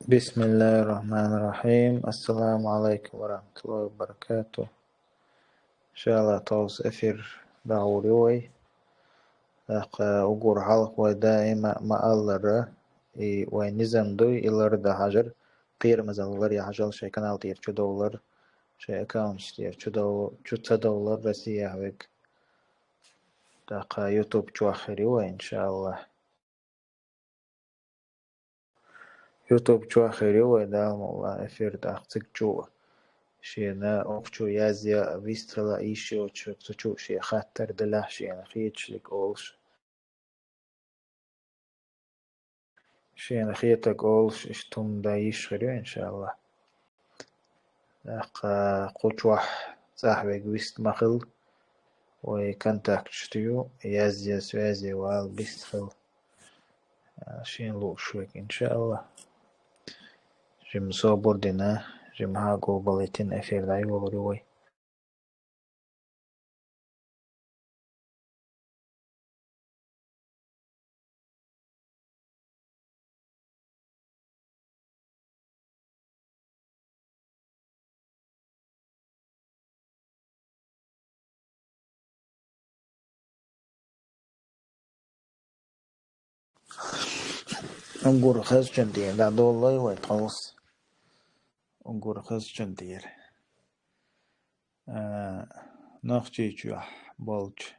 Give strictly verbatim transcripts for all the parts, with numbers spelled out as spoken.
بسم الله الرحمن الرحيم. السلام عليكم ورحمة الله وبركاته. ИншааллахӀ, тховса эфир дӀахьур ю вай. ТӀаккха уггар хьалха вай даим а ма-аллара, и вай низам дуй, и ларда хьажар, кхерамазалла ларъя хьажал, шоай канал тӀера чудовлар, шоай аккаунт тӀера чудов-, чу ца довлар, Россияхь вег. ТӀаккха YouTube чохь хир ю вай, иншааллахӀ. YouTube чохь хир ю вай, Дала мукъ лахь, эфир тӀаккха цига чу а. Шена охчо язъя, вистхила йиш йоцуш, цу чу шен хаттар делахь, шена хеташ дерг олуш. Шена хетарг олуш, иштта хӀума дан йиш хир ю, иншааллахӀ. ТӀаккха кху чохь цӀахь вег вист ма хила, вай контакташ ю, язъя, связе вала, вист хила. Шен лууш вег, иншааллахӀ. Жима собар дина, жима хьагулбалийтина эфир дӀайолур ю вай. Уггар хазачун тӀера дӀадоллай вай тховса. Уггар хазачун тӀера. А, Нохчийчохь болчу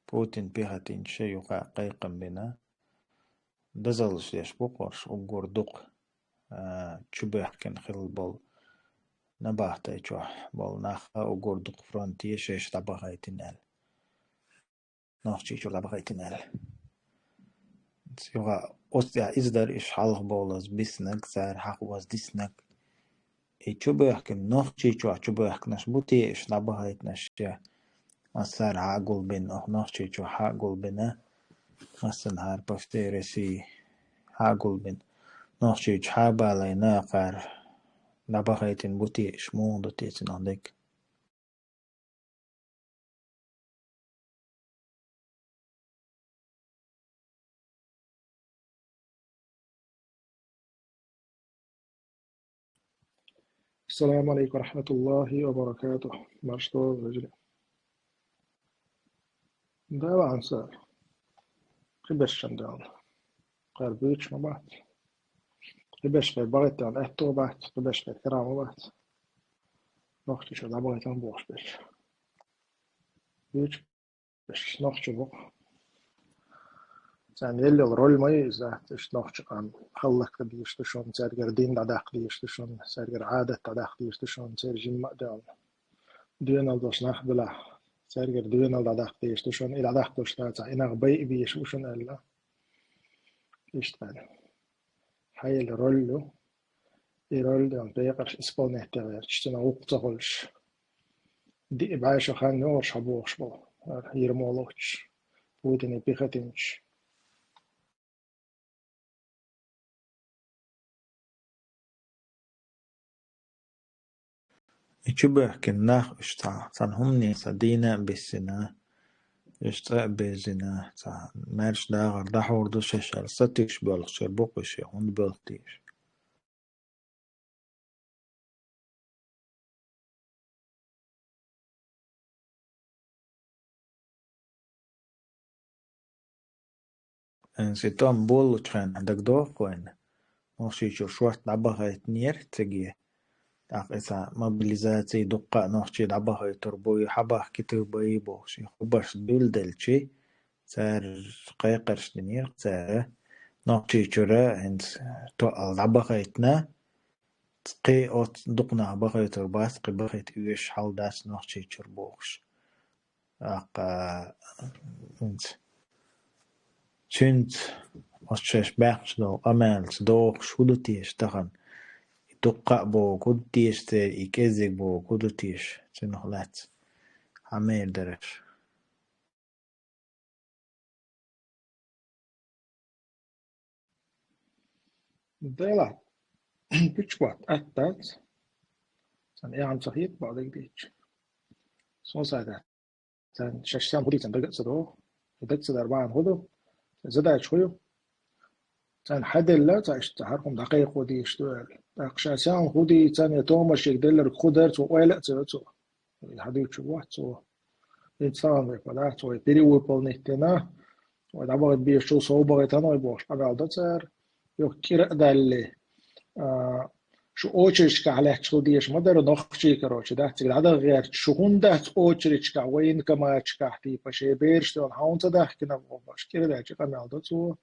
Путин пехотинчаша юха кхайкхам бина. Дозаллаш деш бу-кх уьш уггар дукха, а, чубоьхкина хилла болу набахтайчохь болу нах а уггар дукха фронте шаьш дӀабахийтина аьлла. Нохчийчуьра дӀабахийтина аьлла. Юха оцу тӀехь иза дара, уьш хьалха бовлаза биснарг, цара хьахоза диснарг. И чубоьхкина, Нохчийчохь чубоьхкинарш бу те уьш дӀабахийтинарш я? Массара хьа а гулбина, оха Нохчийчохь хьа а гулбина, массанхьара по всей России хьа а гулбина. Нохчийчу хьа а балайна, кхара дӀабахийтина бу те уьш, муха ду те цунах дерг? السلام عليكم ورحمة الله وبركاته. Маршалла, вежарий. Дала Ӏамса. Кхиберш чан даьлла. Кхара буьйцуш ма бац. Кхиберш бай бахийтта аьтто бац, кхиберш бай кара ма бац. Нохчийчуьра дӀабахийтина бохуш берш. Буьйцуш берш нохчий бу-кх. Царна елла йолу роль ма ю иза, иштта нохчий къам хӀаллакдан дезаш ду шуна, цаьргара дин дӀадаккха дезаш ду шуна, цаьргара Ӏадат дӀадаккха дезаш ду шуна, церан жимма а даьлла. Доьналла долуш нах белахь, цаьргара доьналла дӀадаккха дезаш ду шуна, и дӀадаккха долуш дацахь, и нах байа безаш бу шуна аьлла. Иштта аьлла. Хьан елла роль ю, и роль ден декъарш исполнять де гӀерташ, цунах вукху ца хуьлуш. Диъ бӀе шо хан йогӀуш хьан бохуш болу, хӀара Ермоловчаш, Путине пехотинчаш. И чубоьхкина нах уьш цхьа, цхьана хӀумане сан дийна а биссина, уьш цӀа а беззина, цхьа маьрша дагӀар дӀахьур ду шаьш аьлла, сатуьйсуш боьлхучуьра бу-кх уьш, хӀунда боьлху те уьш? Эн ситом боллучу хенахь дагадогӀу-кх вайна, Нохчийчуьра шорта дӀабахийтинера циге. ТӀаккха иза мобилизаци дуккха а нохчий дӀабахийтур бу, и хьабахкийтур бай бохуш, и хабарш дуьйладелчи, цара кхайкхарш динера-кх цара. Нохчийчуьра хӀинца тоъал дӀабахийтина, кхин оцу дукха нах бахийтур бац, кхин бахийта оьшуш хьал дац Нохчийчуьра бохуш. ТӀаккха хӀинца цуьнца оцу шаьш баьккхина долу къамелаца догӀуш хӀун ду теша тахана? И дуккха а богу хӀун ду теша церан, и кӀеззиг богу хӀун ду теша цунах лаьцна? Хьан мера дара уьш? Делахь, пучкот атта дац. Сан эхьа ца хета бакъдерг дийцча. Сон сагӀа дац. Сан шаьш сан хӀун дийцан дага а ца догӀу. Дага ца дар бахьана хӀун ду? Задача хӀу ю? Царна хьаделла, цхьа иштта хӀара хӀума дӀакхайкхо дезаш ду аьлла. ТӀаккха ша сенна хӀу дийцан, я томашек делларг хӀу дара, цо ойла а ца йо цо. Хьадуьйцуш вац цо. ХӀинца тахана вай пада, цо вай перевыполнить дина, вай дӀабахийта безачул сов бахийтан вай бохуш къамел до цара. Юха кӀира а далле, а, шу очередьшкахь лаьтташ хила дезаш ма дара, нохчий, короче, дац, цига дӀадаха гӀерташ, шу хӀунда дац очередьшкахь, военкоматашкахь, типа, шайн бераш тӀехула хьан хӀунда ца дахкина бохуш, кӀира даьлча къамел до цо.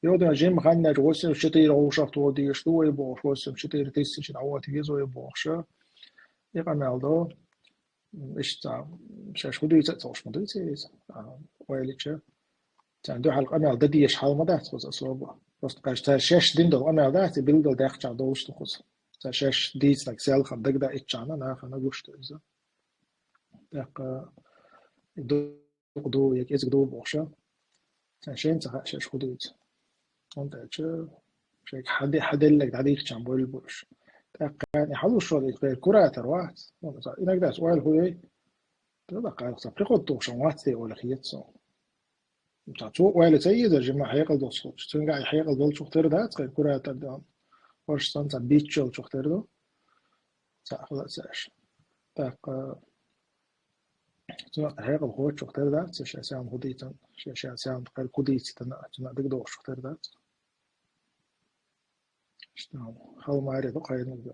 Йодан жимма ханнарчу восемьдесят четыре гӀовшах тоха дезаш ду вай бохуш, восемьдесят четыре тысячи дӀавота веза вай бохуш. И къамел до. Иштта, шаьш хӀу дуьйцу а ца хууш ма дуьйцу иза. А, ойла йича, царна дуьхьал къамел дан дезаш хьал ма дац кхуза особо. Просто, кажется, цара шаьш дина долу къамел дац, и билггал даьккхича долуш ду кхуза. Цара шаьш дийцинарг селхана дагадаийтчахьана, нахана гуш ду иза. ТӀаккха ду, я кӀезиг ду бохуш. Царна шайна ца хаьа шаьш хӀу дуьйцу. ХӀунда аьлча шайга хьаде-, хьаделларг дӀадийхча бойла бу уьш. ТӀаккха и хьалуш волу и кхеран куратор вац. Иногда аса ойла хӀу йой, тӀаккха цхьа приход тухуш вац те ойла хета суна. Цхьа цо ойла ца езар, жима хьекъал долуш хилча. Цуьнга и хьекъал долчух тера дац, кхеран куратор дан. Оршах санна цхьа биччалчух тера ду. Цхьа хала а ца аьлча. ТӀаккха Цунах хьекъал кхочух тера дац, ша сенна хӀу дийцан, ша, ша сенна кхеран хӀу дийцитана, цунах дагадогӀучух тера дац. Иштта хала маре ду кхайниг ду.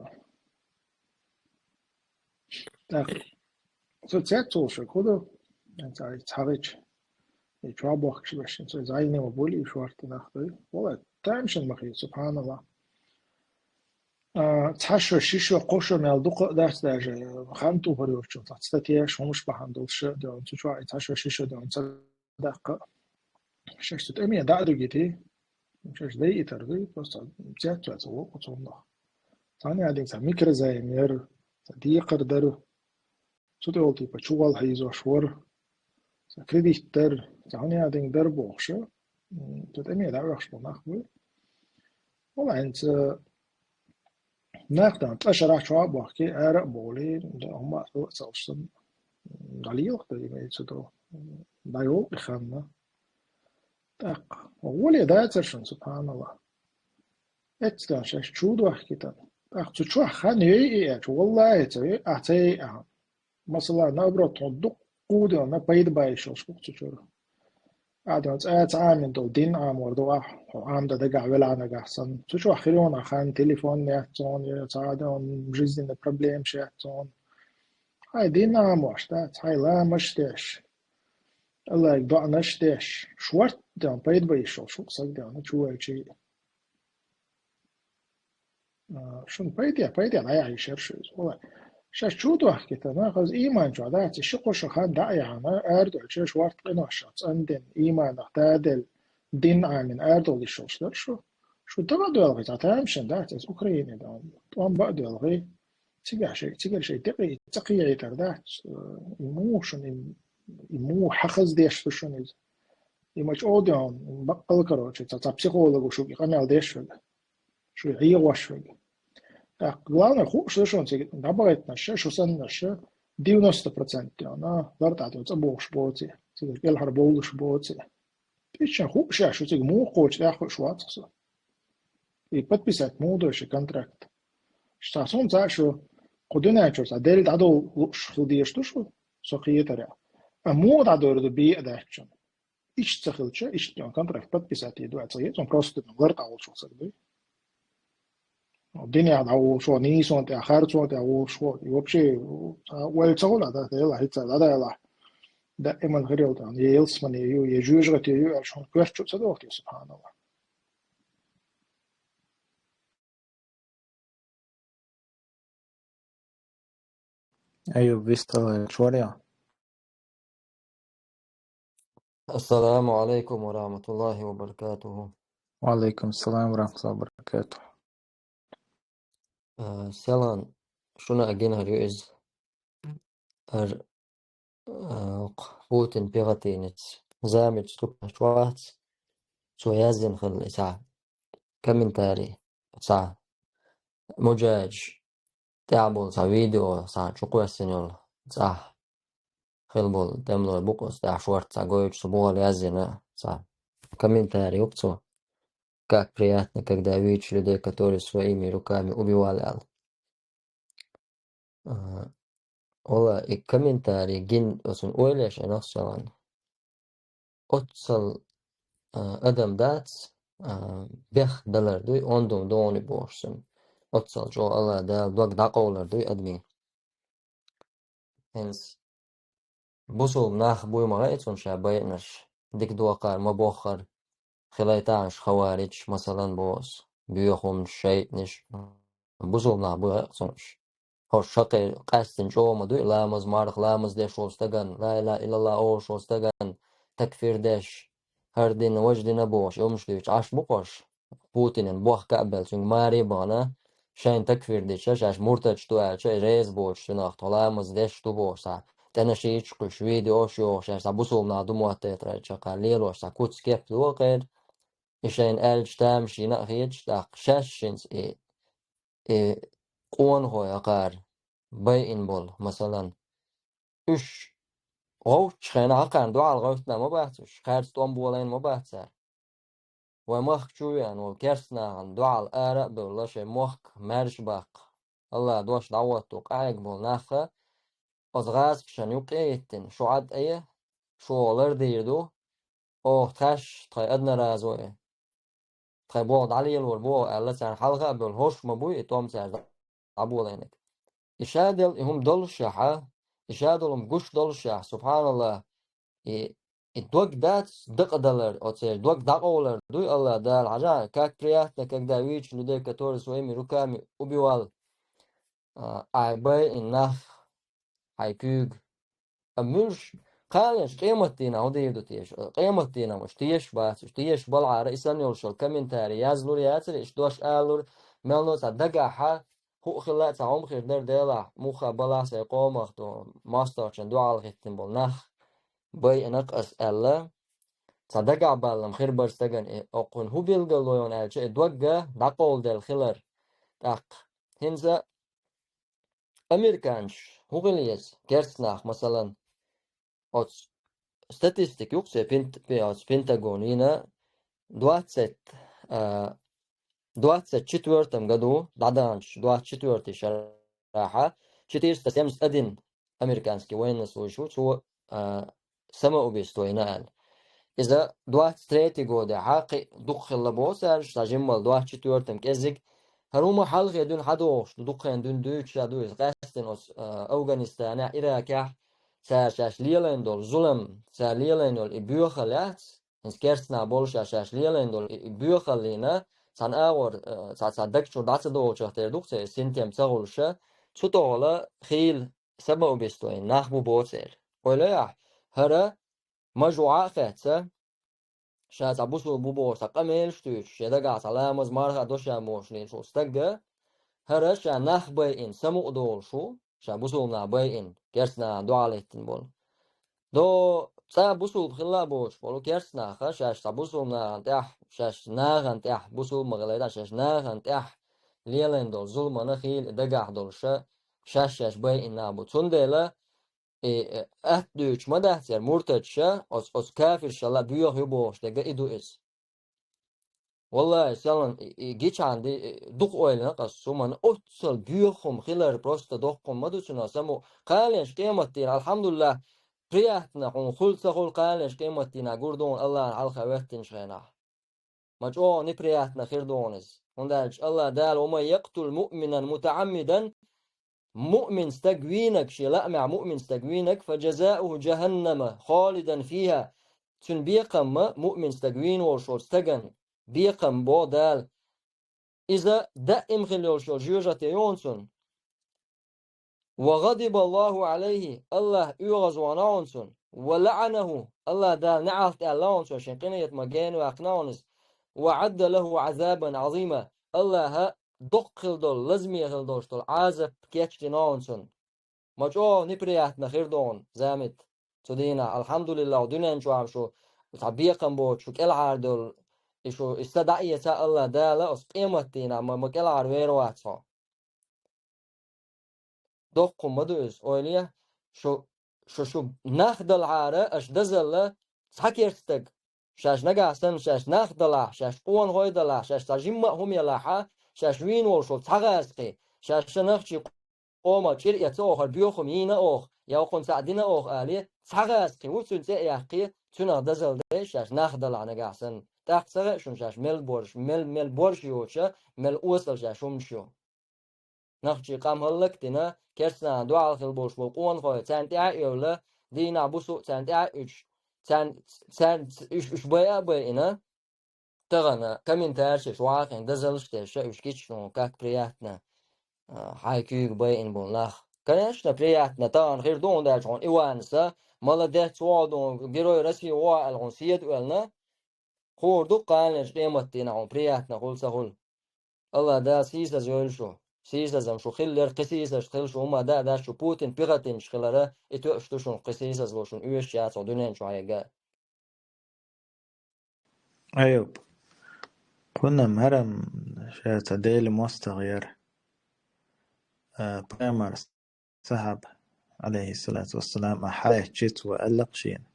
ТӀаккха со цецволуш хӀу ду, цхьа, цхьа гӀича, и чохь бохкуш бешан, со зайнема буьллий, шорта нах дуй. Валлай, тамашийна ма хета, субханаллах. А, цхьа шо, ши шо, кхо шо мел дукха а дац даже, хан тухур йолчу цхьа статьяш, хӀумаш бахьана долуш а доьгӀна, цу чохь и цхьа шо, ши шо доьгӀна ца даккха. Шаьш цу тӀеме дӀа а дуьгитий, шаьш дайийтар дуй, просто цецваьлла ца воккху цунах. Цхьана а динга цхьа микрозайм яра, цхьа декхар дара. Цу тӀехула типа чувал хьийзош вара, сан кредит дара, сан хӀун яа динга дара бохуш, м, цу тӀеме дӀаоьхуш болу нах буй. Вала хӀинца нах дан ткъа шарахь чохь а бохкий, ара а бохлий, да, хӀума а хӀума а ца луш санна, дӀалелах дан имеется в виду, дӀайолу и ханна. ТӀаккха гӀоле дацара шуна, субханаллах. Эццахь шаьш чу дохкитан. ТӀаккха цу чохь хан йой и аьлча, валлахӀи, ца йой, ахь ца йой ахьа. Масала, наоборот, хьуна дуккха а дуьйна пайда бан йиш йолуш бу-кх цу чуьра. Ахьа дуьйна цкъа а ца Ӏамийна долу дин Ӏамор ду ахь, хьо Ӏамдан дагахь велахь нагахь санна. Цу чохь хир йона хан, телефон яц цунна, я цхьа а дуьйна жизненный проблемаш яц цунна. Хьайн дин Ӏамош дац, хьайн ламазаш деш, Аллахьга доӀанаш деш, шорта дуьйна пайда бан йиш йолуш ву-кх саг дуьйна, чу ваьлчий. А, шуна пайде, пайде дӀаяхьа йиш яра шу иза. Валлай, шаьш чу дохкитан, нах, иза ийман чохь дац, и ши-кхо шо хан дӀа а яхьана, арадоьлча шорта къиношах цӀандина, ийманах даделла, дин Ӏамийна арадовла йиш йолуш дара шу. Шу тӀом а доьлхий, цхьа тамашийна дац, иза Украине дан. ТӀом бан а доьлхий, цигахь шай, цигара шай тӀекъий-, цӀа кхехьийтар дац, э, и муха шуна, и, и муха хьахаза деш ду шуна иза. И ма чӀогӀа дуьйна, баккъал, короче, цхьа, цхьа психолог ву шуьга и къамел деш верг. Шу эгӀош верг. ТӀаккха, главное, хууш ду шуна цига дӀабахийтинарш, шу саннарш, девяносто процент дуьйна, лартӀахь дуьйна цӀа бохуш боций, цига кӀелхьара бовлуш боций. Тхьовсара хууш ю шу цига муха кхочу тӀехь хууш вац-кх со. И подписать муха до шу контракт? Ша суна цхьа шу кху дуьнен чуьра цхьа Делла дӀадовла лууш хила дезаш ду шу, со кхетарехь. А муха дӀадовр ду бен а даьчча? Иштта ца хилча, иштта йолу контракт подписать йийр ду, цхьа еза, просто лартӀахь волуш волу саг дуй. Динехь дӀаволуш ву, нийсонан тӀехь, харцонан тӀехь волуш ву, и вообще, а, ойла ца хуьлу, да, Делахь хӀинца дӀадалахь. Даиман хир йолу тӀехь, я ялсамане ю, я жоьжахате ю аьлла, шуна коьрта чу ца доху те, субханаллах. Айюб, вистхила чу вара? Ассаламу алейкум ва рахматуллахи ва баракатуху. Ва алейкум салам ва рахматуллахи ва баракатуху. Э, Селан, шуна а гинхьар ю иза. Ар, э, Путин пехотинец замечу цу кхачу вац, цо яздина хилла и цхьа комментарий, цхьа муджаьжа тӀехь болу цхьа видео, цхьа чукхоьссина йолу цхьа хила болу тӀемалой бу-кх оцу тӀехь шорта цхьа гойтуш, цу бухахь яздина цхьа комментарий укцо. Как приятно, когда видишь людей, которые своими руками убивали, ал. А, Ола, и комментарий гин оцун ойлеш, эн охсалан. Оццал, а, адам дац, а, бех далар дуй, ондум дони бошсун. Оццал чо Алла Дала дог дакъовлар дуй адми. Хинс. Бусул нах буй ма гӀе цун ша байнаш. Дик дохар, ма бохар. Хилайтанш хаварич, масалан, бос. Буьхумш, шайтниш. Бусул нах буй гӀе цунш. Хош шакъе къаьстин чӀома дуй, ламаз марх, ламаз деш волу стаган, ла илаха иллалла олуш волу стаган, такфир деш, хӀара дина, важа дина бохуш, умаш дуьйцу Ӏаш бу-кх ош. Путинан бохка а белла, цуьнга маре а бахана, шайна такфир дича, шаьш муртадаш ду аьлча, и реза боцуш цунах тхо ламаз деш ду бохуш, цхьа тӀенашийча кхуьш, видеош йохуш, шаьш цхьа бусулба нах ду моттайтарча, кхара лелош, цхьа куц кеп ду кхера. И шайна аьллачу тамашийна а хеташ, тӀаккха шаьш шинца и, и къонахой акхара байина болу, масалан, уьш гӀовттачу хенахь кхарна дуьхьал гӀевттина ма бац уьш, кхаьрца тӀом болийна ма бац цара. Вайн махка чу веана волу керста нахана дуьхьал ара а бевлла, шайн мохк маьрша баккха, Алла дош дӀахӀотто къахьега болу нахха, оцу гӀазкхашна юккъе а йиттина, шу Ӏад айа, шу оха лардийр ду, оха тхаьш, тхайн одноразовые, тхайн болх дӀалелор боху аьлла, царна хьалха а бевлла, хӀорш ма буй и тӀом цара дӀаболийнарг. И шадолу и хӀума доллушехьа, и шадолу хӀума гуш доллушехь, субхьаналлахӀ, и, и дог дац дакъадалар, оцеран дог дӀакъовлар дуй Алла Дала хьажа, как приятно, когда видишь людей, которые своими руками убивал, а, Ӏай байина нах, хьайн куьйга. Амма муьлш, кхалеш къематдийнахь хӀун дийр ду теша? Къематдийнахь уьш тешаш бац, уьш тешаш балахьара, и санна йолуш йолу комментарий язлур яцара, иштта дош алалур, мелло цхьа дагахьа, хӀуъа хилла а цхьа хӀума хир дара, делахь, муха балахь сайн къомах ду, мостагӀчун дуьхьал хӀиттина болу нах байина-кх ас аьлла, цхьа дагахь баллам хир бара стагана и, оккхунна хӀун билгало йона аьлча, и догга дӀакъовладелла хилар. ТӀаккха хӀинца американцаш хӀун хила еза, керста нах, масалан, оцу статистика юкъа церан пент-, пе-, оцу Пентагон йина двадцать, а, двадцать четвёртом году, дӀадаханчу двадцать четвёртый шарахьа, четыреста семьдесят один американский военнослужащий ву, цо, а, самоубийство йина аьлла. Иза двадцать третий годехьа кхин дукха хилла боху цаьрша, цхьа жиммал двадцать четвёртом кӀеззиг. ХӀара хӀума хьалхе дуьйна хьадогӀуш ду, дукха хенахь дуьйна дуьйцуш а ду иза, къаьсттина оцу, а, Афганистанехь, Иракехь, цара шаьш лелийна долу зулам, цара лелийна йолу и боьхалла яц, хӀинца керста нах болуш а шаьш лелийна долу и, и боьхаллина, цхьана агӀор, а, цхьа, цхьа даг чуьра дӀа ца долучух тера ду-кх церан синтем ца хуьлуша, цу тӀехула хийла самоубийство йина нах бу боху церан. Ойла йо ахь, хӀара мажа ву Ӏа а хетта, ша цхьа бусулба ву бохуш, цхьа къамелаш а туьйсуш, шен дагахь цхьа ламаз, марха а до ша бохуш лелаш волу стагга, хӀара ша нах байина, самукъадолуш ву, ша бусулба нах байина, керста нахана дуьхьал хӀиттина болу. До цкъа бусулба хилла а боцуш болу керста наха, шаьш цхьа бусулба нахана тӀехь, шаьш нахана тӀехь, бусулба ма хилийтахь, шаьш нахана тӀехь лелийна долу зуламана хийла дагахь долуша, шаьш-шаьш байина нах бу. Цундела и, э, атта дуьйцуш ма дац яра муртадша, оцу, оцу кафиршалла боьха ю бохуш дерг а и ду иза. Валлахи, селан и, и гичхьана ди-, и дукха ойланакх ас, хӀуманна оццал боьха хӀума хилар просто доккха хӀума ма ду цунах самукъа. Кхалеш къематдийнахь, алхьамдулиллахӀ, приятно хьуна хуьлу ца хуьлу, кхалеш къематдийнахь гур ду хьуна Аллахьна хьалха хӀоьттинчу хенахь. Ма чӀогӀа неприятно хир ду хьуна иза. ХӀунда аьлча Аллахь Дала: «Ва ман якътул муъминан мутаӀаммидан», муъмин стаг вийнарг, шен лаамехь муъмин стаг вийнарг, «фа жазауху жаханнама, холидан фиха», цуьнан бекхам ма, муъмин стаг вийна волуш волчу стаган бекхам боху Дала, иза даим хила йолуш йолу жоьжахате ю хьуна цунна. «Ва гӀадибаллаху Ӏалайхи», Аллахь оьгӀазвахана хьуна цунна. «Ва лаӀанаху», Аллахь Дала неӀалт аьлла хьуна цунна, шен къинхетам гена ваьккхина хьуна иза. «Ва Ӏадда лаху Ӏазабан Ӏазима», Аллахьа доккха хила долу, лазаме хила долуш долу Ӏазап кечдина хьуна цунна. Ма чӀогӀа неприятно хир ду хьуна, замит. Цу дийнахь, алхьамдулиллахӀ, дуьнен чохь шу цхьа бекхам боцуш, шу кӀелхьардолу, и шу и са дӀаэца Аллахь Дала, оцу къематдийнахь ма, ма кӀелхьарвер вац хьо. Доккха хӀума ма ду иза, ойла е, шу, шу, шу нах далахьара, аша дазалла цхьа керста стаг, шаьш нагахь санна, шаьш нах далахь, шаьш къонахой далахь, шаьш цхьа жимма а хӀума ялахь, шаьш вийна волуш волу цхьа гӀазкхи, шаьш ша нахчий къомах чӀир эца оха, боьха хӀума йийна оха, я кхунна цхьаъ дина оха алий, цхьа гӀазкхи ву цуьнан цӀе а яьккхий, цуьнах дазалла деш шаьш нах далахь нагахь санна. ТӀаккха ца хаьа шуна шаьш мел борш, мел, мел борш йоцуш, мел осал шаьш хӀуманаш ю. Нахчий къам хӀаллак а дина, керстанна дуьхьал хилла болуш болу къонахой, царна тӀаьхьа а евлла, дийнахь-буса а царна тӀаьхьа а уьдуш, царна, царна уьш, уьш байа а байина, тахана комментарийш вахийна, дазаллаш деш, уьш гича, ну, как приятно, а, хьайн куьйга байина болу нах. Конечно, приятно, тахана хир ду хьуна даьлча хьуна Иванаса, молодец, вогӀу ду хьуна, Герой России вогӀу аьлла хьуна седа оьллина, хуур ду кханалерчу къематдийнахь хьуна приятно хуьлу ца хуьлу. АллахӀ Дала сийсаз йойла шу. Сийсазам шу хиллера, кхин сийсазаш хила шу, хӀума да а дац шу Путин пехотинчаш хилара, и тоьуш ду шуна, кхин сийсаз ло шуна оьшуш яц хьо дуьнен чохь ерг а. Айюб, кхунна марам ша ца Делан мостагӀа яра. А, пайхамар сахьаба, алейхиссалату вассалам, а хьалаьцчица ву аьлла-кх шена,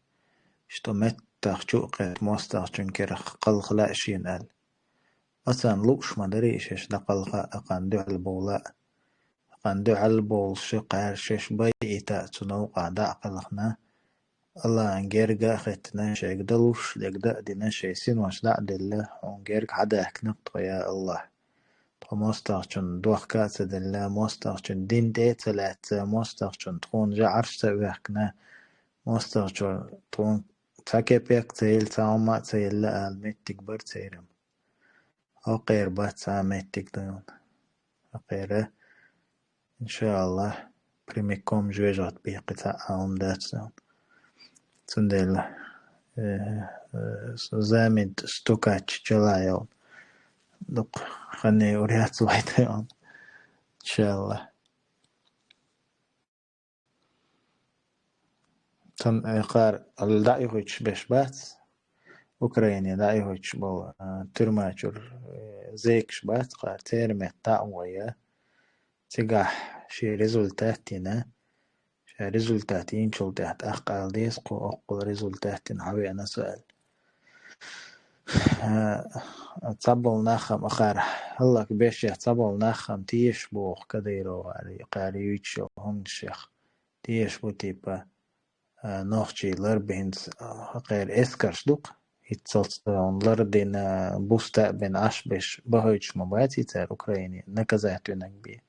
что меттах чу а кхетта мостагӀчун керах кхалха лаьа шена аьлла. Аса лууш ма дарий шаьш дӀакхалха а, кхана дуьхьал бовла а. Кхана дуьхьал бовлуш а кхаьра шаьш байита а цу новкъахь дӀа а кхелхина, АллахӀан герга а хӀиттина, шайга далуш дерг дан а дина, шайн синош дӀа а делла, хьуна герга хьадаьхкина-кх тхо, я АллахӀ. Тхо мостагӀчунна дохка а ца делла, мостагӀчун дин тӀе а ца лаьцна, мостагӀчун тхуна жӀарш ца оьхкина, мостагӀчо тхуна цхьа кепек а ца елла, цхьа хӀума а ца елла ала меттиг бара церан. Хьо кхера бац цхьа а меттиг дуьйна. Хьо кхера, иншааллахӀ, прямиком жоьжахате бехке цхьа а хӀума дац дуьйна. Цундела, э, э, замид стукач чалайон. Дукха ханне ур яц вай тайон. ИншааллахӀ. Цан, э, кхара дӀаихуьйтуш беш бац, Украине дӀаихуьйтуш болу, а, туьрма чуьра, э, зекаш бац, кхара церан метта дӀа а вайа. Цигахь шен результат йина, ша результат йинчул тӀаьхьа тӀаккха ала деза кху, оккхул результат йина хьан веана со аьлла. Э, цхьаболу нахам ахара хӀаллак беш яц, цхьаболу нахам теша боху Кадыровари, кхаьри юьйцуш йолу хӀуманашех. Теша бу, типа, э, нохчий ларбинца, э, кхера эскарш ду-кх. ХӀинццалц лардина, буста а бина Ӏаш беш бахуьйтуш ма бац и цара Украине, наказать винарг бен.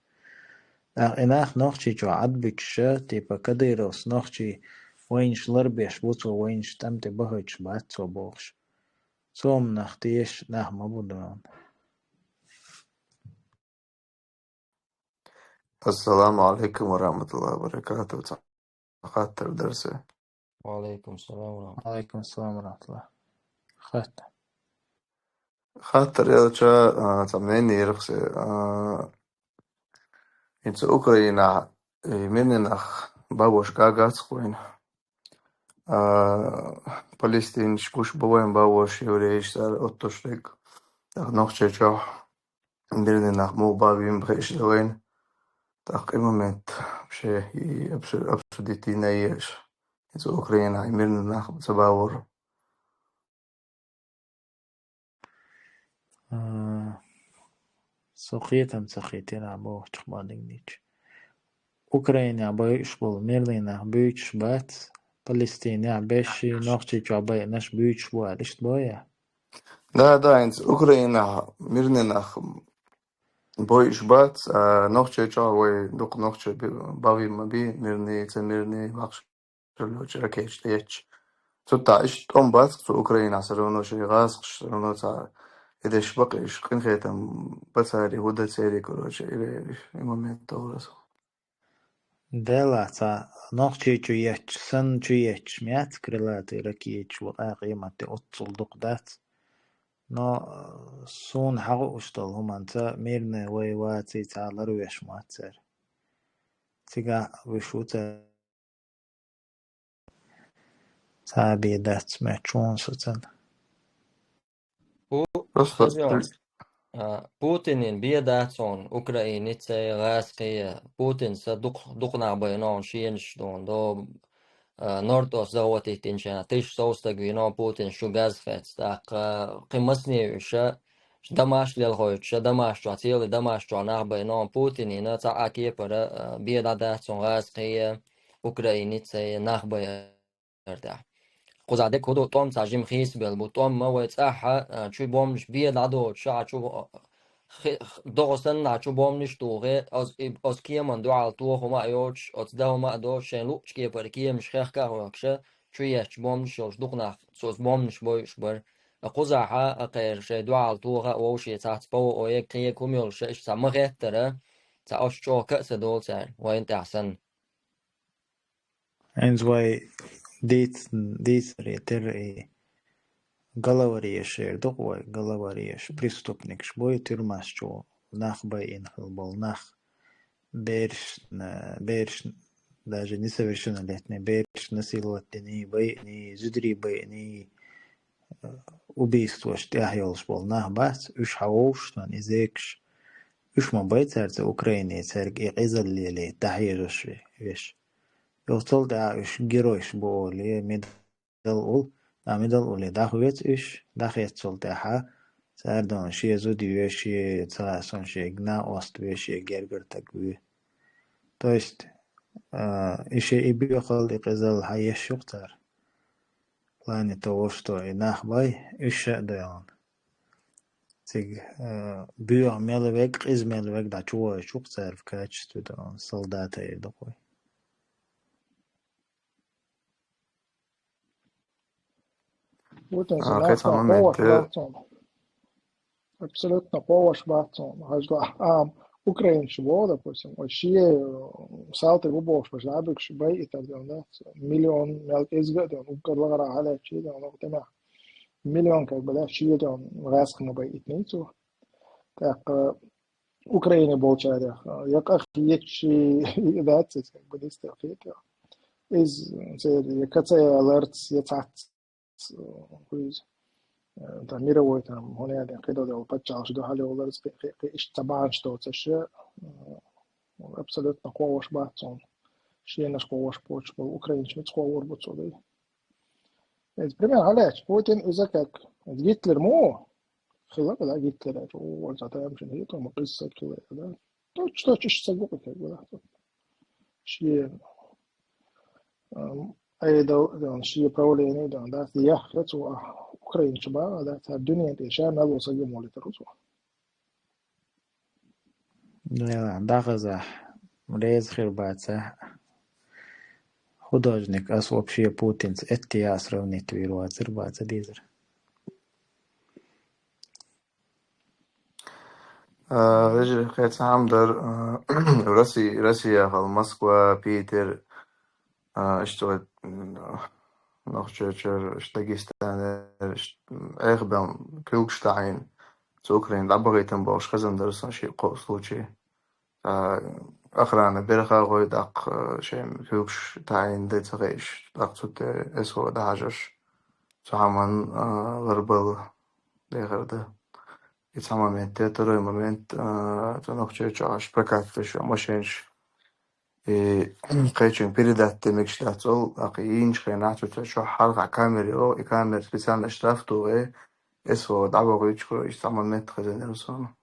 ТӀаккха и нах Нохчийчохь Ӏад буьтуша, типа, Кадыровс нохчий вайнаш ларбеш бу цо, вайнаш тӀам тӀе бахуьйтуш бац цо бохуш. Цомнах теша нах ма бу дуьйна. Ассаламу алейкум ва рахматуллахи ва баракатуху. Цхьа хаттар дара се. Ва алейкум салам ва рахматуллах. Ва алейкум салам ва рахматуллах. Хаттар. Хаттар елча, а, цхьа мнение йира-кх се, а, хӀинца Украинахь, и мирный нах бан беш гӀагац-кх вайна. А, палестинцаш гуш бу вайна бан беш, еврейш, цара оттуш дерг. ТӀаккха Нохчийчохь мирный нах муха бан бина бохуш ду вайна. ТӀаккха и момент вообще и абсу-, обсудить йина еш. ХӀинца Украинахь и мирный нах ца бан бора. А, со кхетам ца хетира бохучух ма дигнича. Украинехь байуш болу мирный нах буьйцуш бац, Палестинехь беш, Нохчийчохь байинарш буьйцуш бу аьлла, иштта бой? Да, да, хӀинца Украинехь мирный нах бойуш бац, а Нохчийчохь вай дукха нохчий би-, бан бина ма бий, мирный, ца мирный, бахаш лоьчу ракеташ тӀеэцча. Цу тӀехь иштта тӀом бац-кх цу Украинехь, всё равно шайн гӀазкхаша всё равно цхьа и деш бакъ, уьш къинхетам бан цара, хӀун дан церан, короче, и, и момент товр аса. Делахь цхьа Нохчийчу етташ санна чу етташ ма яц крылатый ракеташ, вукху къематде оццул дукха дац. Но, э, суна хьан хууш долу хӀуманца мирный вай ваций цхьа ларвеш ма вац цара. Цигахь вуьш ву цара. Цхьа а бен дац моьттуш ву со цунна. Пу-, Просто хаза йо. А, Путинан бен дац хьуна Украиницей, гӀазкхий, Путинца дукха, дукха нах байна хьуна шенаш дуьйна, до, а, Норд-Ост захватить динчарна тиша сов стаг вийна Путин шу газ хец. ТӀаккха кхин масане уьш, Дамаш лелхойтуш, Дамаш чохь, цӀели Дамаш чохь нах байна Путинина, цхьа а кепара, а, бен дӀадац цунна гӀазкхий, украинеций нах байна тӀехь. Кхузахь дерг хӀун ду, тӀом цхьа жима хийцабелла бу. ТӀом ма вай цӀахь, а, чу бомбанаш бен дӀадоцуш, а, чу, хи-, х-, догӀу санна, а, чу бомбанаш тухий, оцу, и, оцу кеман дуьхьал тоха хӀума а йоцуш, оцу дан хӀума а доцуш, шайн луъучу кепара кеманаш хехка а хьоькхуш, чу етташ бомбанаш йолуш дукха нах, цо оцу бомбанаш бойуш бара. Кхузахь а кхеран шайн дуьхьал тоха а вовшийн цхьацца ПВО-г кхин а хӀума йолуш, иштта цхьа ма хеттара, цхьа оцу чӀогӀа ка а ца долу цара, вайна тӀехь санна. ХӀинца вай дийц-, дийцаре терра и главареш эр ду-кх вай, главареш, преступникаш бу и тюрьмаш чу нах байина хилла болу нах, берашна, берашна, даже несовершеннолетний бераш насиловать диний, байиний, зударий байиний, убийствош тӀехь йолуш болу нах бац, уьш хьан вовшахтана и зекаш, уьш ма бай цаьрца Украине, цаьрга и къизалле ле дӀахьежош ве-, веш. Йоцал тӀаьхьа уьш геройш бу олий, медал ул, а, медал уле дӀахоьцу уьш, дӀахеццул тӀаьхьа цара дона шен зуда ве, шен ца а сон шен гна ост ве, шен гергара таг ве. То есть, а, и шен и боьхалла, и къизалла хьан еш ю-кх цара. В плане того, что и нах бай, уьш ша а дойгӀана. Цига, а, боьха мел вег, къиза мел вег дӀа чу войчу-кх цара в качестве дона солдата эр ду-кх вай. Вот он А, кхетам момент, кховаш э, бац цунна. Абсолютно кховаш бац цунна. Хьажал, а, украинцаш боху, допустим, вот шен, э, салтий бу бохуш, баш лабигаш бай и так далее, да? Миллион мел кӀезга а дон, уггар лахара хьалаьцчий дон, ну, тема. Миллион, как бы, да, шен дон, гӀаьскхи ма бай итний цо. Так, э, Украине болчарех, я къахетчий дац иза, как бы, дистехь хетар. Иза, церан я КЦ ларц, я цац, э, хуьйза. Э, там мировой, там, хӀунда аьлла, кхидолу паччахьаш ду хьале ларц, кхи, кхи, кхи, иштта ца бахьанаш доцуш, э, абсолютно кховаш бац цунна. Шенаш кховаш боцуш болу украинцаш мица кховар бу цо дай. Иза пример хьалаьцча, Путин иза как, иза Гитлер мо, хила, да, Гитлер, о, вон цхьа тамашийна хӀета, ма къиза саг хила, да. Точно, точно иштта саг ву, как бы, да. Шен, ам, айдал, да, шен правление, да, да, яхха цо, а, украинцаш бахьа, да, цара дуьнен тӀе ша мел ву саг ма летара цо. Нела, дахаза, реза хир баца. Художник, ас вообще Путинца эттия сравнить вир вацар баца дезар. А, вежарий, кхечу хӀума дара, а, Росси-, Россияхьал Москва, Питер, а, иштта вай, м, Нохчийчуьра, иштта Дагестанера, иштта, м, Ӏехабелла куьйгаш таӀийна, цу Украине дӀабахийтина бохуш хезна дара сан ши-кхо случай. А, охрана берха гӀой даккха, а, шайн куьйгаш таӀийна дай ца хиъаш, даккха цу тӀе эс во дӀахьажош. Цу хӀуманна, а, ларбала дехар дан. И цхьа момент, те второй момент, а, цу Нохчийчохь аш прокатвеш йолу машенаш. И кхечуьнга передать де мегаш дац олу, тӀаккха йийначу хенахь цу чохь хьалха камера йогӀу, и камера специально штраф тухий, эс во дӀабохуьйтуш, короче, цхьа момент хезна яра суна.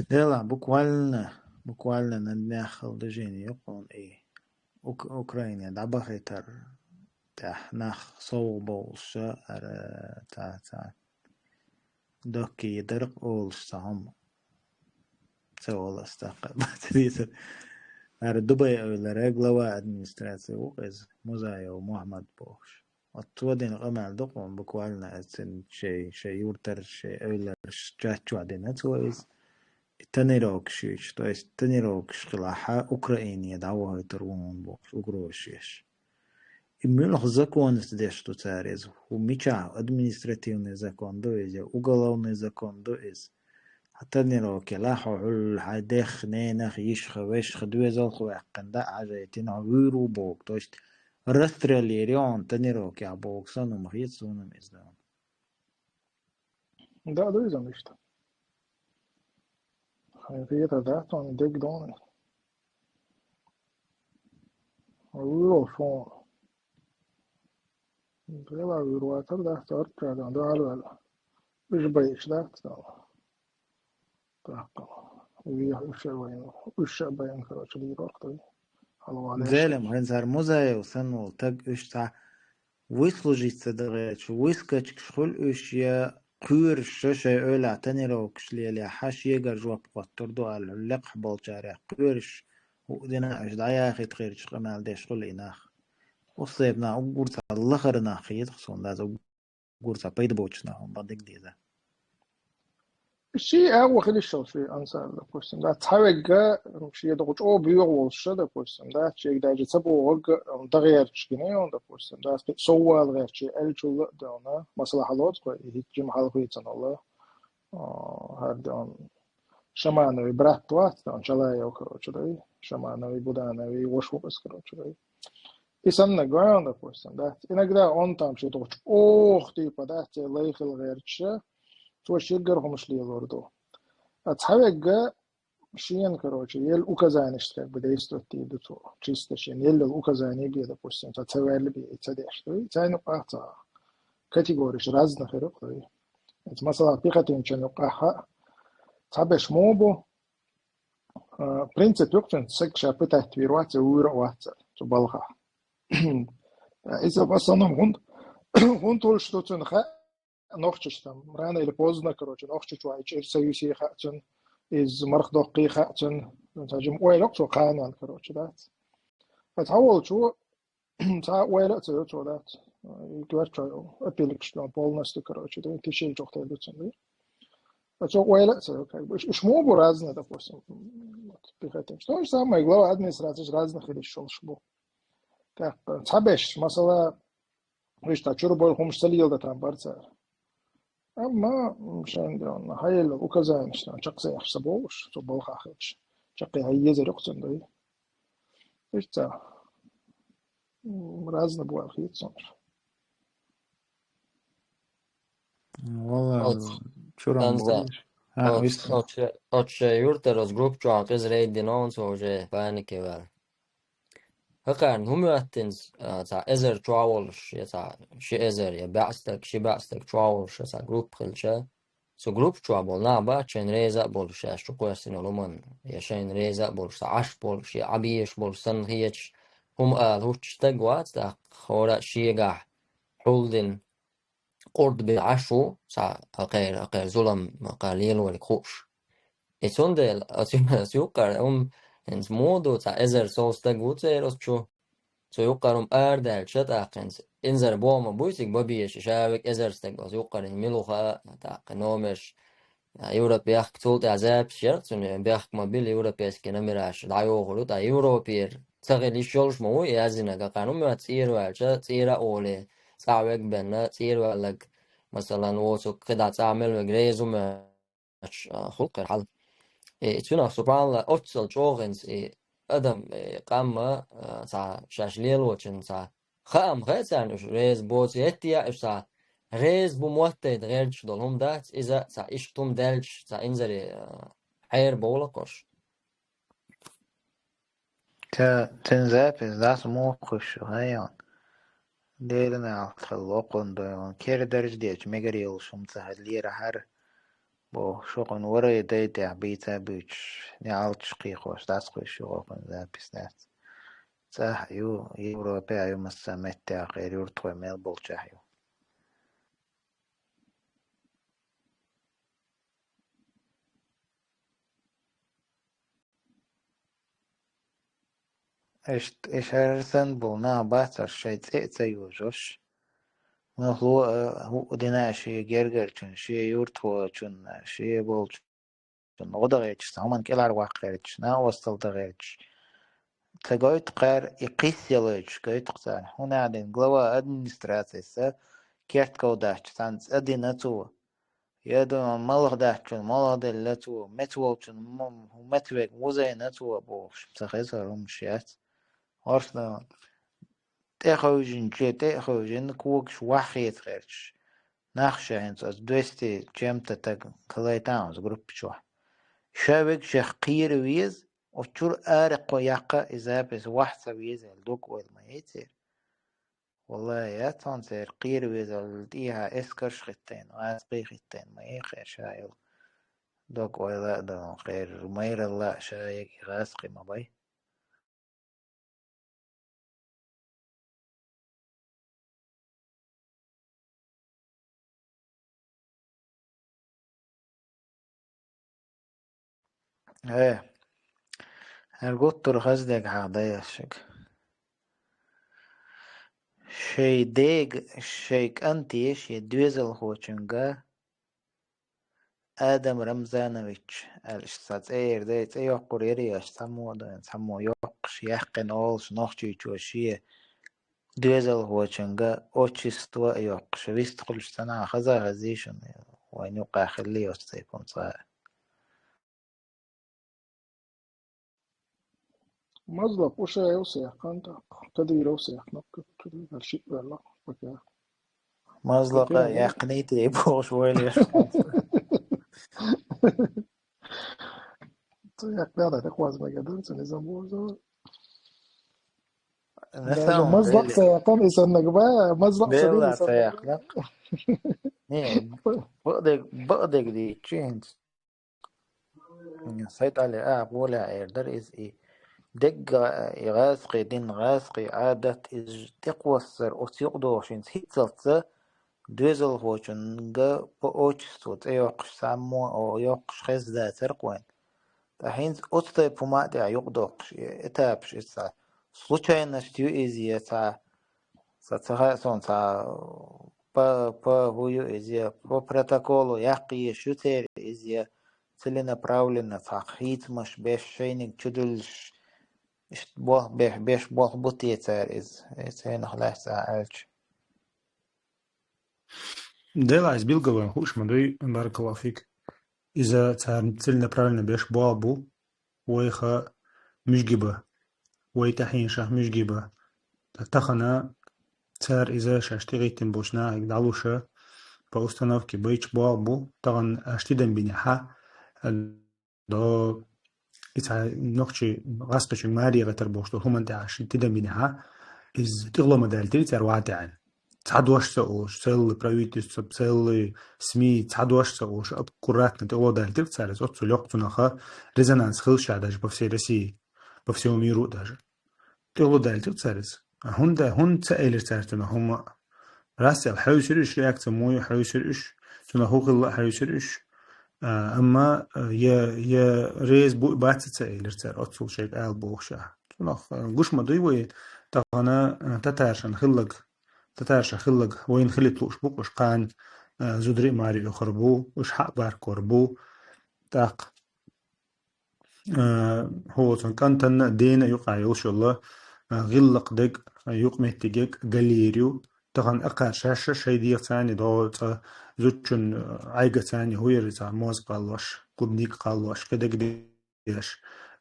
Дела, буквально, буквально на днях хала движение юкъун и Ук-, Украине дӀабахийтар тӀехь нах совгӀа бовлуша, ара, ца, ца. Доккхий дара олуш ца хӀума. Ца волу ас тахка бац дийцар. Ара Дубай эвлара глава администрации ву иза, Музаев Мухаммад бохуш. Оццо дина къамел ду-кх вон буквально ацин шай, шай юртара, шай эвлара чат чохь дина цо иза. И тонировкаш юьйцуш, то есть тонировкаш хилахь Украине дӀавахийтар ву хьуна бохуш, угрозаш еш. И муьлха законаца деш ду цара иза? ХӀу мичахь административный закон ду иза, я уголовный закон ду иза? Хьан тонировке лахь хьо хьуьлла, хьайн дех, ненах, йишха, вешха доьзалх ваьккхина, дӀа а хьажийтина, хьо вуьйр ву боху. То есть расстрел йийр ю хьуна тонировкехь боху санна, ма хета суна иза дан. Да, ду иза иштта. Хьайн хетар дац хьуна дерг дона. вуьйр волуш хьуна. Дела вуьйр вацар, дац, царчара дан дуьхьал ваьлла. Уьш байъаш дац, дан. ТӀаккха. Веха уьш а вайна. Уьш а байна, короче, лийр вара тхо. Хьалавала Зелем, яшкаш. Хьайн цар Музаев санна волу таг уьш цхьа выслужиться дан гӀерташ, выскочкаш хуьлу уьш я кхоьруш шо шайн эвлахь тонировкаш лелахь, шегара жоп хоттур ду аьлла, лекхахь болчарех кхоьруш, хӀуъа дина уьш дӀаяхийта гӀерташ къамел деш хуьлу и нах. Уссайб нах уггар цхьа лахара нах хетах суна, даза уггар цхьа пайда боцуш нах хӀума бан диг деза. Ши агӀо хилиш шал ши ансар, допустим, да, цхьа вегга, ши догӀу чӀо буьйгӀу волуш ша, допустим, да, шега даже ца богӀаг, м, дагӀерчаш гина йон, допустим, да, сов вала гӀерчи, аьлчулла а девна, масала хьалоцу кхо, и хӀитта жима хьалхуьйцан вала, а, хӀара девна, Шамановый брат вац, девна, Чалаев, короче, дай, Шамановый, Будановый, вош вукъас, короче, дай. И санна гойн, допустим, да. Иногда он там ши догӀу чӀогӀа типа, да, цӀе лайхила гӀерча, цо шеггара хӀумаш лелор ду. А цхьа вегга шена, короче, ел указаниш как бы действовать ду цо. Чисто шена ел указание бе, допустим, ца ца ваьлла бе, и ца деш ду. Цайна къаца категориш разных хир ду. Эц масала пехотинчан юкъахьа цхьа беш мо бу, а, принцип юкъ цуьнца, саг ша пытать вийр вац, вуьйр а вац цу балхахь. Иза в основном хӀунда, хӀунда хуьлуш ду цуьнан хаьа, нохчаш там, рано или поздно, короче, нохчаш чу вай чӀир ца юьсий хаьа цуьнан, иза марха доккхий хаьа цуьнан, цхьа жима ойла йоккху цо кханенна, короче, дац. Ткъа цхьа волчу, цхьа ойла а ца йо цо, дац. И коьртачу апеликаш там полностью, короче, да, тишин чохь тайду цуьнан. Ткъа цо ойла а ца йо, как бы, уьш, уьш мо бу разные, допустим, вот, пехотинцы. То же самое, глава администрации разных хилиш шолуш бу. ТӀаккха цхьа беш, масала, вуьш цхьа чуьра бойла хӀумаш ца леладан там бара цара. Амма, м, шайн де ванна, хьаелла указаниш там чекх ца яхьаш ца богӀуш, цу балхахь хилча. Чекх яхьа езар юкъ цуьнан дай. Иштта, м, разно бу аьлла хета суна. Валла, Оц-, чурам Анза, болуш. А, оц-, вист. Оц-, оц шайн юртара оцу группа чохь кхеза рейд дина онца уже панике ваьлла. ХӀокхарна хӀума йоьттинца, а, цхьа эзар чохь волуш, я цхьа ши эзар, я баьӀ стаг, ши баьӀ стаг чохь волуш, я цхьа группа хилча, цу группа чохь болу нах бац шайна реза а болуш, шаьш чу кхоьссина йолу хӀуманна, я шайна реза а болуш, цхьа Ӏаш болуш, я Ӏан безаш болуш санна хеташ, хӀума ала хӀуттуш стаг вац, тӀаккха хӀора а шегахь хьулдина, къурд бина Ӏаш ву, цхьа а кхера, а кхера зулам, а кхера лелориг хууш. И цундела оцу, оцу юккъара, хӀума, хӀинца муха ду, цхьа эзар сов стаг ву церан оцу чу. Цу юккъара хӀума арадаьлча тӀаккха хӀинца, инзара боху ма буй цига бан безаш, ша вега эзар стаг оцу юккъара хӀинца мила ву хаьа, тӀаккха номерш, а, Европа яхка цул тӀаьхьа запись яра цуьнан, бехк ма била, европейский номераш дӀайохур ю, ткъа Европера ца хила йиш йолуш ма ву и яздинарг, кхана хӀума моьтту цӀера ваьлча, цӀера а волий, цӀахь вега бенна, цӀера ваьлларг, масалан, воцург кхидӀа цӀахь мел вега реза хӀума моьттуш, а, хуьлу кхера хьал. И цуьнах, субхьаналла, оццул чӀогӀа хӀинца и адам, и къам а, а, цхьа шаьш лелочун цхьа хаам хаа царна уьш реза боцу, хӀетте а уьш цхьа реза бу моттайта гӀерташ долу хӀума дац, иза цхьа иштта хӀума даьлча, цхьа инзаре, а, хьера бовла кхуш. Ца, цуьнан запись дӀаса муха кхуьссу, хьайна? Делан алт хилла воккхун дойла. Кера дарж дечу мегар йолуш хӀума ца хилла лерахьара, боху, шукъун варай дай тӀехь бийца а буьйцуш, неӀалташ кхийкхош дӀаса кхуьссу воккхун запись дац. ЦӀахь а ю, Европехь а ю, массо а меттехь а, кхера юртахой мел болчехь а ю. Иштта, и шарсан болу нах бац, аша шайн цӀе а ца йожош. Муьлххо а, хӀуъа дина а шен гергарчун, шен юртахочун, шен болчун гӀо дан гӀерташ, цхьа хӀуманна кӀелхьарваккха гӀерташ, накъосталла дан гӀерташ. Ца гойту кхара и кхиссалойтуш, гойту-кх царна. ХӀунда аьлла глава администрацияс кертков даьчча цхьаьна цӀа дина цо. Я ду, малхдаьччун малхделла цо, мецволчун м-, мецвег вузайна цо бохуш, ца хезара хӀумаш яц. ХӀорш дан тӀе а хевшина, чу тӀе а хевшина, когаш ваьхьа хеца гӀерташ. Нах ша хӀинца оцу двести чем-то таг калайтан оцу группа чохь. Ша вегашех кхера веза, Учур аракхо яккха и запись вахь ца везал дог ойла ма яйцер. Валлахи, яц хьона церан кхера везал тӀехьа эскарш хӀиттайна, гӀазкхий хӀиттайна ма яй кхера ша йола. Дог ойла а дан кхера майралла а ша яга и гӀазкхий ма бай. Э, хӀара гуттар хаза дег хьаха дай аз шуга. Шоай дега, шоай кӀанте, шоай доьзалхочунга Адам Рамзанович аьлла, иштта цхьа цӀе яр дай, цӀе йоккхур яр аша, цхьаммо а дан, цхьаммо йоккхуш, яьккхина олуш, Нохчийчо шен доьзалхочунга отчество а йоккхуш, вистхуьлуш цхьанхьа хаза хазий шуна, вайна юкъахь хилли оцу тайпа хӀума цкъа а. Мазлакъ Ушаев сехкан тӀаккха, Кадыров сехкнакка, Кадыров шиъ ваьлла, пока. Мазлакъа пока яьккхинийта бохуш вайла еш. Цу яьккхина дай тӀаккха вазма гадар, цу низам бозо. Даже Мазлакъ сехкан и саннаг ба, Мазлакъ сехкан и саннаг ба. Не, бакъдег, бакъдег дийчи хӀинца. Сайд-Ӏали а гӀолехь эр дара иза и. Дегга и гӀазкхий дин, гӀазкхий Ӏадат, иза тӀекхоссар оцу юкъадогӀуш хӀинца хӀинццалц доьзалхочунга по отчеству цӀе йоккхуш, цхьаммо а йоккхуш хезна дацара кхойн. Ткъа хӀинца оцу тайпа хӀума а тӀехь юкъадоккхуш, и этапаш иза цхьа случайность ю иза я цхьа Ца ца хаьа суна, цхьа по, по хӀу ю иза, по протоколу яккха езаш ю церан иза, целенаправленно цхьа хийцамаш беш, шайниг чудуьллуш, иштта болх беш, беш болх бу те цара иза, э, цернах лаьцна аьлча. Делахь иза билггал вайна хууш ма дуй, баракаллаху фик. Иза царна целенаправленно беш болх бу, вайха муьжги ба, вай тӀаьхьенашах муьжги ба. Ткъа тахана цара иза шаьш тӀегӀиттина болчу нахе дӀалуш по установке байча болх бу, тахана аша тидам бинехь, до и цхьа нохчий гӀазкхичуьнга маре гӀатар бохуш долу хӀуманна тӀехь аша тидам бинехь, иза тӀехула ма даьллийтира цара ван тӀехь. Цхьа дош ца олуш, целый правительство, целый СМИ, цхьа дош ца олуш, аккуратно тӀехула даьллийтира цара иза. Оццул йоккха цунах резонанс хилла ша даже по всей России, по всему миру даже. ТӀехула даьллийтира цара иза. А хӀунда, хӀунда ца элира цара цунах хӀума? Рассел хьевсира уьш, реакция муй хьевсира уьш, цунах хӀу хилла а хьевсира уьш. А, амма, а, я, я реза бу а бац а ца элира цара, оццул шайга ала бохуш а. Цунах, а, гуш ма дуй вай, тахана, а, татаршан хиллаг, татарша хиллаг, вайна хилийта лууш бу-кх уьш кхана, а, зударий а маре оьхур бу, уьш хьа а баркор бу. ТӀаккха Э, хӀокху цунна кӀантана а, дена а юкъахь йолуш йолу, э, гӀиллакх дерг, э, юкъаметтиг ерг галийр ю. Тахана акхар шаьш а шайн дегӀаца а, догӀу цкъа зудчун, э, Ӏайгаца а хӀу яра цхьа моз кхаллош, клубника кхаллош, кхидерг деш.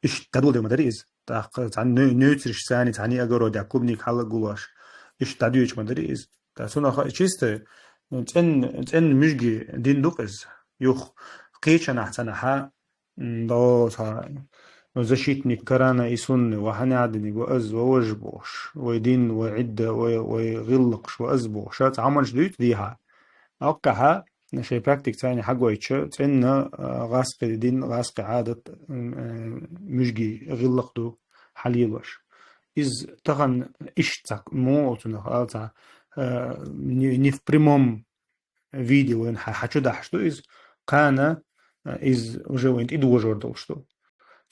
Иштта дӀадоладе ма дарий иза. ТӀаккха цхьана нуь-, нуьйцурш царна цхьаьний огородехь клубника хьала а гулош. Иштта дӀадоьдуш ма дарий иза. Ткъа цунах чисто цӀен-, цӀенна муьжги дин ду-кх иза. Юха кхечанахь цхьанхьа М, догӀу цхьа защитник Корана и Сунны, ва хьанадиниг, ва аз, ва важ бохуш, вай дин, вай Ӏидда, вай, вай гӀиллакхаш, ва аз бохуш, ша цхьа хӀуманаш дуьйцу дехьа. Оккхахьа, шайн практика царна хьагойтча, цӀенна, а, гӀаскхи дин, гӀаскхи Ӏадат, м, э, муьжги гӀиллакх ду хьалелош. Иза тахана иштта цхьа муха оцунах ала цхьа, э, не, не в прямом виде вайна хьа-, хьачу дахьаш ду иза, кхана, а, иза уже вайна тӀедожор долуш ду.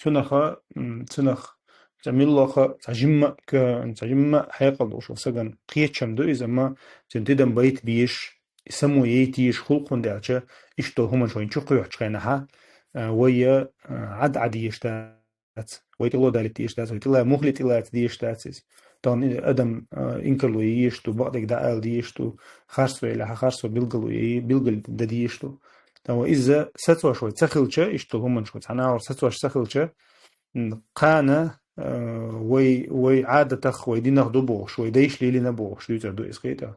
Цунаха, м, цунах цхьа миллоха, цхьа жимма а ка-, цхьа жимма а хьекъал долуш ву сагана кхечам ду иза, амма цуьнан тидам байта безаш, и само яйта езаш хӀуллакх, хӀунда аьлча иштта хӀуманаш вайна чу кхоьхьучу хенахьа, а, вай, а, Ӏад-Ӏад езаш да дац. Вай тӀело далийта дезаш дац, вай тӀела мухли тӀелаца дезаш дац иза. Тахана адам, а, инкарло е езаш ду, бакъдерг дӀаала дезаш ду, харцо елахь, харцо билгало е, билгал дан дезаш ду. Тахана вай иза сацош вай ца хилча, иштта хӀуманаш вай цхьана агӀор сацош ца хилча, м, кхана, а, вай, вай Ӏадатах, вай динах ду бохуш, вай дайша лелийна бохуш, дуьйцур ду иза кхетӀа.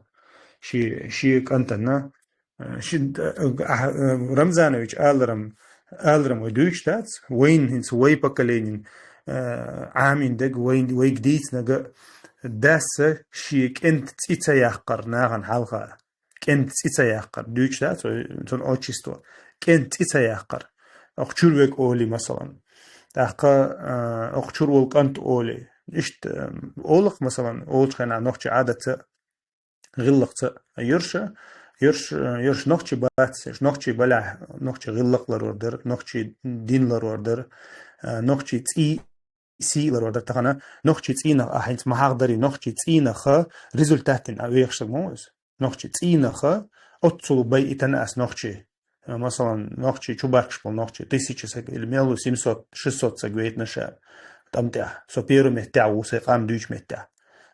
Ши, ши кӀантана, Э, ши-, э, э, Рамзанович аларам, аларам вай дуьйцуш дац, вайна хӀинца вай поколенин э, Ӏамийна дерг вайн, вайга дийцинарг а, дас шен кӀентан цӀи ца яккхар нахана хьалха. КӀентан цӀи ца яккхар. Дуьйцуш дац вай цун отчество. КӀентан цӀи ца яккхар. Оха чуьра верг олий, масалан. ТӀаккха, э, оха чуьра волу кӀант олий. Иштта, э, олу-кх, масалан, олучу хенахь нохчийн Ӏадатца, гӀиллакхца. Йоьрша, йоьрш, йоьрш нохчий бац, йоьрш нохчий балахь, нохчийн гӀиллакх ларор дара, нохчийн дин ларор дара, а, нохчийн цӀий, сий ларор дара. Тахана нохчийн цӀийнах, а, хӀинца ма хьахдарий, нохчийн цӀийнах результатина а вехаш стаг ма ву иза. Нохчийн цӀийнах оццул байийтина ас нохчий. Масалан, нохчий, чубаркаш болу нохчий, тысяча саг, или мел ву семьсот, шестьсот саг вейтина ша тӀам тӀехь. Со первый меттехь ву сайн къам дуьйчу меттехь.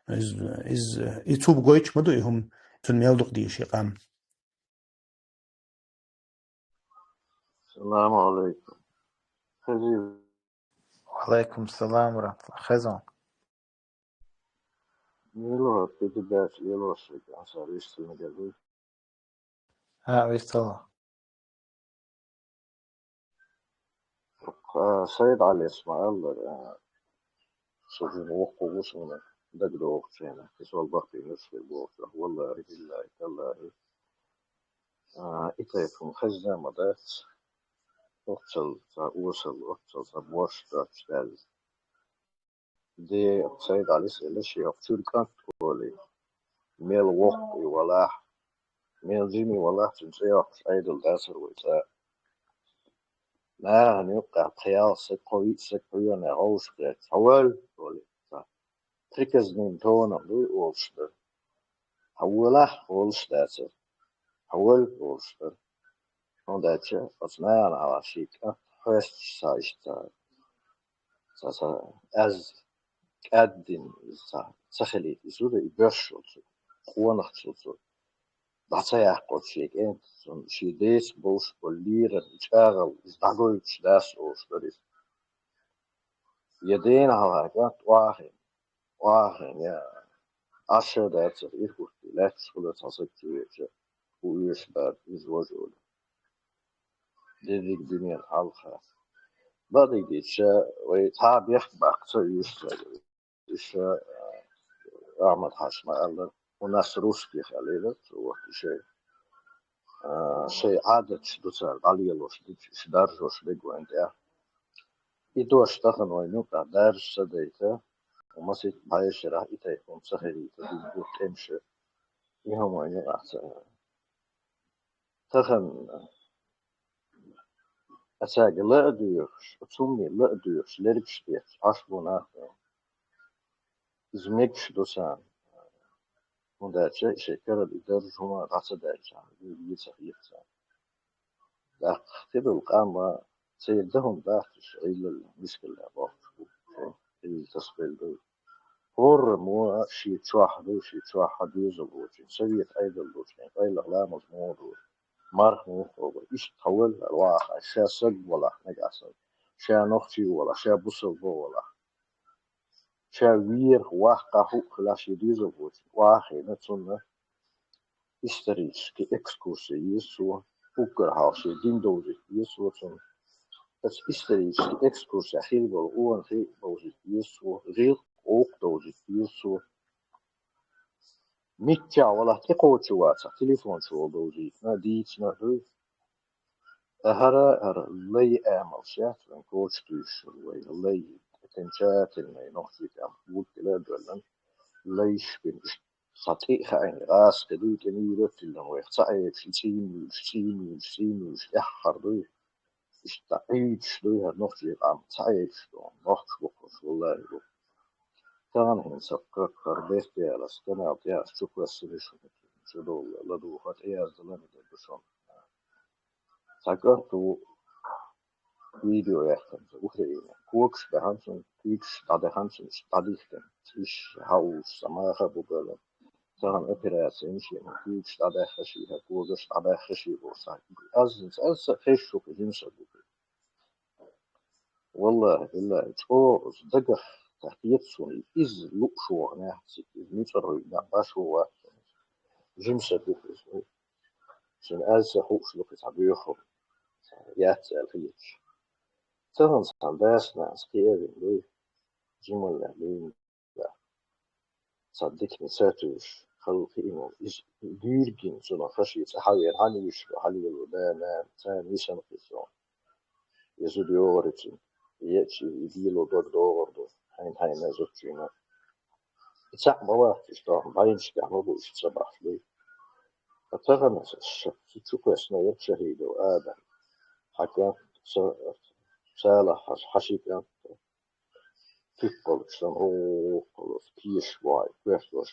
Из, из, и цу гойтуш ма ду и хӀума, цунна мел дукха дийша и къам. Салам алейкум. Хазир. Ва алейкум салам ва рахматуллах. Хезон. Мила передача лелош, ансар вистина гербу. ХӀаъ, вистхила. А, Сайд Ӏалис ма-аллара, а, со жин воккху ву суна дагадогӀучу хенахь, иза вал бахбийна шуьга бохучу, валлахӀи, биллахӀи, таллахӀи. А, и тайпа хӀума хезна а ма дац. Оццал цхьа осал, оццал цхьа борш доцуш даьлла. Де, Сайд Ӏалис элира шен оха чуьра кӀант олий. Мел воккха и валахь, мел жима и валахь, цуьнан цӀе йоккхуш Ӏедал дацара вай цӀа. Нахана юккъехь пхи-ялх саг, кхо-виъ саг хьоьгӀане гӀовшах гӀерташ, хьо вал, олий цхьа. Приказным тоном дуй олуш дара. Хьо волахь, олуш дацара. Хьо вал, олуш дара. ХӀунда аьлча оцу нахана хьалха шен кӀант хьоьстуш ца иштта ца, ца, ца, аз кӀаьддина иза ца, ца хилийта. Иза зуда и боьршалц, къонахчалц дӀа ца яккхалц шен кӀентан, шен деца болуш болу леррина и чӀагӀалла иза дӀагойтуш дац олуш дара иза. Я дена хьалха кӀант охьахиъна, охьахиъна, я Ӏаш а дацара, ирхӀуттий лаьтташ хуьлура цхьа саг чу веача, хӀун оьшуш бара иза важа олий. Дерриг а дуьненан хьалха. Бакъдерг дийцича, вай цхьа а бехк баккха ца оьшу цаьрга. Иша, а, Ахьмад-Хьаша ма-аллара, у нас русских аьлла, цо, вот, иша, а, шайн Ӏадаташ ду цара дӀалелош, дича иша даржош дерг вайна тӀехь. И дош тахана вайна юкъахь даржаш ца дайта, масийтта бӀешарахь и тайпа хӀума ца хилийта, дина бу тӀемаш. И хӀума вайна юкъахь ца Тахана цаьрга ла а доьхуш, цунна ла а доьхуш, лергаш детташ, Ӏаш бу нах бен. Иза мегаш ду царна. ХӀунда аьлча шайн карара и даржа хӀума дӀа ца даьлча, вуьйр йийца хета царна. ТӀаккха кхидолу къам а церан дан хӀума дац, уьш Ӏиллал мискалла бохуш бу, шайн Ӏилла тасабелла ду. ХӀоррамо шен чохь ду, шен чохь хьан доьзал вочун, совет Ӏедал долчун, къайлаха ламаз муха ду, марха муха кхобур. Иштта хьан валла, вахахь, ша саг валахь, нагахь санна, ша нохчи валахь, ша бусалба валахь, ша верах, ваккхахь хӀуъа хилахь, шен доьзал вочун, охьахиъна цунна исторически экскурсия еза цо, уггар хьалха шен дин довзийта еза цо цунна. Оцу исторически экскурсехь хилла болу къонахий довзийта еза цо, гӀиллакх, гӀуллакх довзийта еза цо. Миччахь валахь тӀекхочу вацахь, телефон чухула довзийтина, дийцина а дуй. ХӀара, хӀара лай амалш яц вайн коча туьйсуш вай лай, тӀе тӀенча тӀе вай нохчий тӀехь вуьггила а доьллина, лайш бина, иштта цхьа тӀе а хаийна, гӀазкхи дуй тӀе мийра а тиллина, вайх ца Ӏелаш, и цӀий муьйлуш, цӀий муьйлуш, цӀий муьйлуш, эххар дуй. Иштта Ӏийдаш дуй хӀара нохчий къам, ца Ӏелаш ду, нохчаш бу хӀорш, валлахӀи бу. Тахана хӀинца кхара бехке ялас, канал тӀехь чу кхоьссина шу, чу долу, ладугӀуха тӀеяздалар а дерг ду шуна. Цхьа кӀант ву видео яьккхина цо Украинехь. Когаш баьхна цунна, куьйгаш дӀадаьхна цунна, дӀадихкина. ЦӀиш хьауллуш, цхьа маха а бу бевлла. Тахана операци йина шена, куьйгаш дӀадаьхна шиха, когаш дӀадаьхна шиха бохуш цхьа. Аз, аз ца хезаш ву кху жимсаг ву. ВаллахӀи, биллахӀи, чӀогӀа дагах тахета суна, иза лууш ваханехь, цига иза муьцӀархой нах баш ву вац. Жимсаг ву иза. Шуна аз ца хууш ду кхин цхьа боьха хӀума яц аьлла хеташ. Тахана цхьана дас-нанас кхиавина дуй. жималлехь лийна. Цхьа диканца туьйш, халкъ хиъна, иза дуьйргина цунах хаший цӀа хьавер, хьан уьш, хьалело, да, на, царна висана хи сон. Я зуда йогӀарицин, ечи, и дийло дог догӀар ду, хьайна-хьайна зудчуьйна. И цхьаъ ма вац, иштта бӀаьннашкахь ма бу иштта ца бахьаш буй. Ткъа тахана ша, чу кхоьссина яра шахӀидов Адам. Хьан кӀант, са, Салахь, хьан ши кӀант. Туьппалгаш санна, хӀокхул тешаш вай, коьртош,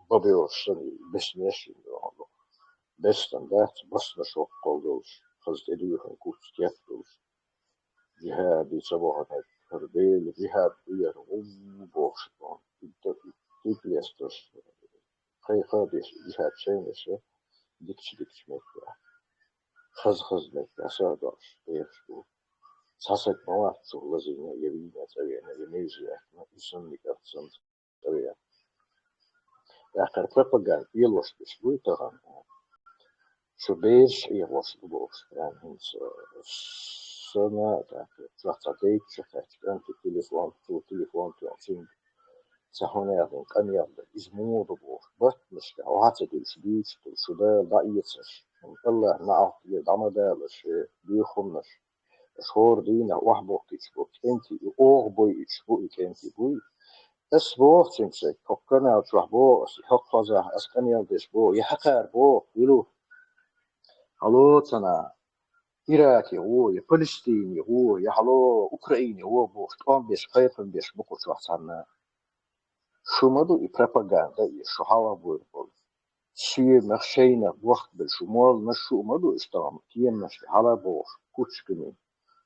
бабош санна, беснеш йина. Беснан дац, баснаш хӀокхул долуш, хаза тӀедуьйхина куц кеп долуш. Жихаде ца бохург хӀара Дела, жихад ду яра, гӀу бохуш, тӀуг лесташ, кхайкха а деш, жихад шайнаш, дикачу-дикачу меттехь, хаза-хаза меттехь сагӀа долуш, бехаш бу. Цхьа саг ма вац чух лазийна, я вийна, цӀа веана, я мевза яьккхина, и санна кӀант санна цӀа веана. ТӀаккха пропаганда лелош деш буй тахана. Шу бераш Ӏехош ду бохуш, прям хӀинца сана, тӀаккха чохь цхьа дайта чу кхаьчча, кӀанте телефон, цо телефон тоьхна, цуьнга цхьа хӀун яхана, къамел дан, иза муха ду бохуш, баттанашка, охьа ца дуьллуш, дуьйцуш долу, шу Дала дӀаэцарш, Аллах наӀалт эр, дӀа ма даларш, э, боьха хӀуманаш. Аша хӀора дийнахь охьабохкуьйтуш бу кӀентий, и оха бойуьйтуш бу и кӀентий буй. Ас боху цуьнга, хӀокху канал чохь боху ас, и хӀокху хьозахь ас къамел деш боху, я хьакхара боху, вилу. Хьало ца наха, Ираке гӀо, я Палестине гӀо, я хьало Украине гӀо бохуш, тӀом беш, кхайкхам беш бу кху чохь цхьанна. Шу ма ду и пропаганда, и шу хьалха буьйр болу. Соьмах шайнах бохкабелла шу молланаш шу ма ду, иштта кеманашка хьала бохуш, кучками.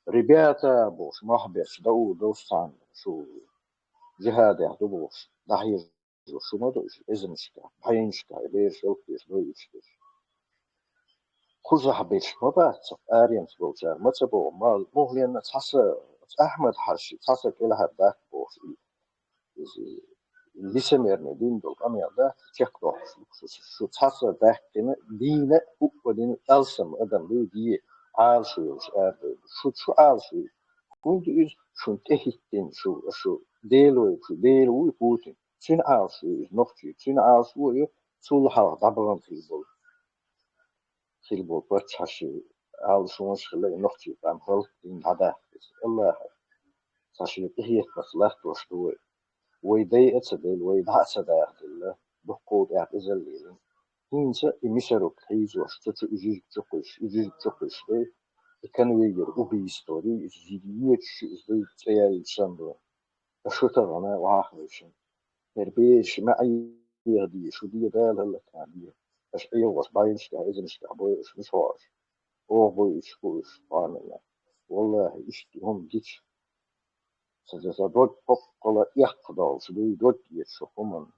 Ребята бохуш, мохь беш, дау довс цхьанна шу жихадехь ду бохуш, дӀахьежо шу ма ду, эзамашка, бӀаьннашка, и бераш ялх деш, дойуш деш. Кхузахь берш ма бац, аренца болчара ма ца боху, ма мухленна цхьа са, Ахьмад-Хьаьжи, цхьа са кӀелхьара дац бохуш. Иза лицемерный дина долу къамел дац, чекхдоккхуш ду шу, шу цхьа са даьккхина, дийна, хӀуъа дина, алсам адам дуй, де, Ӏалашо йолуш арадевлла. Шу, шу Ӏалашо ю. ХӀунда иза шуна тӀехӀиттина, шу, шу Дела вай, шу Дела вуй Путин. Цуьнан Ӏалашо ю иза нохчий, цуьнан Ӏалашо ю, цул хьалха дӀабахана хила болу. Хила болу паччахьаш Ӏалашонаш хила, и нохчий къам хӀаллакдина дӀадахка иза. Аллахьа, цхьа шен къинхетамца латтош ду вай. Вай дай а ца делла, вай дӀа а ца дахделла, дуккха тӀехь иза лелина. ХӀинца и мисарок хьийзош, цу чу и жижиг чу кхуьйсуш, и жижиг чу кхуьйсуш дай, и конвейер убийство дай, иза йоьдуш ю, иза дай цӀе яьллачу санна ду. Аша шу тахана вахьа хевшина. ХӀара бераш ма Ӏехаде, шу де Дала хӀаллакьхьа де. Аша Ӏехош бӀаьннашкахь, эзамашкахь бой аша, мичахь бу аша? Оха бой уьш, бу уьш, къамелна. Валлахьи, иштта хӀума гича. Сан, сан дог кхоккхала эккха долуш, дуй дог гечу хӀуманна.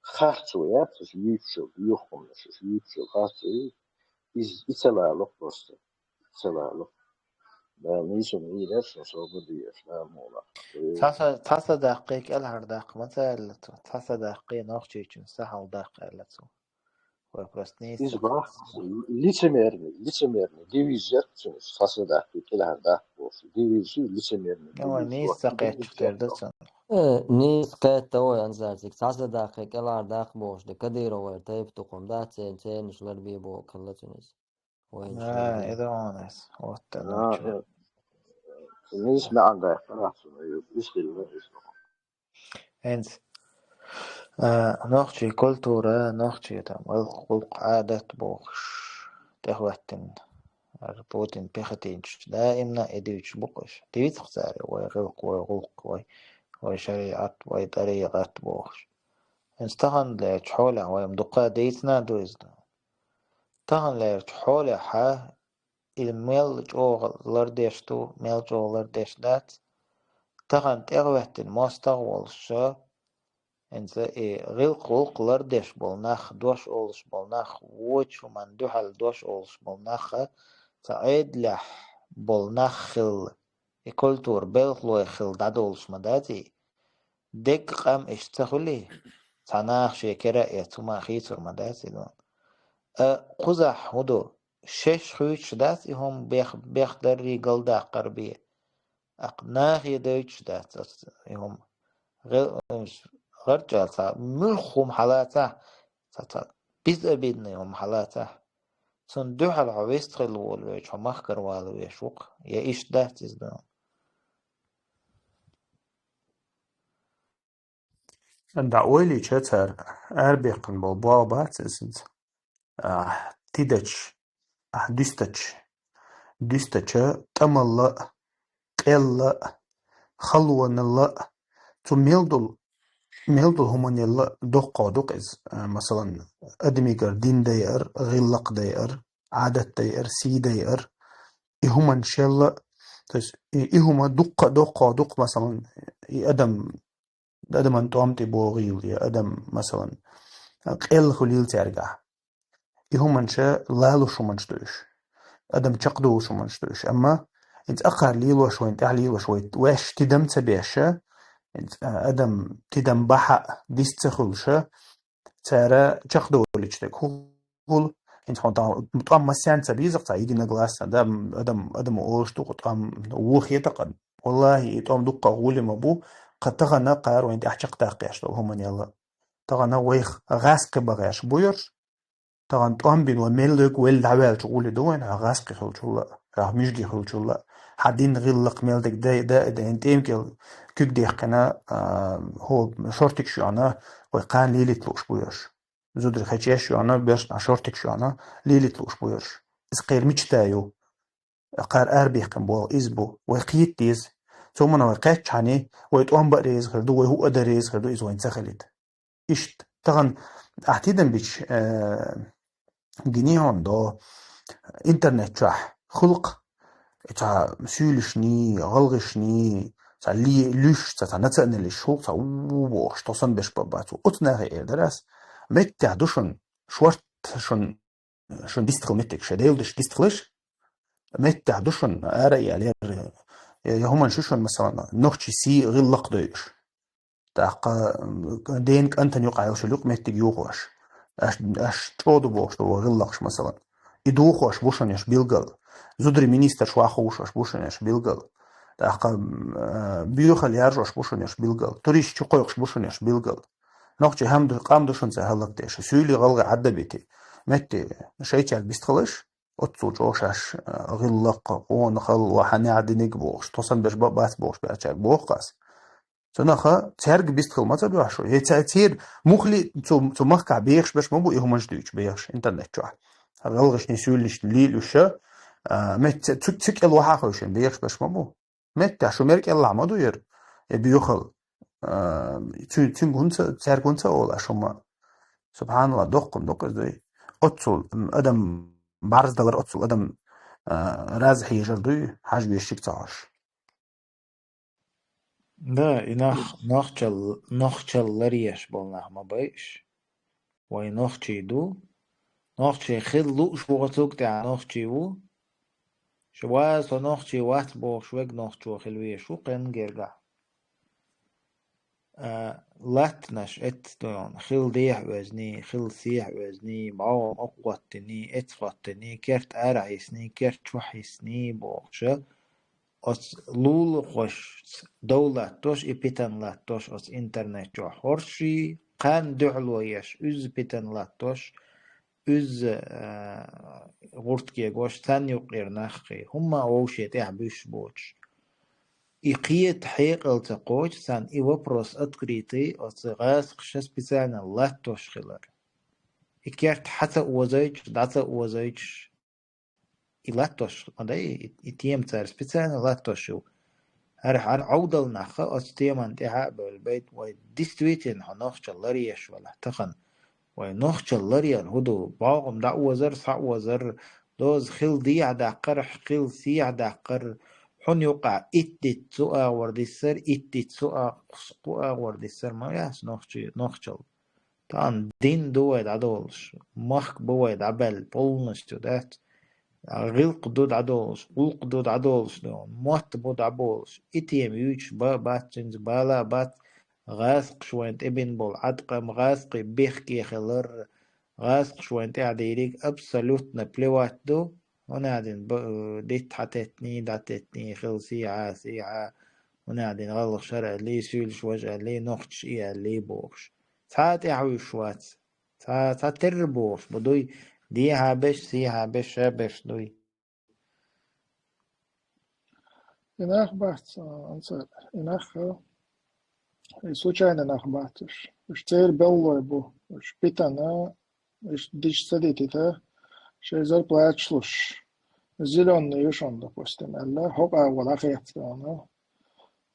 Харцо яц аша юьйцучул, юьйху хӀуманаш аша юьйцучул харцо ю, иза и ца лало просто. Ца лало. Дала нийсонна вийраш, сан собар дезаш, Дала мукъ лахь. Цхьа са, цхьа са даккхий, кӀелхьардаккха ма ца аьлла цо. Цхьа са даккхий, нохчийчун са хьалдаккха аьлла цо. Вай просто нийса. Иза бах, лицемерный, лицемерный девиз яц цуьнан, цхьа са даккхий, кӀелхьардаккха бохуш. Девиз ю лицемерный. Ну, вай девиз нийса ца кхетчух тера ду цунах. Э, нийса кхетта вай, Анзарчик, цхьа са даккхий, кӀелхьардаккха бохуш, де Кадыров вай тайпа тукхум дац, церан ценаш ларбе боху хилла цуьнан иза. Вай А, ларбе. И ду хьуна ас. Вот, а, да, чу. Нийса маьӀна даьккхина ахь цунах, иза хилла иза. ХӀинца, а, нохчий культура, нохчий там гӀуллакх, гӀуллакх, Ӏадат бохуш, тӀехӀоьттина. ХӀара Путин пехотинцаш даимна и дуьйцуш бу-кх уьш. Дийцахь цара вай гӀуллакх, вай гӀуллакх, вай, вай шариӀат, вай тӀарикъат бохуш. ХӀинца таханлерчу хьолехь вай-м дукха дийцина ду иза ду. Таханлерчу хьолехьа и мел чӀогӀа лардеш ду, мел чӀогӀа лардеш дац. Тахана тӀехӀоьттина мостагӀа волуш, хӀинца и гӀуллакх, гӀуллакх лардеш болу нах, дош олуш болу нах, вочу хӀуманна дуьхьал дош олуш болу нах, цхьа Ӏедалехь болу нах хилла, и культура белхалой хилла дӀадолуш ма дац и. Дегга къам иштта ца хуьлий, цхьа наха шен кера а эцна хӀума хийцур ма дац и дон. А кхузахь хӀун ду? Шаьш хуьйцуш дац и хӀума бех-, бехдаррий галдаккхар бен? Акх нахе дойтуш дац ас и хӀума. ГӀе-, гӀарчӀал цхьа муьлхха хӀума хьалацахь, цхьа, цхьа безобидный хӀума хьалацахь. Цунна дуьхьал хьо вест хила волавелча, хьо махкара вала веш ву-кх, я иштта дац иза дан. ДӀаойлийча цара арабехкан болу боху бац иза. Ахь тидача, ахь дуьстача, дуьстача тӀамалла а, къелла а, халонала а, цу мел долу, мел долу хӀуманелла а доккхо ду-кх иза. А, масалан, адамигара дин дайар, гӀиллакх дайар, Ӏадат дайар, сий дайар. И хӀуманаш елла а, то есть и, и хӀума дуккха а доккхо ду-кх, масалан, и адам адаман тӀом тӀе богӀийла, я адам, масалан, къелла хуьлийла цаьргахь. И хӀуманаш лалуш хӀуманаш ду уьш. Адам чекхдолуш хӀуманаш ду уьш. Амма хӀинца акхар лелош, вайн тӀехь лелош, вай ваьш тидам ца беша, хӀинца адам тидам бахьа а, дис ца хуьлуша, цара чекхдолуьйтуш дерг хӀу-, хӀула, хӀинца хьуна тахана тӀом массаьрца бийза-кх цхьа единогласно, да, адам, адамо олуш ду-кх тӀом вон хетар-кх. Валлахи, и тӀом дуккха а гӀоли ма бу, кху тахана кхара вайн тӀехь чекхдаккха еш долу хӀуманелла а. Тахана вайх гӀазкхи бан гӀерташ бу ерш, тахана тӀом бина вай мел верг велла дӀаваьлча гӀоли ду вайна, хьо гӀазкхи хилчул а, хьо муьжги хилчул а, хьан дин гӀиллакх мел дерг дай, дай, дайна тӀемкӀел куьг дехкина, а, хӀо шортигаш йоьхна, вай кхана лелийта лууш бу ерш. Зударий хечеш а йоьхна, берш а шортигаш йоьхна, лелийта лууш бу ерш. Иза кхеран мичта ю? Кхара арабехкан болу иза бу. Вай кхета деза. Цу хӀуманна вай кхаьччахьана, вай тӀом бан реза хир ду, вай хӀуъа дан реза хир ду, иза вайна ца хилийта. Иштта, тахана ахь тидам бича, э, гиний хьуна до, интернет чохь хуьлу-кх цхьа суьйлишний, гӀалгӀашний, цхьа ле-, луьш, цхьа, цхьа националисташ хуьлу-кх, цхьа у бохуш, тосам беш бан бац. Оцу нахе эр дара ас: меттехь ду шуна, шорта шуна, шуна дистхила меттиг, шайн Делан деш дистхилаш, меттехь ду шуна, ара а яьлла, я, я хӀуманаш ю шуна, масалан, нохчийн сий, гӀиллакх дойуш. ТӀаккха, м, ден кӀантана юкъахь йолуш йолу юкъаметтиг йохош. Аш, аш чӀогӀа ду бохуш долу гӀиллакхаш, масалан. И дохош бу шуна уьш билггал. Зударий министраш ваха хууш уьш бу шуна уьш билггал. ТӀаккха, м, а, боьхалла яржош бу шуна уьш билггал. Турист чу кхойкхуш бу шуна уьш билггал. Нохчий хӀама ду, къам ду шуна цара хӀаллакдеш. Суьйлий, гӀалгӀай Ӏадда бити. Метте шайчаьрга бистхилаш, оццул чӀогӀа шаьш, а, гӀиллакх, къонахалла, ва хьан неӀ диниг бохуш, тосам беш бан бац бохуш баьрчаьрга боху ас. Цунаха цаьрга бистхила ма ца боьхьа шу. Е ца-, церан мухли цу, цу махкахь бехаш беш ма бу и хӀуманаш дуьйцуш бехаш интернет чохь. ГӀалгӀашний, суьйлишний лийла уьш, а, метта цу, цу кӀел вахьа хевшина бехаш беш ма бу. Меттехь шу мер кӀелахь ма ду яра, я боьхалла. А, цу-, цуьнга хӀунца, цаьрга хӀунца олу аш хӀума? СубхьаналлахӀ, доккха хӀума ду-кх иза дуй. Оццул, м, адам бӀарздалар, оццул адам, а, раза хьежар дуй, хьажа вешиг ца хьожуш. Да, и нах, нохчал-, нохчалла ларъеш болу нах ма байъаш. Вай нохчий ду. Нохчий хила лууш ву, оцуг тӀехь нохчий ву. Ша ва со нохчий вац бохуш верг нохчо хила везаш ву кхин гергахь. А, латтанаш эццадойн, хила дехьа оьзний, хила сехьа оьзний, бӀогӀам окхоттиний, эца хоттиний, керт арахьисний, керт чохьисний бохуша, оцу лулахошца дов латтош, и питан латтош оцу интернет чохь хӀорший, кхарна дуьхьало еш, уьзза питан латтош, уьзза, а, гӀурт кегош, царна юккъера наххий, хӀумма а вовше тӀехь буьсуш боцуш. И кхета хьекъал ца кхочу царна и вопрос открытый оцу гӀазкхаша специально латтош хилар. И керт хьа ца озуьйтуш, дӀа ца озуьйтуш, и латтош, ма дай, и, и тема цара специально латтош ю. ХӀара, хӀара Ӏовдал нах оцу теман тӀехьа а бевлла байт, вай действительно хьо нохчалла ларъеш валахь тахана. Вай нохчалла ларъяр хӀу ду? БӀогӀам дӀа озар, схьа озар, доза хила дехьа даккхар, хила сехьа даккхар, хьуна юкъахь итт диц цу агӀор диссар, итт диц цу а-, кху агӀор диссар ма яц нохчи-, нохчалла. Тахана дин ду вай дӀадолуш, махка бу вай дӀабаьлла полностью, дац? ГӀиллакх ду дӀадолуш, гӀуллакх ду дӀадолуш, мотт бу дӀаболуш. И тема юьйцуш ба-, бац, цуьнца бала а бац, гӀазкхаша вайна тӀебина болу Ӏаткъам, гӀазкхий бехке хилар, гӀазкхаша вайна тӀехь дийриг абсолютно плевать ду, ХӀуна дин б-, дитт хьатеттний, дӀатеттний, хил сийхьа, сийхьа, ХӀуна дин гӀалгӀа шера аьллий, суьйлаш важа аьллий, нохчаш и аьллий бохуш. Цхьа а тӀаьхьа вуьйш вац. Цхьа, цхьа терра бохуш, бу дуй, дехьа беш, сехьа беш, ша беш дуй. И нах бац, а, анцара, и нах, а, и случайно нах бац уж. Уж церан беллой бу, уж питана, уж диш ца дитита, шайн зарплаташ луш. Зелёный ю шуна, допустим, аьлла, хӀокху агӀор вала хетта вана.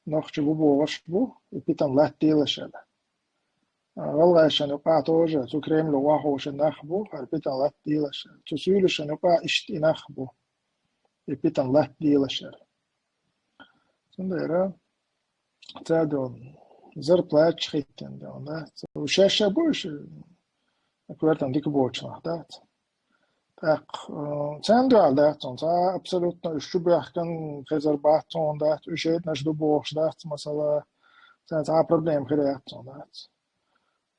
Нохчи бу бохуш бу, и питана латтийлаш аьлла. А, гӀалгӀайшан юкъа тоже, цу Кремле охьахуушан нах бу, хӀара питана латтийлаш аьлла. Цу суьйлашан юкъа иштта и нах бу, и питана латтийлаш аьлла. Цундела цаьрда йолу зарплаташ хӀиттина де, да? Цу шаьш-шаьш бу уьш, коьртан дика боцуш нах, дац? ТӀаккха, э, царна дуьхьал дац хьуна, цхьа абсолютно уьш чу баьхкина хезар бац хьуна, дац, уьш шайтӀанаш ду бохуш дац, масала, царна цхьа а проблема хир яц хьуна, дац.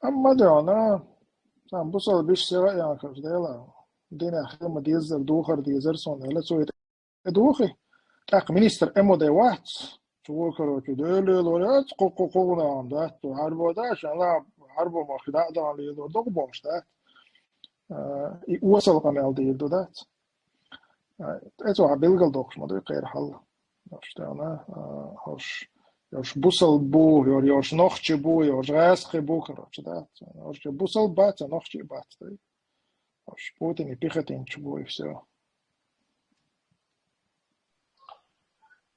Амма дуьхьал, цхьана бусалба йиша сиха а яхаш, Дела, динах хила ма деззара, духар дезара суна, аьлла, цо и тӀедухи. ТӀаккха министр МВД вац, цо, короче, Дела лелор яц, кху-, кху-, кху гӀуна ам дац, цо хьарбо дац, шен ла хьарбо махка дӀа а дан лелор догӀу бохуш дац. А, и осал къамел дийр ду дац. А, тӀе цо хьан билгал дохуш ма дуй кхеран хьал. Йош тӀе вана, а, хӀорш, йош бусалба бу, йор-, йош нохчи бу, йош гӀаьскхи бу, короче, дац. Йош бусалба бац, нохчи бац, дай. Аш Путин и пехотинчу бу, и всё.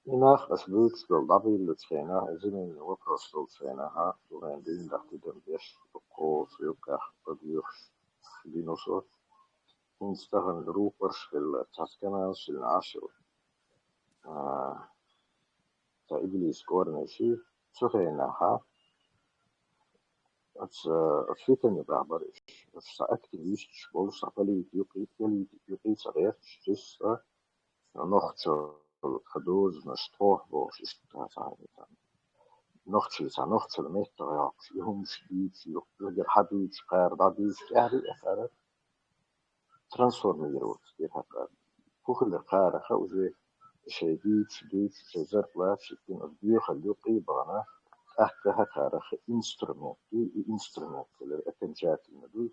И нах аш буьйцуш долу дӀабиллачу хенахь, и земельный вопрос долчу хенахь, а, ду хьайн дийна дахтидам деш, кхочу юккъехь, бадоьхуш, динуш вац. ХӀинца тахана рупорш хилла, цхьацца каналаш хилла, Ӏаш йолу. А, цхьа иблис кӀорнеш ю, цу хенахь, а, оцу, оцу фитнан юкъахь бара уьш. Оцу цхьа активисташ болуш, цхьа политик юкъе, политик юкъе цхьа гӀерташ, чисто нохчалла цхьа дозанаш тхох бохуш, иштта цхьа, цхьа, нохчий цхьа нохчалла меттах йоккхуш, и хӀуманаш дуьйцуш, юхагара хьан дуьйцуш, кхара дӀадуьйцуш, тӀаьхьа дуьйцуш, кхара трансформироваться дира хьакъ. ХӀун хилира кхарах уже шайн дуьйцуш, дуьйцуш, шайн зарплата, шайн куьнах доьхалла юкъе а бахана, тӀаккха хьакхарах инструмент ду, и инструмент хилира окончательно ду.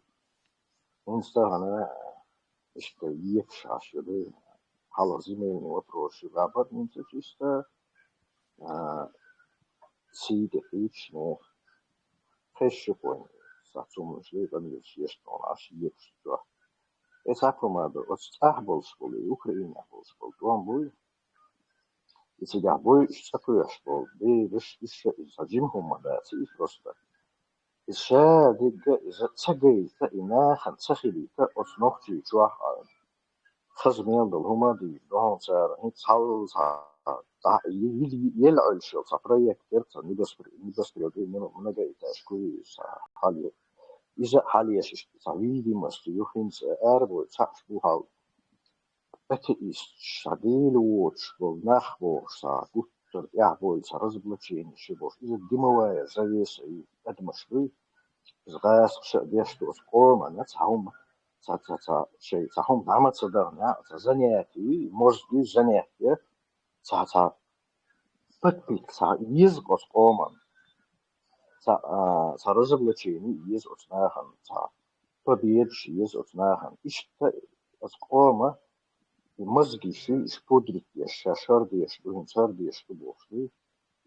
ХӀинца тахана иштта екаш Ӏаш ю ду. Хьалха земельный вопрос ю бабар, хӀинца чисто, а, сий тӀе кхийчаш нехан. Кхеш ю кхойн, сац хӀуманаш ле, къамелаш еш тхуна Ӏаш екаш чохь. Эцхьа хӀума ду, оцу цӀахь болуш болу, и Украинехь болуш болу тӀом буй. И цигахь буй, уьш цӀа кхоьхьуш болу, беваш, уьш ша иза цхьа жима хӀума дац, иза просто. Иза ша дигга, иза ца гайта, и нахана ца хилийта, оцу нохчий чохь а хаза мел долу хӀума а дийр ду хьуна цара, хӀинца хьал цхьа, дӀа, ел, ел Ӏуьллуш йолу цхьа проект яра, цхьа небоскреб, небоскреб, и много, многоэтажка ю иза, цхьа хьал ю. Иза а хьалъеш, иштта цхьа видимость ю, хӀинца арабой цхьаъш бу хьал. Атеисташ, цхьа Дела воцуш болу нах бохуш, цхьа гуттар тӀаьхьа бойла, цхьа разоблачение шу бохуш. Иза дымовая завеса ю, адамаш дуй. Иза гӀазкхаша а деш ду оцу къомана, цхьа хӀума, цхьа, цхьа, цхьа, шайн, цхьа хӀума дӀа ма ца дахана, цхьа занятие, мозги занятие, цхьа, цхьа подпитка, цхьа еза оцу къоман. Цхьа, а, цхьа разоблачение еза оцу нахана, цхьа победаш еза оцу нахана. Иштта оцу къома и мозги ши, иш пудрик еш, ша шардеш ду, хӀинца шардеш ду бохуш ду.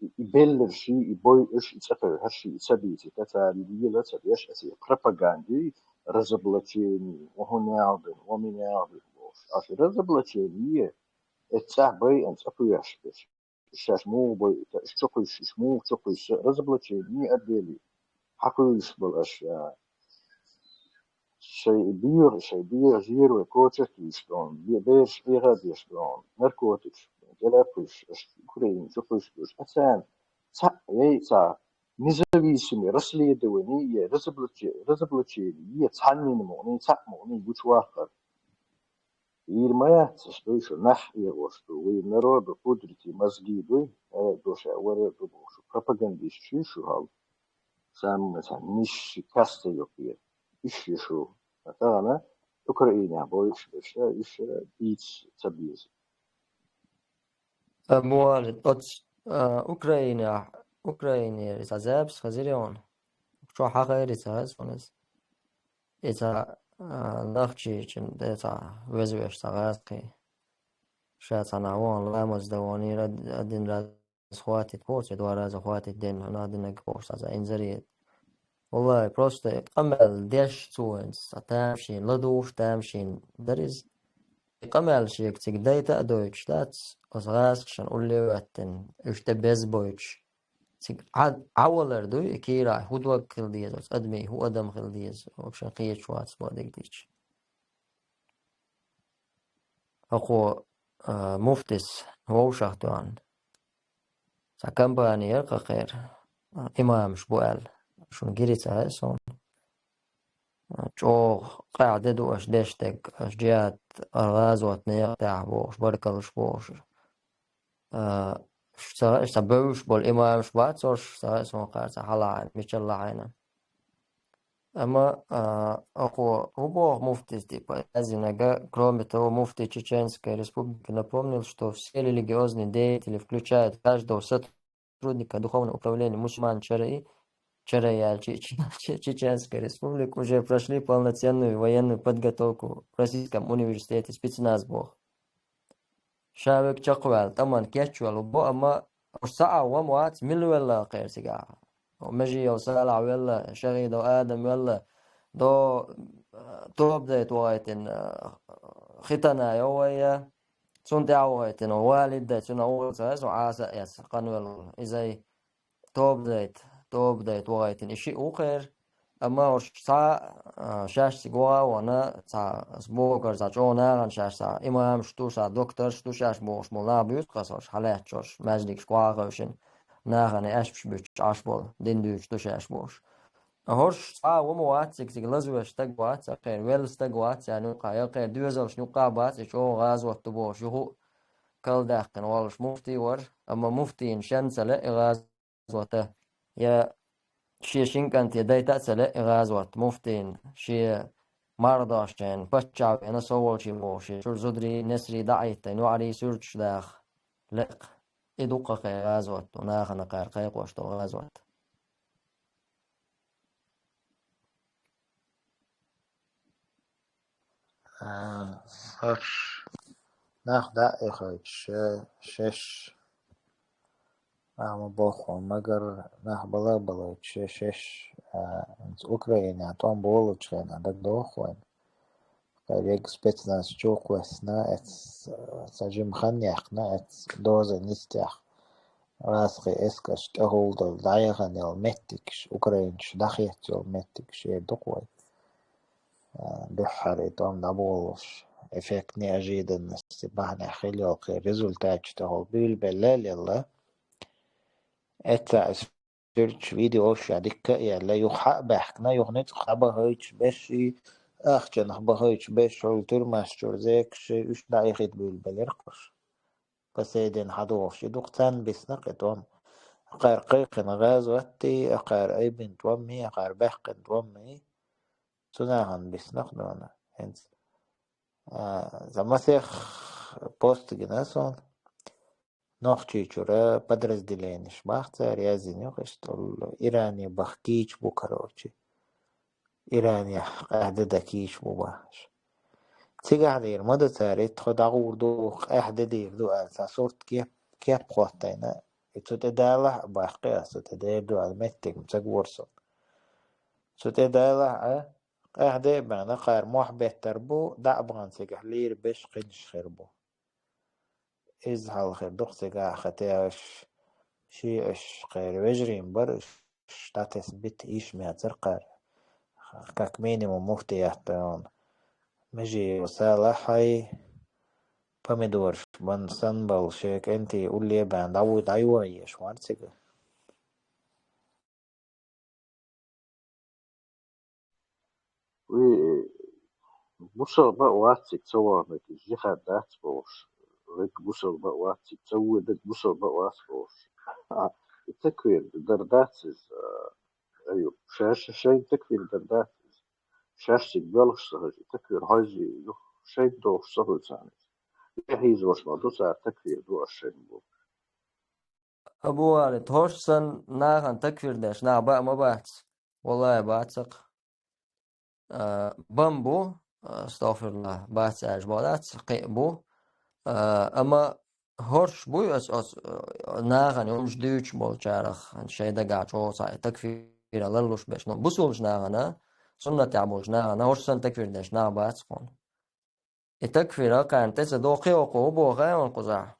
И, и беллар ши, и бойуш, и цӀа тойхьар ши, и ца бийцита, цара и лела ца деш, аса и пропаганди, разоблачение, о хӀун ялдин, о мин ялдин бохуш. Аш и разоблачение, эццахь байъан цӀа пхоьш деш. Шаьш муха бойуьйту, иш чу кхуьйсуш, иш муха чу кхуьйсу, разоблачение а дели. Хьан кхуьйсуш болу аша? Шайн и боьха, шайн боьха жийра вай коча а туьйсуш долу, бе-, бераш Ӏеха а деш долу, наркотикаш, гӀела а кхуьйсуш, аша Украина чу кхуьйсуш долуш. Ацарна цхьаъ, ей, цхьа независимый расследование, е разоблаче-, разоблачение, е цхьаннина мукъний, цхьаъ мукъний гучуваккхар. Вийр ма яц, аш дуй шу нах эгӀош ду, вуй народу пудрити мозги дуй, э, душа вара ду бохуш, пропагандист шу шу хьал. Самый сан ниш ши касса йоккхе, иш ю шу. А тахана Украинехь болуш берш, уьш дийца ца беза. Амма оцу, а, Украинехь, Украинера иза запись хезира хьуна. Чохь хьахайра иза, хеза хьуна иза. Иза, а, Нохчийчу де цхьа везавеш цхьа гӀазкхий. Ша цхьана вон ламаз дан вонийра, один раз хватит, хӀоцу два раза хватит ден, хьуна динарг хӀош цхьа инзаре. Валлай, просто къамел деш цо вайна, цхьа тамашийна, ладугӀуш тамашийна дара иза. И къамел шега цига дайта а дойтуш дац, оцу гӀазкхашна улле а хӀоьттина, уьш тӀе беза бойтуш. Цига Ӏа-, Ӏа валар дуй, и кийрахь хӀун дог хила деза, оцу адамийн хӀун адам хила деза, вообще кхеташ вац бо дерг дийча. ХӀокхо, а, муфтис вовшах тоьхна. Цхьа компани яра кхакхера, а, имамаш бу аьлла. Шуна гири ца хаьа суна. А, чӀогӀа къаьхьа де ду аша деш дерг, аша джихад, а, гӀазот некъа тӀехь бохуш, баркаллаш бохуш. А, ш-, ца, ца бевзаш болу имамаш бац, ош, ца, сон кхара ца хьалахьийна, мичаллахьийна. Амма, а, оха хӀун боху муфтис, типа, яздинарг, кроме того, муфтий Чеченской Республики напомнил, что все религиозные деятели, включая каждого сотрудника духовного управления мусульман Чарай, Чарай яьлчи, Че-, Че-, Чеченской Республики, уже прошли полноценную военную подготовку в Российском университете спецназ боху. Ша вега чекхваьлла, тӀаман кечвелла бу, амма уьш цхьа а ван вац, мила велла кхера цигахь. Межиев Салахь велла, Шахидов Адам велла, до, э, Тобзайт вахийтина, э, Хитана йо вай, цунна тӀаьхьа вахийтина, Валид дай, цунна вахийтина, со Ӏаса эс, къанвелла, изай. Тобзайт, Тобзайт вахийтина, и шиъ ву кхера. Амма уьш цхьа, а, шаьш цига ваха а вана, цхьа ас боху кара, цхьа чӀогӀа нахана шаьш цхьа имамаш ду, цхьа докторш ду шаьш бохуш болу нах буьйцу кхасош, хьалаьттачош, маьждигаш кхохьахевшина, нахана аьшпаш буьттуш Ӏаш болу, дин дуьйцуш ду шаьш бохуш. ХӀорш цхьа а ву ма вац цига, цига лазавеш стаг вац, а кхера велла стаг вац, царна юккъахь, я кхера доьзалшна юккъахь бац, и чӀогӀа гӀазот ду бохуш, юха а калдаьккхина волуш муфтий вара, амма муфтийна шен ца ле и гӀазот. гӀазота, я шен шин кӀанте дайта а ца ле и гӀазот, муфтийна, шен мархадошна, паччахь веана со волчий бохуш, шен чуьра зударий, несарий дӀа а хӀиттина, йоӀарий суьрташ даха лекха. И дукха кхе гӀазот ду, нахана кхара кхайкхош долу гӀазот. А, хӀорш нах дӀа а эхойтуш, ше-, шеш, а, ма боху, магар нах бала а балойтуш, ше-, шеш, а, Украинехь тӀом болучу хенахь дагадогӀу вайна. Кхериг спецназ чу кхоьссина, эц, ца жима хан яьккхина, эц доза нисдехь. ГӀазкхийн эскарш тӀехула долу дӀаяхана йолу меттигаш, украинцаш дӀахецна йолу меттигаш эр ду-кх вай. А, дуьххьара и тӀом дӀаболуш, эффект неожиданности бахьанехь хилла йолу кхин результатчу тӀехула буьйлабелла а лелла. Эццахь и суьрташ, видеош ша дикка а яьлла, юха хьа а баьхкина, юха ницкъ дӀабахийтуш берш, ахчанах бахийтуш берш, хьула тюрьмаш чуьра зекаш, уьш дӀаихийта буьйлабелира-кх уьш. По сей день хьадогӀуш и ду-кх, царна бисна-кх и тӀом. Акхара кхайкхина гӀазоттий, акхара айбина тӀоммий, акхара баьккхина тӀоммий. Цу нахана бисна-кх нуна хӀинца. А, за масех пост гина суна. Нохчийчуьра подразделенеш бах цара, яздина ю-кх иштта, Иране баха кийча бу, короче. Иранехь къаьхьа де дан кийча бу бахаш. Цигахь дийр ма ду цара, и тхо дӀагӀур ду, къаьхьа де дийр ду аьлла, цхьа сурт кеп, кеп хӀоттайна. И цу тӀе далахь а баккхи ас, цу тӀе дер ду аьлла, меттиг-м ца гора суна. Цу тӀе далахь а, къаьхьа де а баьхна, кхара мохь беттар бу, дӀа а бахана цигахь лийра беш кхинаш хир бу. Иза хьал хир ду-кх цигахь, хотя уьш шиъаш кхера вежарий-м бара, уьш дӀатесна бита йиш мецара кхара. Как минимум муфтият тӀе йолу Межиев Салахьий, помидораш бан санна болу шен кӀентий улле а баьхна дӀавуй дӀайоха езаш вара цига. Вай бусалба а вац цига ца ваханарг, жихад дац бохуш, вай бусалба а вац цига, ца воьдург бусалба а вац бохуш. А, и такфир дар дац иза, а, Аюб? Ша, ша, шайн такфир дар дац иза? Шаьш цига боьлхуш ца хилча, и такфир хьожа ю, шайтӀа дохуш ца хуьлу царна. И хьийзош ма ду цара, такфир ду ас шайна бохуш. Абу Валид, хӀорш санна нахана такфир деш нах баа ма бац? Валлахи, бац-кх. А, бан бу, а, астагфируллах, бац аьлча бан дац, кхин а бу. А, амма хӀорш буй ас оцу, а, нахана, хӀумаш дуьйцуш болчарах, шайн дагахь чӀогӀа цхьа такфира ларлуш берш. Ну, бусулбачу нахана, суннатехь болчу нахана, хӀорш санна такфир деш нах бац-кх хьуна. И такфир кхарна тӀе ца доху, кхин а боху хьуна кхузахь.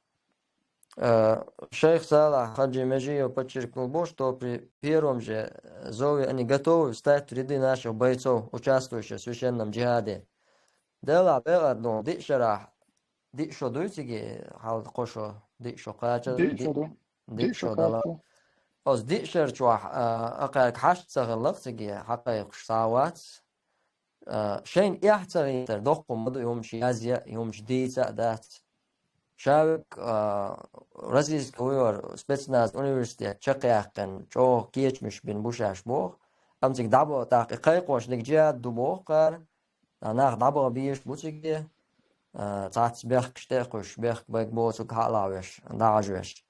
Э, шайх Салахь Хаджи Межиев подчеркнул бу, что при первом же зове они готовы встать в ряды наших бойцов, участвующих в священном джихаде. Делахь бегӀар ду диъ шарахь, диъ шо дуй циге, хьал кхо шо, диъ шо кхача, диъ шо ду. Диъ шо дала. Оцу диъ шар чохь, а, акхаьрга хьашт ца хилла-кх циге, хьакхайкхуш схьа а вац. А, шайна эхь ца гӀийтар доккха ма ду, и хӀумаш язъян а, и хӀумаш дийца а дац. Ша верг, а, Российский военный спецназ университет чекхъяьккхина, чӀогӀа кечамаш бина бу шаьш боху. Амма цига дӀабаха тӀаккха и кхайкхош дерг джихад ду боху кхара. А, нах дӀабаха безаш бу циге. А, цхьацца бехкаш тӀе а кхуьссуш, бехк байга боцург хьа а лахьвеш, дӀахьажавеш.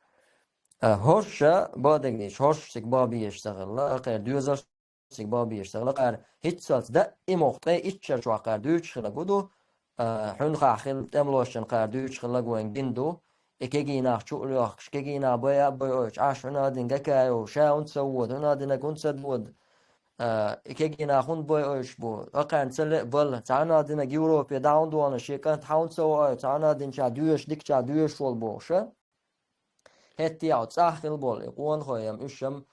А, хӀорш бан дерг дийцча, хӀорш цига бан безаш ца хилла, акхеран доьзалш цига бан безаш ца хилла, кхара хӀинццалц даимах ткъе итт шар чохь кхара дуьйцуш хилла гу ду, а, хьуьнхахь хилла тӀемалошна кхара дуьйцуш хилла гу вайн гина ду, и кегий нах чу а лоьхкуш, кегий нах байа а байойтуш, Ӏаш хьуна а дина гакайо, ша хӀунда ца вода, хьуна а динарг хӀунда ца дода, а, и кегий нах хӀунда байойтуш бу, акхарна ца ле а бала, цхьа хьуна а динарг Европе дӀа хӀунда вахана, шен кӀант хьан хӀунда ца ваойу, цхьа хьуна а дина ша доьшуш, дика ша доьшуш волу бохуш а. ХӀетте а цӀахь хилла болу и къонахой-м, уьш-м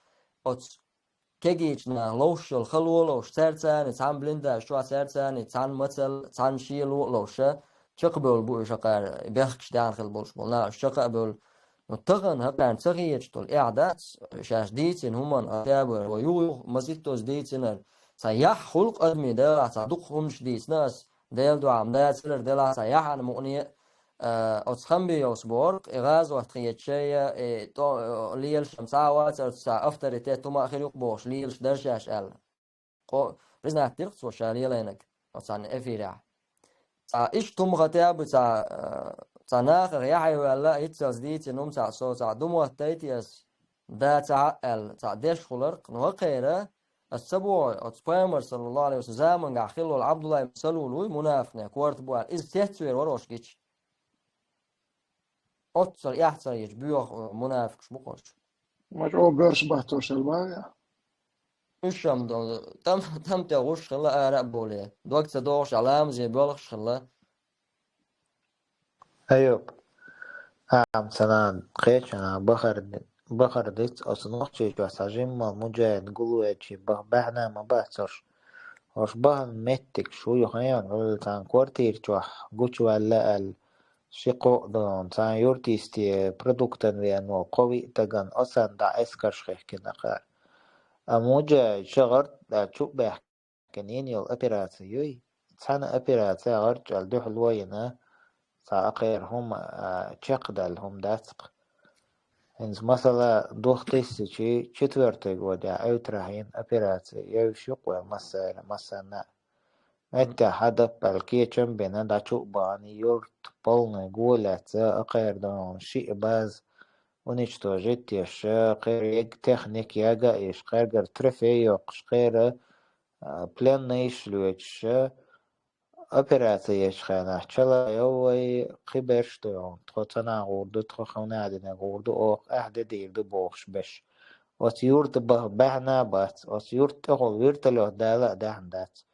оцу кегийчу наха ловш йолу хало а ловш, цаьрца а цхьана блиндаж чохь, цаьрца а цхьана мацалла, цхьана шело а ловш, чекхбевлла бу уьш хӀокхара бехкаш даьхна хилла болуш болу наха, уьш чекх а бевлла. Ну, тахана хӀокхарна ца хеташ долу эхь дац, шаьш дийцина хӀуманна, а, тӀаьбара, вай юха-юха масийттаза дийцинарг, цхьа яхь хуьлу-кх адамийн, делахь цхьа дукха хӀуманаш дийцина ас, Делан дуьхьа-м дацарара делахь цхьа яхьана мукъане, а, оцу Хамбиевс бохург, и гӀазот хеташ шайга, и тӀо-, лелаш-м схьа а вацара, цхьа авторитет хӀума а хир ю-кх бохуш, лелаш дара шаьш аьлла. Кхо-, признать дира-кх цо ша лелийнарг оцу цхьана эфирехь. Цхьа иштта хӀума хатӀа а бу, цхьа, а, цхьа нахах яхье ваьлла, хӀинццалц дийцина хӀума цхьа со цхьа ду моттайти ас, дацахьа а аьлла, цхьа деш хиларх, ну, хӀокхеран, ас ца боху, оцу пайхамар, саллаллаху алейхи ва саллям, замангахь хилла волу Абдулла ибн Салул вуй, мунафикъ, корта бу аьлла, иза цецвер вара ош гича. Оццул эхь ца гӀерташ боьха мунафикъаш бу-кх уьш. Ма чӀогӀа боьрша баттош хилла бара. Уьш-м до-, там, там тӀе гӀуш хилла, ара а боле. Дог ца догӀуш, ламазе боьлхуш хилла. Айюб, амма ца нана кхеча бахар, бахар диц, оцу Нохчийчохь цхьа жимма муджахид гулвечи баха баьхьна ма бац уьш. Уьш бахана меттиг шу ю хьайна, царна квартира чохь гучуваьлла аьлла, ши кхоъ долун, царна юртисте продуктан веана волу кхо-виъ тагана, оцарна дӀа эскарш хихкина кхара. А муджахид ша гӀарт а чу баьхкина йина йолу операци юй? Цхьана операци гӀарчӀал дуьхьало йина, цхьа акхера хӀума, а, чекхдаьлла хӀума дац-кх. ХӀинца масала, двухтысячи четвёртый годехь Эвтарахь йина операци, евш ю-кх вай массара, массарна а. Меттехь хьадаппал кечам а бина, дӀачу а бахана, юрт полный го лаьцна, акхера долун шиъ база уничтожить еш, кхера яга техника яга а еш, кхергара трофей йоккхуш, кхера, а, пленный йиш лоьцуш, операци ечу хенахь, чалайо вай кхиберш а тойгӀуна, тхо ца нагӀур ду, тхо хӀунда а дина гӀур ду, оха ахь де дийр ду бохуш берш. Оцу юрта баха баьхьна а бац, оцу юрта тӀехула вертолёт дала а даьхьна дац.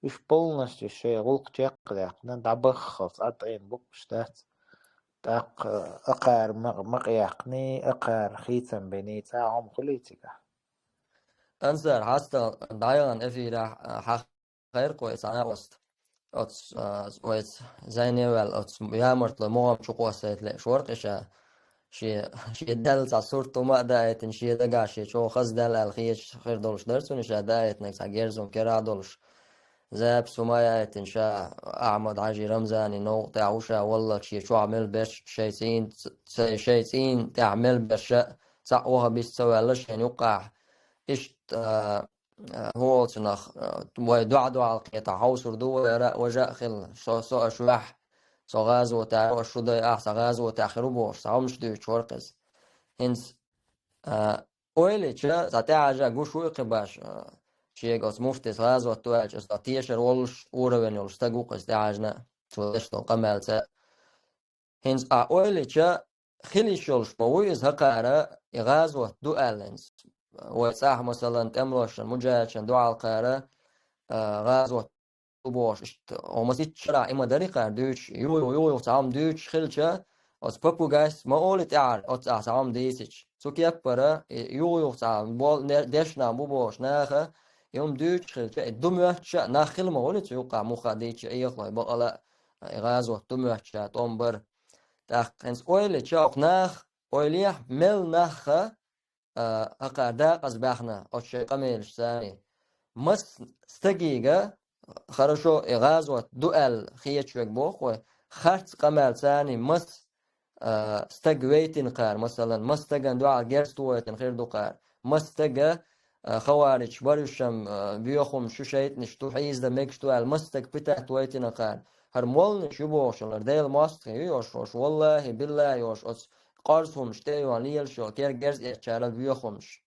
Уьш полностью шайн гӀуллакх чекхдаьккхина, дӀабаххалц Ӏа тӀайна букъаш дац. ТӀаккха акхара ма-, ма кхайкхиний, акхара хийцам биний, цхьа а хӀума хуьлий цигахь? Ансар, хьастагӀа дӀаяхана эфирахь, а, хьан хайра кхо цхьана а оцу, оцу, а, вайца зайне а ваьлла, оцу ямартло могӀам чу кхоссайта лууш вара-кх и ша. Шен, шен даьлла цхьа сурт хӀума а даийтина, шен дагахь шен чӀогӀа хаза даьлла аьлла хеташ хир долуш дара цунна и ша даийтинарг, цхьа герзум керахь долуш. Запись хӀума а яийтина, ша Ахьмад-Хьаьжи Рамзани новкъа тӀехь ву ша, валлахӀ, шен чохь мел берш, шайн цӀийн ц-, ц-, шайн цӀийн тӀехь мел берш а цхьаъ вахабица ца ваьлла шайна юккъехь. Иштта, а, а, хӀу олчунах, а, вай дуӀа-дуӀал кхетахь хьовсур ду вай, ара а, важа а хилла. Со, со аш ваьхь, со гӀазотехь, аш шу дай ахь, сан гӀазотехь хир ву бохуш, сан хӀумаш дуьйцуш вара кхеза. ХӀинца, а, ойла йича, сан тӀаьхьажа гуш ву и кхин баш, а, шега оцу муфтис гӀазот ду аьлча, аса тешар волуш, уровень йолуш стаг ву кхеза тӀаьхьажна, цо деш долу къамелца. ХӀинца ахь ойла йича, хила йиш йолуш ма вуй иза хӀокхара, и гӀазот ду аьлла хӀинца. Вай цӀахь, масалан, тӀемалошна, муджахӀидашна дуьхьал кхара, а, гӀазот ду бохуш, иштта, хӀума ситтачу шарахь и ма дарий кхара дуьйцуш, юха-юха, юха-юха цхьа хӀума дуьйцуш хилча, оцу попугайс ма олий тӀаьхьара, оцу цӀахь цхьа хӀума дийцича. Цу кеппара, и юха-юха цхьа бол-, не-, дешна бу бохуш наха, и хӀума дуьйцуш хилча, и ду моьттуш а нах хила ма хуьлу цу юккъахь мухха дийцича, Ӏехалой бакъала а, и гӀазот ду моьттуш а тӀом бара. ТӀаккха хӀинца ойла йича, оха нах, ойла ехьа, мел нах а, а, хӀокхара дакъаза баьхна оцу шайн къамелаш царний. Мас стагига, хорошо, и гӀазот ду аьлла хеташ верг боху вай, харц къамел царний мас, а, стаг вейтина кхара, масалан, мас стаган дуьхьал герз тохийтина хир ду кхара, мас стага, а, хаваричаш бара уьш-м, а, боьхамаш ю, шайтӀанаш ду, хьийзадан мегаш ду аьлла, мас стаг питат вайтина кхара. ХӀара молланаш ю бохуш хилар, Делан мостагӀий ю йош, йош, валлахӀи, биллахӀи йош, оцу къорза хӀумаш тӀе а йолу, лелаш йолу, керла герз эцначарал боьхамаш.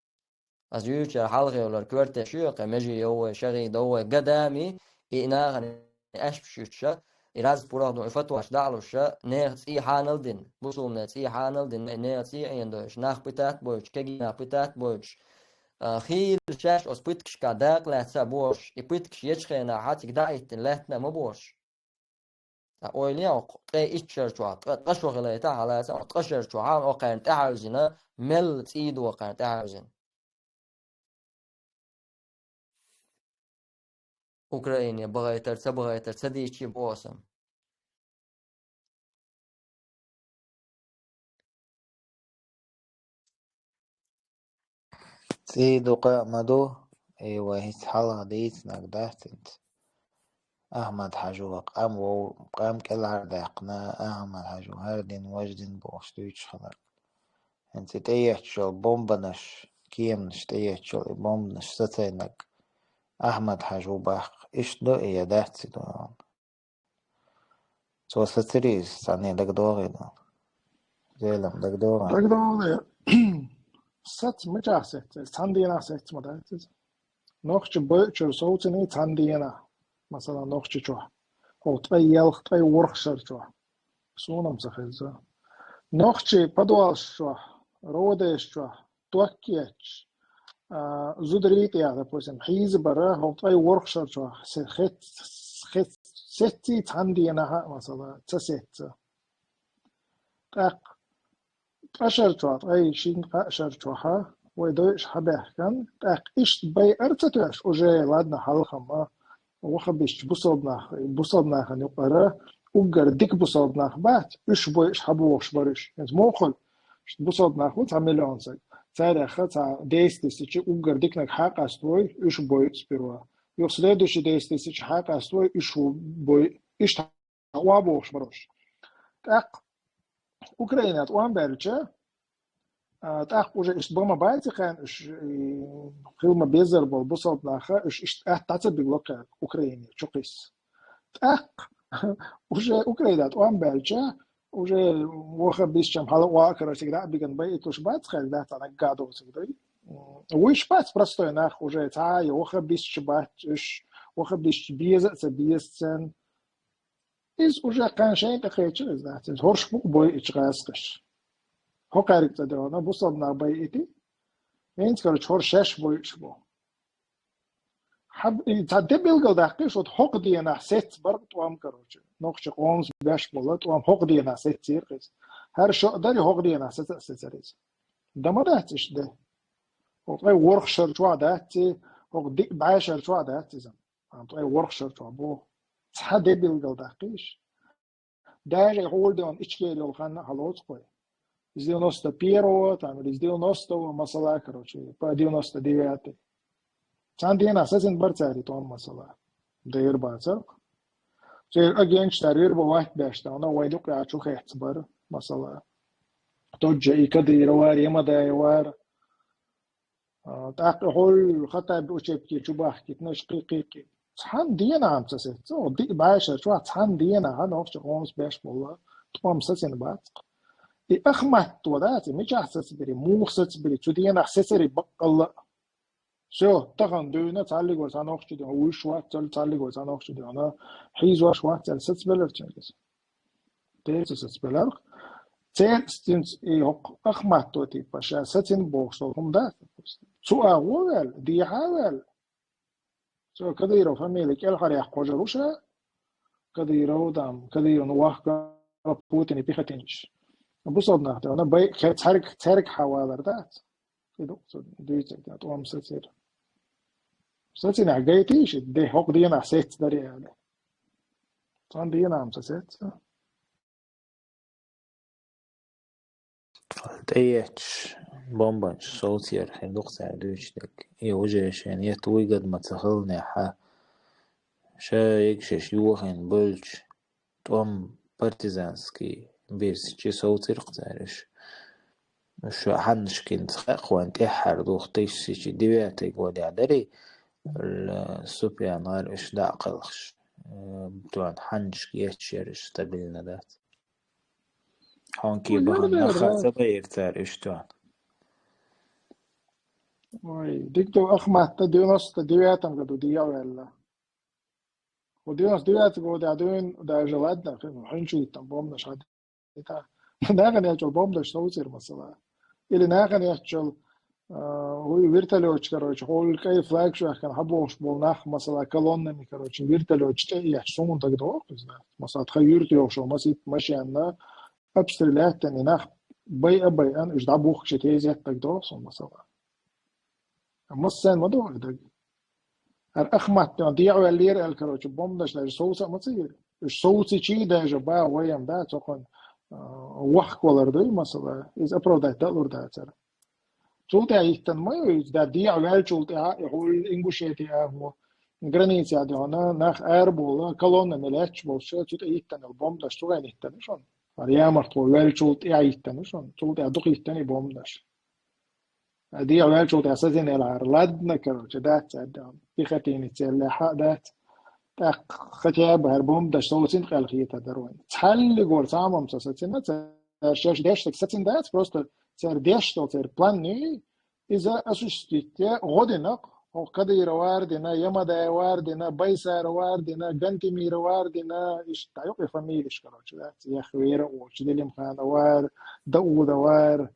Аса юьйцучара хьалха йолу коьртеш ю, кхин меже йоввай, шагӀи доввай, гадами, и нахана аьшпаш юьтуша, и раз пурах ду, и фатваш даӀалуша, нехан цӀий хьанал дина, бусулбане цӀий хьанал дина, и нехан цӀий Ӏена дойуш, нах питат бойтуш, кегий нах питат бойтуш, а, хийла шаьш оцу пыткашкахь дакъа лаьцна а бохуш, и пыткаш ечу хенахь хьан цига даӀиттина лаьттина а ма бохуш. Ткъа ойла е, ткъе итт шар чохь, ткъа, ткъа шо хилайта хьалаца, ткъа шар чохь, окхарна тӀаьхьаьвзина, мел цӀий ду окхарна тӀаьхьаьвзина. Украине бахайтар, ца бахайтар, ца дийчи боху аса. ЦӀий дукха а ма ду, и вай хӀинца хьалха дийцинарг дац хӀинца. Ахьмад-Хьажо къам вов-, къам кӀелхьардаьккхина, Ахьмад-Хьажо хӀара дина, важа дина бохуш дуьйцуш хиларг. ХӀинца и тӀеетташ йолу бомбанаш, кеманаш тӀеетташ йолу и бомбанаш сацайнарг Ахьмад-Хьажа ву баккха. Иштта ду и я дац и ду? Цо сацирий иза, цхьанне дагадогӀий ду? Зелам дагадогӀий? ДагадогӀий. Сац мичахь сецна иза? Цхьана дийнахь сецна ма дац иза. Нохчи бойучуьра совцаний цхьана дийнахь, масала, Нохчийчохь. Хьо ткъе ялх, ткъе ворхӀ шар чохь. Суна-м ца хезна. Нохчий подвалаш чохь, родеш чохь, ток етташ, а, зударий тӀехь, допустим, хьийзабар, хӀокху ткъе ворхӀ шар чохь се-, хец-, хец-, сецций цхьана дийнахь а, масала, ца сецна. ТӀаккха ткъа шар чохь, ткъе шина-кхаа шар чохь вай дойуш хьабаьхкина, тӀаккха иштта байар ца тоьуш, уже, ладно, хьалха-м, ваххабисташ бусалба нах, бусалба нахана юкъара уггар дика бусалба нах бац, уьш бойуш хьабохуш бара уьш. ХӀинца муха хуьлу, бусалба нах ву цхьа миллион стаг. Царех цхьа десять тысяч уггар диканиг хьакъаставой, уьш бойу сперва. Юха следующий десять тысяч хьакъаставой, уьш ву бой, иштта хьа охьабохуш бара уьш. ТӀаккха Украина тӀом баьлча, а, тӀаккха уже иштта бан ма бац и кхаьна уьш, и, хила ма беззара болу бусалба наха, уьш иштта атта дӀа ца билла кхаьна Украине чу кхисса. ТӀаккха уже Украина тӀом баьлча, уже ваххабисташ-м хьала охьа а каро цига дӀа а бигина байитлуш бац кхаьна, дац цхьа наггахь доцург дай. М, вуьйш бац простой нах, уже цхьа а ваххабисташ бац уьш, ваххабисташ беза а ца беза царна. Иза уже кхаьна шайна тӀекхечира иза дац. Иза хӀорш бу-кх бойуш гӀазкхаша. ХӀокхаьрга цӀа девна, бусалба нах байити. ХӀинца, короче, хӀорш шаьш бойуш бу. Хьаб-, и цхьа де билгалдаккхийша, вот хӀокху дийнахь сецна бара тӀом, короче. Нохчийн къоманаш беш болу тӀом хӀокху дийнахь сецира иза. ХӀара шо а дарий, хӀокху дийнахь саца а сецира иза. Дан ма дац иштта де. ХӀокху ткъе ворхӀ шар чохь дац и, хӀокху ди-, бӀе шар чохь дац иза. Амма ткъе ворхӀ шар чохь бу. Цхьа де билгалдаккхийша. Даже хьула девна Ичкери йолу хан а хьалоцу кхой. Из девяносто первого, там, или из девяностого, масала, короче, по девяносто девятый. Цхьана дийнахь сацина бара цара и тӀом, масала. Дера бацара-кх. Церан агенташ цара вербовать беш, там, вайн юкъахь чу хецна бара, масала. Тот же и Кадыров вара, Ямадаев вара. ТӀаккха хьул хатӀа учебки чу бахкитнаш кхы-кхы-кхы. Цхьан дийнахьа ца сеццо, ди баьшар чу цхьан дийнахьа нохча къомас беш болла, тӀом сацина бац. И Ахмат то дац, и мичахь сацбири, мух сацбири, цу дийнахьа сецари баккъалла. Всё, тахан дуьйна цхьаллиго цхьа нохча дуьйна, уьш вац, цалли цхьаллиго цхьа нохча дуьйна, хьийзош вац, цалли сацбелар чингис. Деца сацбелар. Церцтинц и хӀокху Ахмат то типа, ша сацина бохуш долу хӀума дац. Цу агӀо ваьлла, дехьа ваьлла. Цо Кадыров фамилия кӀелхьарехь кхожур ву ша. Кадыров дам, Кадыровна вахка Путине пехотинчаш. Бусалба нах тӀе, вана бай, цаьрг, цаьрг хьавалар дац. И ду, цо дуьйцург, тӀом сацира. Сацинехь гайтий ши, де хӀокху дийнахь сецна дари аьлла. Цхьана дийнахь ца сецна. ТӀеэцча бомбанаш совцийра хир ду-кх цара дуьйцуш дерг. И уже шайна етта вуй гад ма ца хиланехьа, ша егашеш йохийна бевлча, тӀом партизанский бирсичи совцийра-кх цара уьш. Уьш хьаннашкинца хаьа-кх вайн тӀаьххьара дух тысяча девятый годехь дарий, Супьян гӀар уьш дӀа а кхалхаш. Э, тӀом хьаннашка етташ яра уьш, стабильно дац. Хьонки бахана нах хаа ца байира цара уьш тӀом. Ой, дика ду, Ахмат-то девяносто девятом году дӀаваьлла. Хьо девяносто девятый году дуьйна даже ладно, хьуьнчуьйтан бомбанаш хьа дита. Нахана яьлчул бомбанаш совцийра, масала. Или нахана яьлчул, а, вертолётчик, короче, хьол кӀай флаг шоьхкана хьабохуш болу нах, масала, колоннами, короче, вертолётчик тӀе а етташ, суна дагадогӀу иза. Масала, тхан юьрта йогӀуш йолу масийтта машенна обстрелять дина нах байа-байана уьш дӀабухкучу тезет дагадогӀу суна, масала. Массарна ма догӀу дага. ХӀара Ахмат тӀом дехьаваьллера аьлла, короче, бомбанаш даже совца а ма ца йира. Уьш совцичий даже бан вайна да, цо кхуьнан, а, вахкавалар дуй, масала, иза оправдать далур дацара. Цул тӀаьхьа йиттина ма ю иза, да, дехьаваьллачул тӀаьхьа, и хьул Ингушети агӀо, границехь дуьхьал нах арабовла, колонна мел лаьтташ болчу, цу тӀе йиттина йолу бомбанаш цу гӀайна йиттина шуна. ХӀара ямартхо ваьллачул тӀаьхьа йиттина шуна, цул тӀаьхьа дукха йиттина и бомбанаш. Дехьаваьллачул тӀаьхьа сацина элира, ладно, короче, дац аьлла, пехотинец аьлла, хьа а дац. ТӀаккха хотя бы хӀара бомбанаш совцина къаьлла хетар дара вайна. Цхьаллигора цхьа а ма ца сацина, цара шаьш деш стаг сацина дац, просто цара деш долу церан план ю, иза осуществить е гӀо дина-кх, хӀокху Кадырова а дина, Ямадаева а дина, Байсарова а дина, Гантемирова а дина, иштта дӀаюкъа и фамилеш, короче, дац, Яхвера а волчу, Делимханова а, Даудова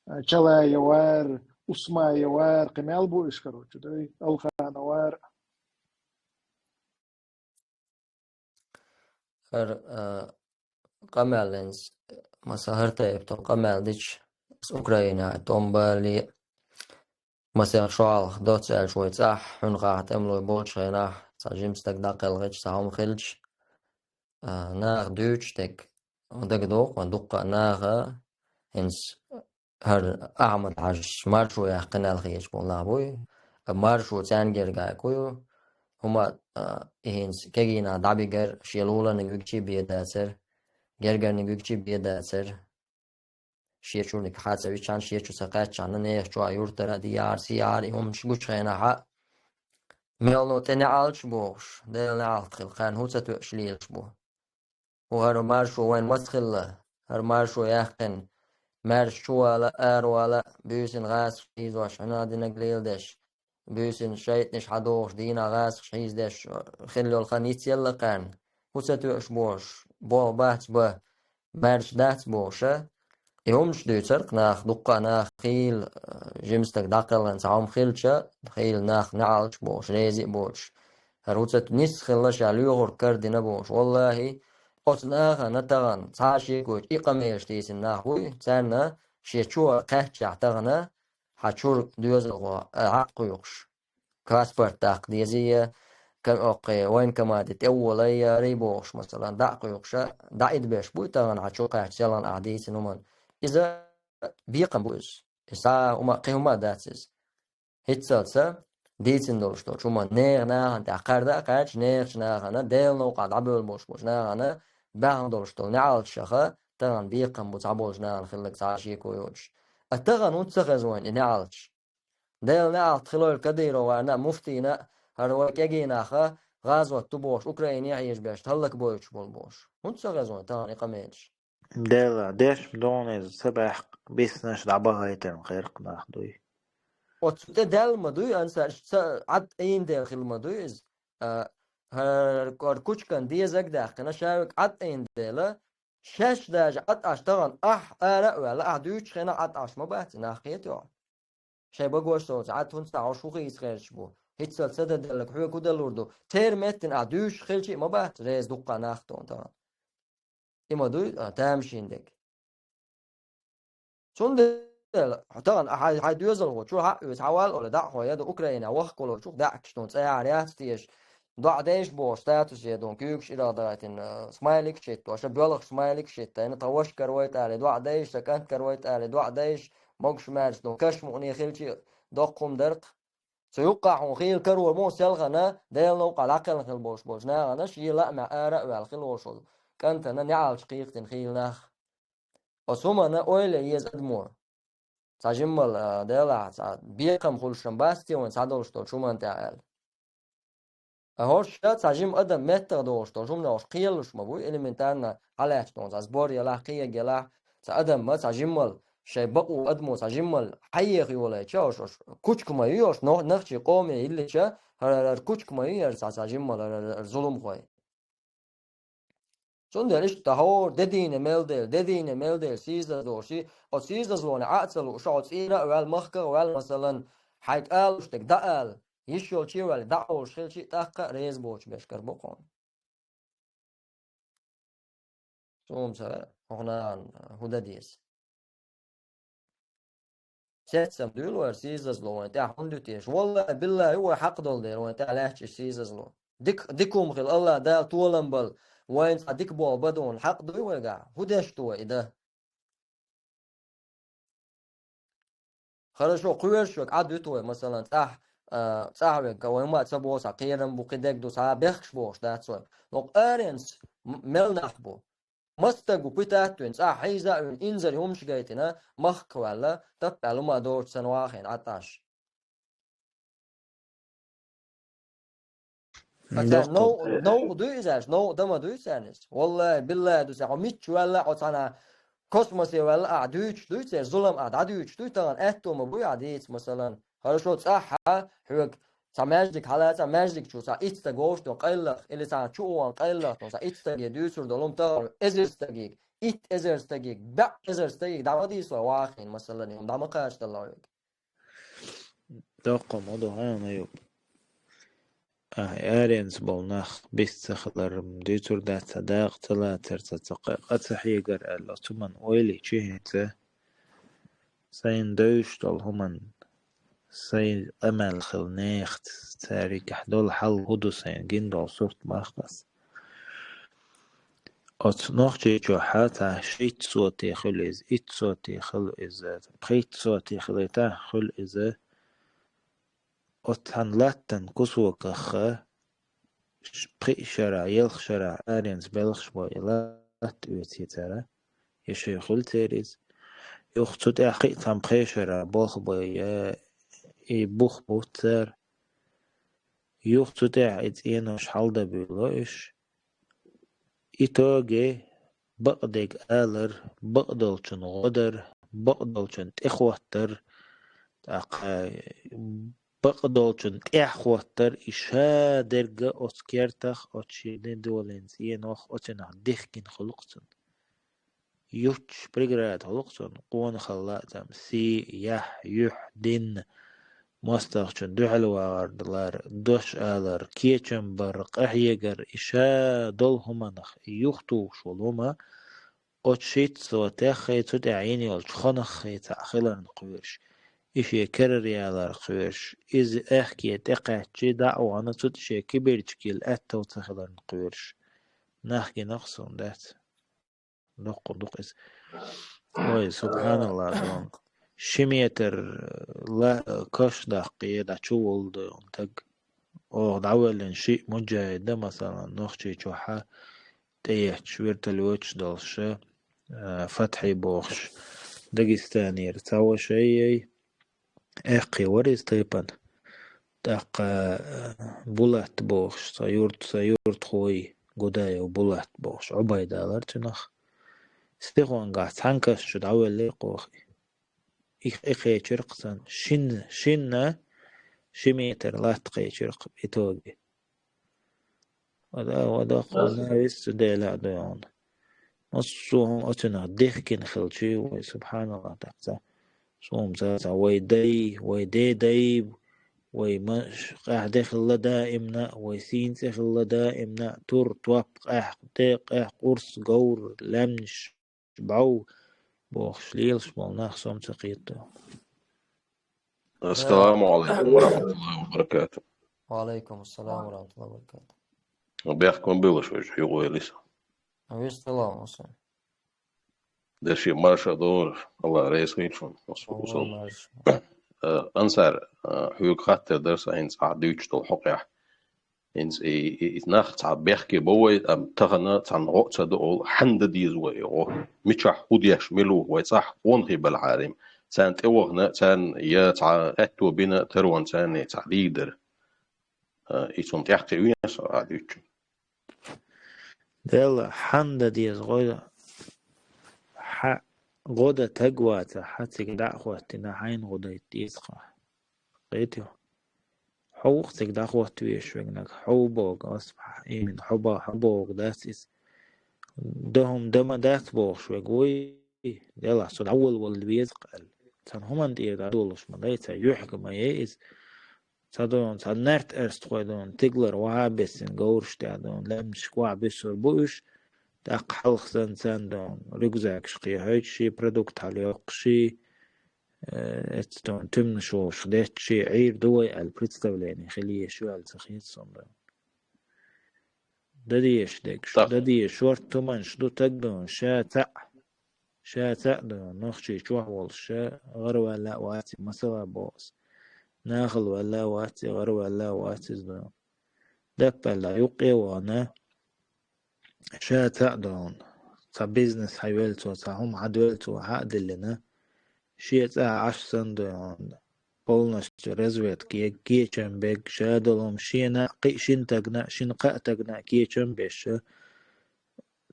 а, Чалаева а, Усмаева а, кхин мел бу уьш, короче, дуй, Алханова а. ХӀара, а, къамел хӀинца, масала, хӀара тайпа тӀом къамел дича, аса Украинехь тӀом балале, масех шо хьалха доцца аьлча вай цӀахь, хьуьнхахь тӀемалой болчу хенахь, цхьа жима стаг дӀакхелхича, цхьа хӀума хилча, а, наха дуьйцуш дерг дагадогӀу-кх вайн дуккха а наха, хӀинца хӀара Ахьмад-Хьаьжас маршо яьккхина аьлла хеташ болу нах буй. Маршо царна гергайга ю. ХӀума, а, и хӀинца кегийнахь дӀабигар шен луларниг вигчи бен дацара, гергарниг вигчи бен дацара. Шен чуьниг хьа ца вичхьана, шен чу ца кхаьччхьана, нехан чохь юьртара а, дехьара, сехьара и хӀуманаш гучу хенахь а, мелно тӀе неӀалташ бохуш, Делан неӀалт хила, кхарна хӀун ца тоьуш лелаш бу. ХӀара маршо вайн маца хилла, хӀара маршо яьккхина, маьрша чу вала, ара вала, буьйсанна гӀазкхаша хьийзош, хьуьнан динарг леладеш, буьйсанна шайтӀанаш хьадогӀуш, дийнахь гӀазкхаша хьийзадеш хилла йолу хан йицъелла кхарна, хӀун ца тоьуш бохуш, болх бац бан, маьрша дац бохуша, и хӀуманаш дуьйцура-кх наха, дуккха а наха хийла, жима стаг дӀакхелхина цхьа хӀума хилча, хийла нах неӀалташ бохуш, рези а боцуш. ХӀара хӀун ца нисса хилла ша лоьхург кара дина бохуш. Валлахи, оцу нахана тахана цхьа а шеко йоцуш и къамелаш дийцина нах буй, царна шен чу кхаьччахь тахана, хьан чуьра доьзалхо, а, хьакъ кхуьйкхуш. Паспорт даккха дезий, ка-, оккхе военкомате тӀе а волий, ярий бохуш, масала, дӀа а кхуьйкхуша, дӀа а идабеш буй тахана хьан чу кхаьчча селхана ахь дийцина хӀуманна. Иза бекхам бу иза. Иза цхьа хӀума, кхин хӀума а дац иза. ХӀинццалц дийцина долуш долчу хӀуманна нехан нахана тӀехь кхарда а кхаьчча, нехачу нахана, Делан новкъахь дӀабевлла болуш болчу нахана баьхна долуш долу неӀалташха, тахана бекхам бу цхьаболчу нахана хилларг цхьа а шеко йоцуш. А тахана хӀунда ца хеза вайна и неӀалташ? Дела неӀалт хилойла Кадыровна а, муфтийна а, хӀара вай кӀегий нах а, гӀазот ду бохуш, Украине хьежабеш, хӀаллакбойтуш болу бохуш. ХӀунда ца хезна тахана и къамелаш? Дела, дешма догӀу иза ца баьхка, биснарш дӀабахийтарна кхеркх нах дуй. Оцу тӀе даьлла ма дуй, ансарш ца Ӏад Ӏийна дела хилла ма дуй иза. А, хӀара кучкан дезаг а даьккхина, ша верг Ӏад Ӏийна дела, шаьш даже Ӏад Ӏаш тахана ахь ара а ваьлла, ахь дуьйцучу хенахь Ӏад Ӏаш ма бац, нах кхетий хьо? Шайн багош соцу Ӏад хӀунда ца хьо шу хийца херчаш бу? ХӀинццалц ца дан делларг хьоьга хӀун далур ду? Теран меттина ахь дуьйцуш хилчий а ма бац, реза дуккха нах тхуна тахана. И ма дуй, а, тамашийна дерг. Цундела, тахана хьайн, хьайн доьзалхочо хьаъ оьцу, хьавал олу, дӀа а хьо яда Украина вахка волчух даьӀахкаш тхуна цӀе яхьар яц теша. ДоӀа дайша бохуш статус я дуьйна, куьйгаш ирах дахийтина, смайликаш хӀитто, ша боьлхуш смайликаш хӀитта, тхан ваша каравайта аьлла, доӀа дайша, сан кӀант каравайта аьлла, доӀа дайша, могуш-маьрша дуьйна, каш мукъане хилчий а доккха хӀума дара-кх. Цу юккъахь хьуна хийла карор бу селхана, Делан новкъахь дӀакхелхина хила болуш болчу нахана, шен лаамехь ара а ваьлла хила волуш волу кӀантана неӀалт кхайкхина хийла нах. Оцу хӀуманна ойла ян еза адамо. Цхьа жиммал, а, делахь, цхьа бекхам хуьлуш-м бац те вайн цхьадолуш долчу хӀуманна тӀехь аьлла. Ткъа хӀорш цхьа жима адам меттах догӀуш долу хӀуманаш кхелалуш ма бу, элементарно хьалаьцна цхьа сбор ялахь, кхиерг ялахь, цхьа адамма, цхьа жиммал, шайн бакъо адамо цхьа жиммал хьаеха йолайча, ош, ош кучка ма ю, ош нох-, нахчий къоме йиллича, хӀара, хӀара кучка ма ю, яра цхьа, цхьа жиммал, хӀара, хӀара, хӀара зуламхой. Цундела иштта хӀора де дийне мел дела, де дийне мел дела, сийсаздо ши, оцу сийсазлоне Ӏа а ца лууш, хьо цӀийра а ваьлла, махках а ваьлла, масалан, хьайга алуш дерг дӀаала, йиш йолчу а ваьлла, дӀа а олуш хилчий, тӀаккха а реза боцуш берш кара бу хьуна. Цунца хьуна хӀун дан деза? Сецам дуьйла вара сийсазло вайн тӀехь хӀунда ю теша? Валлахи, биллахи, ю вай хьакъ долу дела вайн тӀехь лаьтташ сийсазло. Дика, дика хӀума хила, Аллах Дала толам бала, вайна цхьа дика болу бадугӀун хьакъ дуй вайгахь? ХӀун деш ду вай и дан? Хорошо, кхоьруш верг Ӏад вуьту вай, масалан, цӀахь, а, цӀахь верг, вай ма ца боху, цхьа кхерам бу, кхидерг ду, цхьа бехкаш бохуш дац вай. Но аренца м-, мел нах бу. Мас стаг ву питат вина, цӀахь хьийза а вина, инзаре хӀумаш гайтина, махках ваьлла, таппаьлла ма доцуш санна вахийна Ӏад Ӏаш. Ткъа цара Доккха. Новкъа, новкъа дуй иза аьлча, новкъа дан ма дуй царна иза. Валлахи, биллахи ду цара. Хьо мичча ваьлла, хьо цхьана космосе ваьлла, ахь дуьйцуш дуй церан зулам, ахь дӀадуьйцуш дуй, тахана аьтто ма буй ахь дийца, масалан. Хорошо, цӀахь хьоьга цхьа маьждиг хьала, цхьа маьждиг чу цхьа итт стаг вовшах къайлах, или цхьана чу а ван къайлах, цхьа итт стаге дуьйцур долу хӀума тахана эзар стагиг, итт эзар стагиг, бӀе эзар стагиг дӀа ма дийцалой вахийна, масалан, хӀума дӀа ма кхачадаллой хьоьга. Доккха ма ду хьуна, Аюб. Ахь аренца болу нах бист ца хилар, дуьйцур дац, цхьа дакъа ца лацар, цхьа, цхьа къа, къа ца хьегар аьлла, цу хӀуманна ойла йича хӀинца, сайна девзаш долу хӀуманна, сайн къамел хила нехаца, царигахь долу хьал хӀун ду сайна гина долу сурт бахка ас. Оцу Нохчийчохь цхьа шийтта соти хуьлу иза, итт соти хуьлу иза, пхийтта соти хилийта хуьлу иза. Оцу цхьана латтан кусоках ш-, пхи шарахь, ялх шарахь аренца белхаш бо и латта оьций цара, я шайн хуьлу церан иза. Юха цу тӀехь кхин а цхьана пхи шарахь болх бо, я и бух бу цара. Юха цу тӀехь и цӀенош хьалдабуьйло уьш. Итоге бакъдерг алар, бакъдолчун гӀо дар, бакъдолчун тӀехӀоттар, тӀаккха бакъдолчун тӀехӀоттар, и ша дерга оцу кертах, оцу шен недолин цӀенох, оцунах дихкина хуьлу-кх цунна. Юччаш преграда хуьлу-кх цунна, къонахалла а цӀа, сий, яхь, юьхь, дин, мостагӀчун дуьхьал вагӀар лар, дош алар, кечам бар, къахьегар, и ша долу хӀуманах, и юхатухуш волу хӀума, оцу шийтта сотеххий, цу тӀехь йина йолчу ханаххий цхьаъ хиларна кхоьруш, и шен карара ялар кхоьруш, иза аьхке тӀекхаьччи, дӀа а вахана, цу тӀе шен кибирчигал аьтту ца хиларна кхоьруш. Нах гина-кх суна, дац. Доккха ду-кх иза. Ой, субханаллах, дон. Ши метр ла-, каш даккхий, дӀа чу волу дон таг. Оха дӀавоьллина шиъ муджахид да, масалан, Нохчийчохьа тӀеетташ вертолёташ долуш, а, Фатхьи бохуш, Дагестанера цхьа ваша яй. Аьккхий вара иза тайпана. ТӀаккха, э, Булат бохуш, сан юрт-, сан юртахой, Гудаев Булат бохуш, Ӏубайда лара цуьнах. Стехонгахь цхьана каш чу дӀавеллера кхох. И, и кхечира-кх сан. Шинна, шинна ши метр латта кхечира-кх итоге. Вада, вада, Аз- кхунна вист Дела а дойгӀун. Массо а хӀума оцунах дехкина хилчи, вай, субханаллах, тахца. Сумца, ца, вай дай, вай де дай, вай ма-, ш-, къаьхьа де хилла даимна, вай сийна цӀе хилла даимна, тур, топ, къаьхьа де, къаьхьа къурс, говр, лаьмнаш, бӀов, бохуш лелаш болу нах сом ца кхетта. Ассаламу алейкум ва рахматуллахи ва баракату. Ва алейкум ассалам ва рахматуллахи ва баракату. Бехк ма билла шуьга, юкъа вели со. Висталла, Муса. Деши марша дора, Аллах реза хуьлда шуна, Муса. Аллах марша. Э, Ансар, э, хьоьга хаттар дара сан хӀинца ахь дуьйцуш долу хьокъехь. ХӀинца и, и, и нах цхьа бехке бо вай, амма тахана цхьанна гӀо а ца до олу, хьанна дан деза вай и гӀо? Мичахь хӀун деш, мила ву вай цӀахь къонахий белахьара? Царна тӀевахана, царна я цхьа аьтто бина, таронан царна цхьа дийр дара. А, и цунна тӀаьхьакхиа вен со а дуьйцу. Делла, хьанна дан деза гӀо? Хьан гӀо дан таг вацахь, хьан цига дӀа а хӀоттина, хьайна гӀо дайта деза-кх. Кхетий? Хьо ву-кх цига дӀахӀотта везаш верг, хьо ву боху, ас именно хьо ба-, хьо бохург дац иза. Дан хӀума дан ма дац бохуш верг вуй, делахь, со дӀаволавала веза-кх аьлла. Цхьана хӀуманна тӀера дӀадолуш ма дай, цхьа юьхьиг ма яй иза. Цхьа дон, цхьа нарт аьрстхой дон, тигалара вахьа а бессина говраш тӀехь дон, лаьмнашка вахьа буьссур бу уьш, тӀаккха хьалха санна царна дон, рюкзакаш кхехьойту, шен продукт хьалайоккху, шен Э, эццо туьманаш вовшах детташ, Ӏийр ду вай аьлла представление хила езаш ю аьлла ца хета суна. Дан дезаш дерг шу, дан дезаш шортта хӀуманаш ду таг дон, ша цхьаъ, ша цхьаъ дон, нохчий чохь волуш, ша гӀараваьлла а вац и, масала боху ас. Нахала ваьлла а вац и, гӀараваьлла а вац иза дон. Даппалла юккъе а вахана, ша цхьаъ дон, цхьа бизнес хьайвелла цо, цхьа хӀума хьадвелла цо, хьа а диллина, шен цӀа Ӏаш санна дон, полностью разведка е-, кечам бег, ша долу хӀума шена а, кхин шина тагна а, шина кхаа тагна а кечам беш,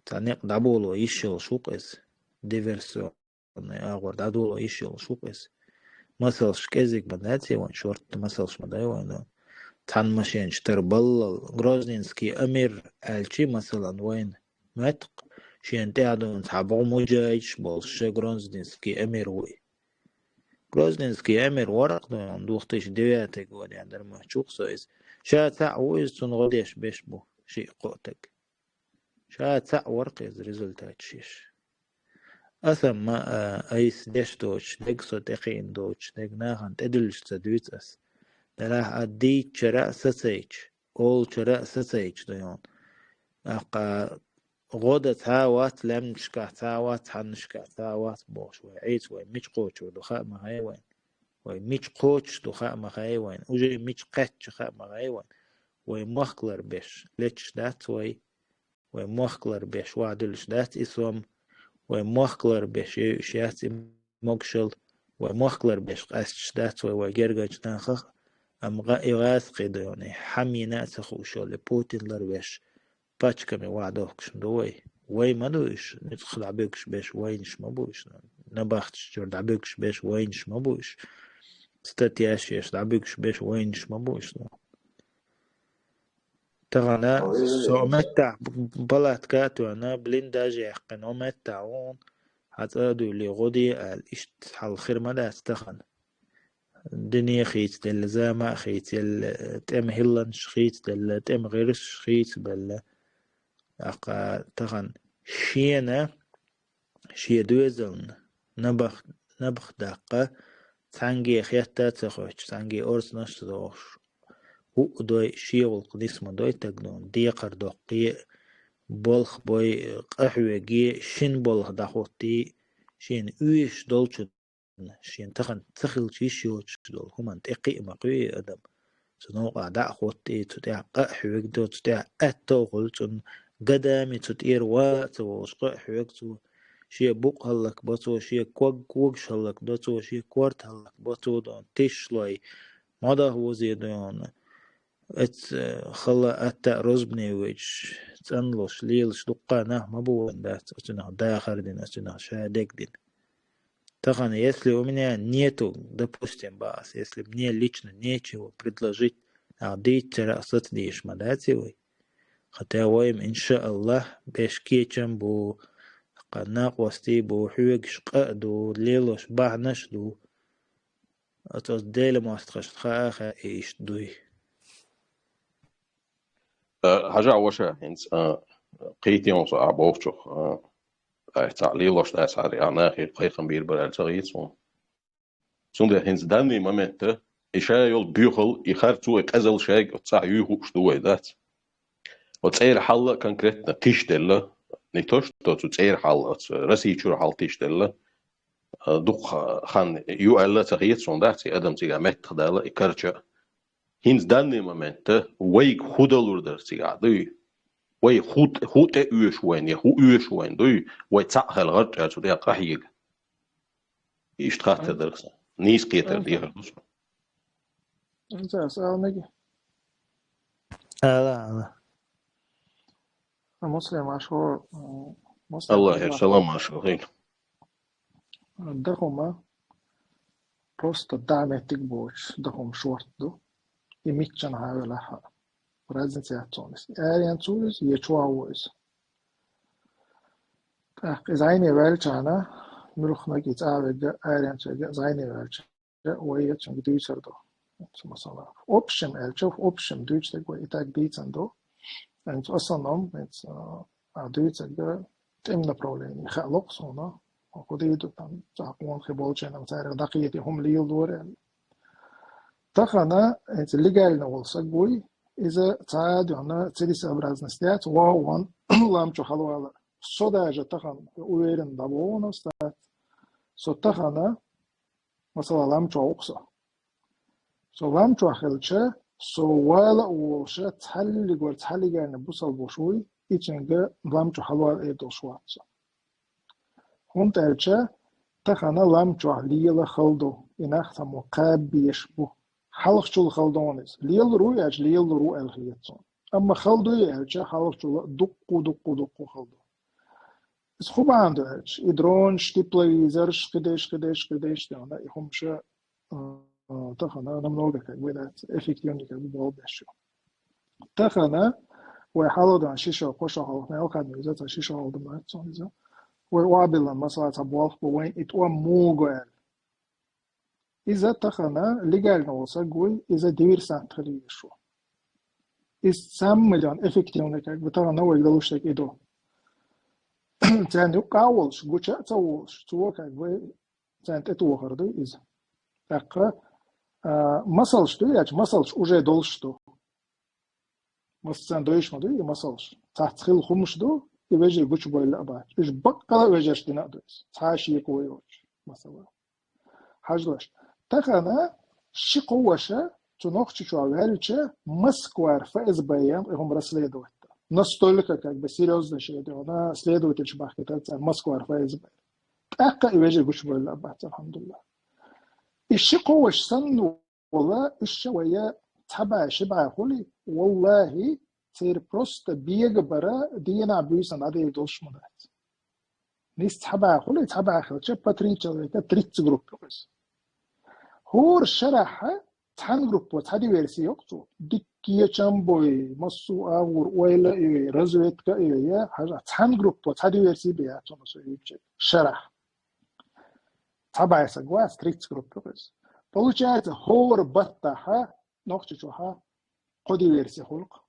цхьа некъ дӀаболо йиш йолуш ву-кх иза, диверсион. АгӀор дӀадоло йиш йолуш ву-кх иза. Масалш кӀезиг ма дац вайн, шортта масалш ма дай вайн. Цхьана машенаш тара баллал, Грозненский Амир аьлчи, масалан, вайн моьтту-кх, шена тӀаьхьа дуьйна цхьа бӀо муджахӀидаш болуш, ша Грозненский Амир вуй. Грозненский Амир вара-кх дуьйна, две тысячи девятый годехь дара моьтту-кх со иза. Ша цхьаъ ву иза, цунна гӀо деш беш бу шиъ-кхоъ таг. Ша цхьаъ вара-кх иза результат шеш. Аса ма, а, айса деш доцуш дерг, со тӀекхиъна доцуш дерг нахана тӀедуьллуш ца дуьйцу ас. Делахь а дийцчара а сацайча, олучара а сацайча дуьйна. Аккха гӀо дан цхьа а вац, лаьмнашкахь цхьа а вац, хьаннашкахь цхьа а вац бохуш вай Ӏийца, вай мича кхочур ду хаа ма хай вайн. Вай мича кхочуш ду хаа ма хай вайн. Уже мича кхаьчча хаа ма хай вайн. Вай мохк лар беш леташ дац вай. Вай мохк лар беш вахьа дуьллуш дац и сом, вай мохк лар беш йойуш яц и могушалла, вай мохк лар беш къаьсташ дац вай, вай гергарчу нахах, амма гӀа-, и гӀазкхий дуьйна, хьан мина а ца хууш йолу, и Путин лар беш, пачкаме вахьа дохкуш ду вай. Вай ма ду уьш, нуьцкъах дӀабуьгуш беш вайнаш ма бу уьш, набахташ чуьра дӀабуьгуш беш вайнаш ма бу уьш, статьяш еш дӀабуьгуш беш вайнаш ма бу уьш. Тахана со меттахь палатка а тоьхна, блиндаж а яьккхина, о меттахь вон, хьан цӀа а дуьллий, гӀо де аьлла, иштта хьал хир ма дац тахана. Дуьне хийцаделла, зама а хийцаелла, тӀеман хӀилланаш хийцаделла, тӀеман гӀирсаш хийцабелла. Аккха тахана шена шен доьзална набах, набах даккха, цхьаьнгге хетта а ца хоьттуш, цхьаьнгге орцанаш а ца дохуш, хӀуъа дой, шен гӀуллакх нис ма дой тагнона, декхар доккхий, болх бой, къахьоьгий, шина болх дӀахӀоттий, шена оьшуш долчунна, шена тахана ца хилча йиш йоцуш долу хӀуманна тӀе кхиа ма кхуьй адам. Цу новкъахь дӀа а хӀоттий, цу тӀехь къа а хьоьгу, цу тӀехь аьтто а хуьлу цунна, гадами цу тӀера ван а ца волуш къа а хьоьгу цо. шен букъ хӀаллакбо цо, шен ког, когаш хӀаллакдо цо, шен корта хӀаллакбо цо, дона тишлой, модах возе, дона. Эц, э, хала атта розбне вайча, цӀанлуш, лелаш дуккха нах ма бу вайн дац, оцунах дахар дина, оцунах ша дег дина. Тахан, если у меня нету, допустим, баас, если мне лично нечего предложить, а дийццара сац дийш ма дац вай. Хотя вайм, иншааллах, беш кечам бу, къанна къости бу, хьоьгаш къа а ду, лелош бахьанаш ду. Оцо Дела мостагӀашта хаа хаа и иштта дуй. Э, хьажа ваша, хӀинца, э, кхийтин со а бохучух, э, ай, цхьа лелош дац, хьари, а нахе кхайкхам бийр бара аьлла ца гӀийца вон. Цундела хӀинца данный момент, и ша йолу боьхал, и харцо, и къазал шайга оцу цӀахь юй хууш ду вай, дац? Оцу цӀера хьалла конкретно тишделла, не то, что цу цӀера хьалла, оцу Россия чуьра хьалла тишделла, а, дукха хан ю аьлла ца хета суна, дац, и адам цига меттах дала, и карча. ХӀинца данный момент вайга хӀу далур дара цигахь дуй? Вай хӀу, хӀу тӀе оьшу вайн, я хӀу оьшу вайн дуй? Вай цхьаъ хьал гӀарчӀа цу тӀе къахьега. Иштта хаттар дара сан. Нийса кхетар дехар ду сан. Ца, ас ала меги? Ала, ала. Муслим, аш хӀо, м, Муслим, Аллахьер салам аш хӀо хин. Дахума просто да меттиг боч, дахум шорт ду. И миччан хьавелахьа. Разница яц цунис. Арен цу из, е чуа ву из. Так, из айне ваьлчана, муьлхнаг и цӀа вегга, арен цу вегга, из айне ваьлча, вай яцунга дуьйцар ду. Цу масала. В общем, аьлча, в общем, дуьйцург вай и так дийцан ду. Эн цу основном, эн цу, а, дуьйцург тӀем направление хаалуш суна. Кху дийду там, цхьа къонахий болчарна цаьрга дакхийти хӀума лийла дора аьлла. Тахана, эн цу легально волу саг вуй, иза цхьа а дуьхьна целесообразность яц, вон, вон, лам чу хьалвала. Со даже тахана уверен дӀавогӀу стац. Со тахана, масала, лам чу вукху со. Со лам чохь хилча, со вала а волуша, цхьаллигора цхьаллигайна бусалба вуш вуй, и цуьнга лам чу хьалвала эр долуш вац со. ХӀунда аьлча тахана лам чохь лела хала ду, и нах цхьаммо кхаба безаш бу. Хьалхачул хала ду иза. Лелалур ву аьлча, лелалур ву аьлла хета суна. Амма хала дуй аьлча, хьалхачул дуккха, дуккха, дуккха хала ду. Иза хӀун бахьана ду аьлча, и дронаш, тепловизорш, кхидерш, кхидерш, кхидерш, тӀехь, и хӀумаш, а, а, тахана намного, как бы, да, эффективнее, как бы, болу беш ю. Тахана вай хьалха дан ши шо, кхо шо хьалха, мел хан иза, цхьа ши шо хьалха дан бац цунна иза. Вай Ӏобиллан, масала, цхьа болх бу вайн и тӀом муха го аьлла. Иза тахана легально волу саг вуй, иза диверсант хила езаш ву. Иза самый эффективный, как бы, тахана вайга далуш дерг и ду. Царна юккъа а волуш, гуча а ца волуш, цо, как бы, царна тӀетохар ду иза. ТӀаккха, а, масалш ду, яч, масалш уже долуш ду. Массарна дойуш ма ду и масалш. Цхьацца хилла хӀумаш ду, и вежарий гучубойла а бац. Уьш баккъала а вежаршна дина а ду иза. Цхьа а шеко йоцуш, масала. Хьажалаш. Тахана ши-кхо ваша цу Нохчийчохь ваьлча, Москвара ФСБ ян и хӀума расследовать дан. Настолько, как бы, серьёзно шеко йо, на следовательш бахкийтар цара Москвара ФСБ. ТӀаккха и вежарий гучубойла а бац, алхьамдулиллахӀ. И ши-кхо ваша санна вала, уьш ша вая цхьа бӀе, ши бӀе хуьлий, валлахӀи, церан просто бегабара дийнахь буьйсанна дӀадер долуш ма дац. Нийса цхьа бӀе хуьлий, цхьа бӀе хилча, по три человека, тридцать групп ю иза. ХӀора шарахьа цхьана группо цхьа диверси йоккху цо. Дикка кечам бой, массо а агӀор ойла а йой, разведка а йой, я, хьажа, цхьана группо цхьа диверси бе яц цунна со юьйцург. Шарахь. Цхьа бӀе саг вац, тридцать групп ю иза. Получается, хӀора баттахьа, Нохчийчохьа, кхо диверси хуьлу-кх.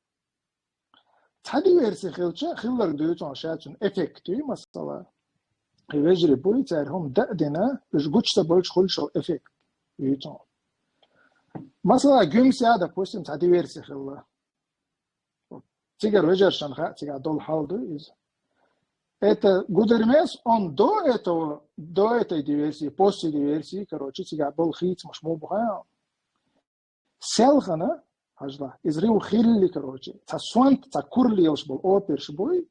Цхьа диверси хилча, хилларг дуьйцу хьуна ша цуьнан эффект ю, масала. И вежарий буй, цара хӀума дан а дина, уьш гучу ца болчу хуьлуш йолу эффект юьйцу хьуна. Масала, Гуьмсехь, допустим, цхьа диверси хилла. Цигара вежаршна хаьа, цигахь долу хьал ду иза. Это Гудермес, он до этого, до этой диверсии, после диверсии, короче, цигахь болу хийцамаш муха бу хаьа. Селхана, хьажал, иза рив хилли, короче, цхьа сонта, цхьа кура лелаш болу оперш буй,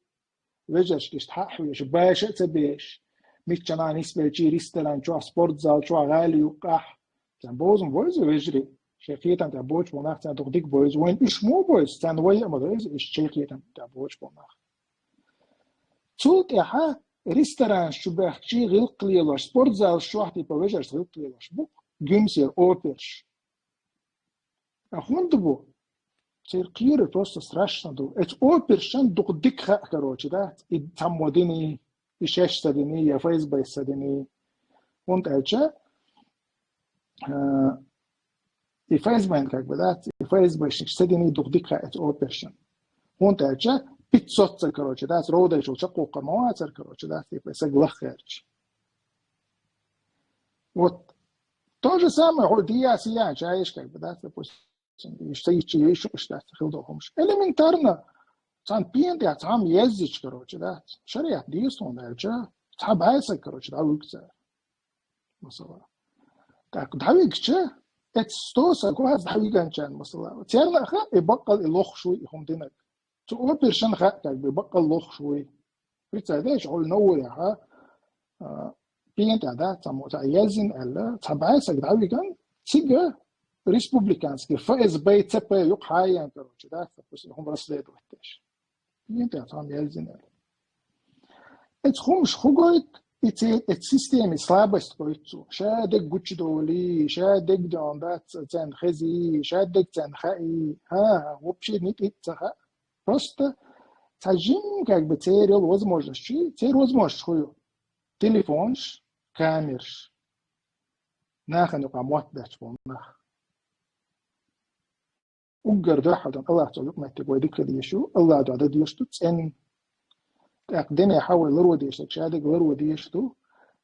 вежаршка иштта хьаъ хьоьжуш, баша а ца беш, миччанахьа нисбелча ресторан чохь, спортзал чохь, гӀали юккъехь. Царна бовза ма бовза вежарий, шайн кхетам тӀехь боцуш болу нах царна дукха дика бовза. Вайна уьш муха бовза, царна вай а ма довза, уьш шайн кхетам тӀехь боцуш болу нах. Цул тӀаьхьа ресторанаш чу баьхкича гӀиллакх лелош, спортзалаш чохь типа вежаршца гӀиллакх лелош бу-кх гуьмсера оперш. А хӀунда бу? Церан кхерар просто страшно ду. Эцу опершна дукха дика хаьа, короче, да? И цхьаммо диний, и шаьш ца диний, я ФСБ ца диний. ХӀунда аьлча, а, и ФСБ-н, как бы, да, и ФСБшникаш ца диний дукха дика хаьа эцу опершна. ХӀунда аьлча, пятьсот ца, короче, да, ровдайчул чекхвоккхур ма вацара, короче, да, типа, саг лаххарча. Вот то же самое, хьо дия-сия чаеш, как бы, да, допустим, иштта йича, йиш ю, иштта хила долу хӀумаш. Элементарно, цхьана пена тӀехь цхьамма язйича, короче, да, шариат деза хьуна аьлча, цхьа бӀе саг, короче, дӀавуьгу цара. Масала. Так, дӀавигча, эцу сто саг вац дӀавигначарна, масала. Церна а хаьа, и баккъал и лохуш вуй, и хӀума динарг. Цу опершна хаьа, как бы, баккъал лохуш вуй. Представь, хьо новуьйхьа, а, пена тӀехь, да, цхьаммо цхьа язйина аьлла, цхьа бӀе саг дӀавиган, цига республиканский ФСБ, ЦП юккъехь хьаян, короче, да, допустим, хӀума расследовать деш. Пена тӀехь цхьаммо язйина аьлла. Эцу хӀумаш хӀун гойту, и церан эцу системин слабость гойту цо. Ша дерг гучудолий, ша дерг дон дац царна хезий, ша дерг царна хаий, хӀа, вообще ницкъ ца хаьа. Просто цхьа жим, как бы, церан йолу возможносташ, церан возможносташ хӀун ю? Телефонаш, камераш. Нахана юкъахь мотт бетташ болу нах. Уггар дуьххьал дон АллахӀ цо юкъаметтиг вай дика дезаш ю, АллахӀ дуьхьа дан дезаш ду цӀенна. ТӀаккха динехьа вай ларо дезаш дерг, ша дерг ларо дезаш ду.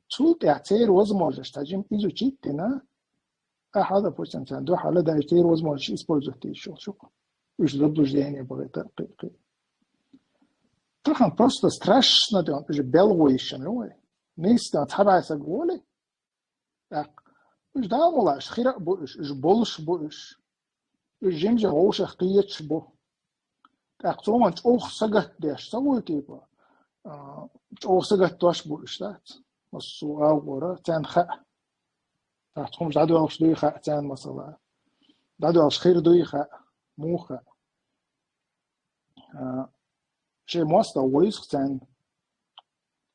Цул тӀаьхьа церан возможносташ цхьа жим изучить дина, ахьа, допустим, царна дуьхьал а даьлча, церан возможносташ использовать дезаш йолуш ю-кх. Уьш заблуждение бахийта, кхин, кхин. Тахана просто страшно дон, уьш белхо йиш йина ю вай. Нийса дон цхьа бӀе саг волий, тӀаккха. Уьш Дала мукъ лахь, уьш хир а бу уьш, уьш болуш бу уьш. Уьш жим-жима вовшах кхеташ бу. ТӀаккха цо ван чӀогӀа сагатдеш ца вуй, типа, а, чӀогӀа сагатдош бу уьш, дац? Массо а агӀора, царна хаьа. ТӀаккха хӀумаш дӀадоьлхуш дуй хаьа царна, масала. ДӀадоьлхуш хир дуй хаьа, муха хаьа. А, шайн мостагӀа войза-кх царна.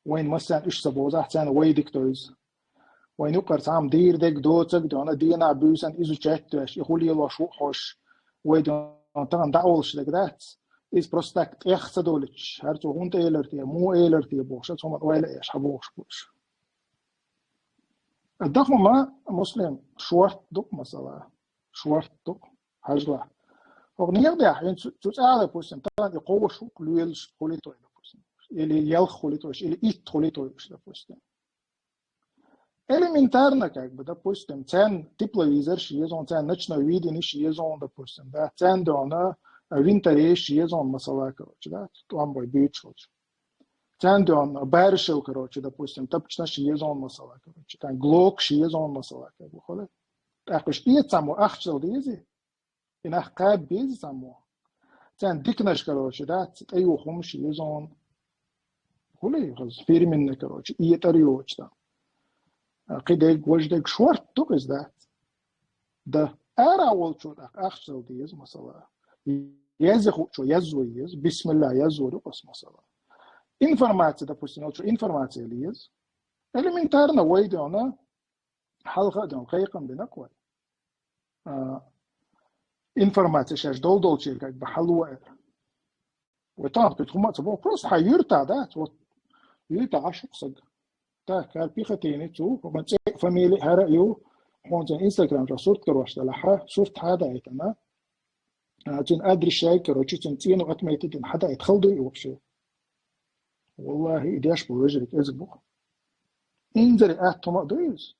Вайна массарна уьш ца бовзахь, царна вай дика довза. Вайна юккъара цхьамма дийр дерг доцург дона, дийнахь буьйсанна изучать деш, и хӀун лелош ву хьожуш. Вай дона тахана дӀа а волуш дерг дац. Иза просто так тӀех ца долуьйтуш, хӀара цо хӀунда элира те, муха элира те бохуш, цхьа хӀума ойла а еш, хьан бохуш бу уьш. ДӀа хӀума, Муслим, шортта ду-кх, масала. Шортта ду-кх. Хьажал. ХӀокху некъа тӀехь, хӀинца цу, цу цӀахь, допустим, тахана и кхо шо лоьлуш хуьлий тхуна, допустим. Или ялх хуьлий тхуна, или итт хуьлий тхуна, допустим. Элементарно, как бы, допустим, царна тепловизорш еза хьуна, царна ночное видениеш еза хьуна, допустим, да, царна дона, а, винтарейш еза хьуна, масала, короче, да, тӀом бой буьйцуш волчу. Царна дона барышев, короче, допустим, тапчанаш еза хьуна, масала, короче, царна глокш еза хьуна, масала, как бы, хуьлий. ТӀаккха уьш эца цхьаммо ахча дала дезий? И нах кхаба беза цхьаммо. Царна диканаш, короче, дац, тӀеюха хӀумаш еза хьуна. Хуьлий, хаза фирменный, короче, этӀар йоцуш дан. А, кхин дерг, важа дерг шортта ду-кх иза, дац? Да. Ара волчо тӀаккха ахча дала деза, масала. Язъян хуучо язъян еза, бисмилла язъян ю-кх аса, масала. Информация, допустим, волчо информация леза. Элементарно вай дона, хьалха а дона, кхайкхам бина-кх вай. А, информация шаьш долу долчуьра, как бы, хьало аьлла. Вай тахана кхин хӀума а ца боху, просто хьан юьртахь дац, вот, юьртахь Ӏаш ву-кх саг. Так, хӀара Пехотинец ву, хӀокхуьнан цӀе а, фамили а хӀара а ю, хьуна цуьнан Instagram чохь сурт карош делахь, сурт хьан а даийтина. А, цуьнан адрес шайга, короче, цуьнан цӀено отметить дина хьан даийта хала дуй и вообще? Валлахи, и деш болу вежарий кӀезиг бу-кх. Инзаре атта хӀума а ду иза.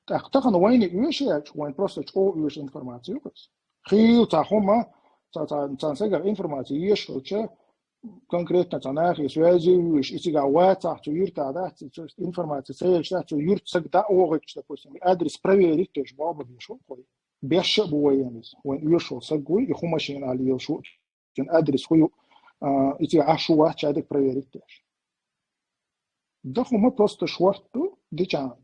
ТӀаккха тахана вайна оьшуш яьлча, вайна просто чӀогӀа оьшу информаци ю-кх иза. Хийла цхьа хӀума, цхьа, цхьа, цхьана стагах информаци еш хилча, конкретно цхьа нахе связи вуьйш, и цигахь вацахь, цу юьртахь дац, цу информаци ца елча дац, цу юьртан саг дӀа а вохуьйтуш, допустим, адрес проверить деш, боху бан беш ву-кх вай. Беш а бу вайна иза. Вайна оьшуш волу саг вуй, и хӀун машина лелаш ву, цуьнан адрес хӀун ю, а, и цигахь Ӏаш ву, вац, шадерг проверить деш. Дахума просто шорту дичан.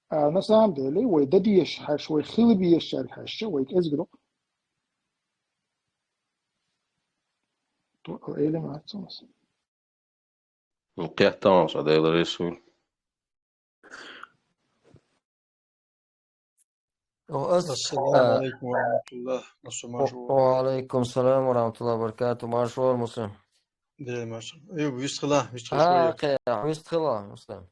А на самом деле, вай дадеш хаш, вай хилбеш шар хаш, вай кӀезгру. То элемат сумас. Мукъяттамас, Адайлар Исуил. О, ас-, Ассаламу а, алейкум ва рахматуллах. Массу о, маршо. ва алейкум салам ва рахматуллах ва баракатух. Маршо муслим. Де маршо. Эй, вистхила, вистхила А, швай. кхе, вистхила, муслим.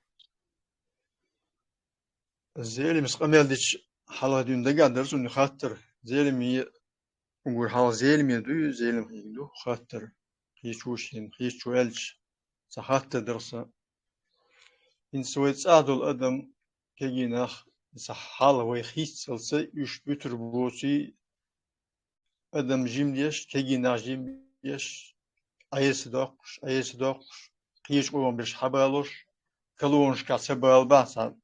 Зелим скъамел дич хала дюн дага дарсун хаттар. Зелим и угур хала зелим ду, зелим хигду хаттар. Хичушин, хичу элч. Са хаттар дарса. Ин свой цадул адам кегинах са хала вай хицалса уш бютур боси адам жимдеш, кегинах жимдеш, айс докуш, айс докуш, хич къом беш хабалуш, колоншка са балба са,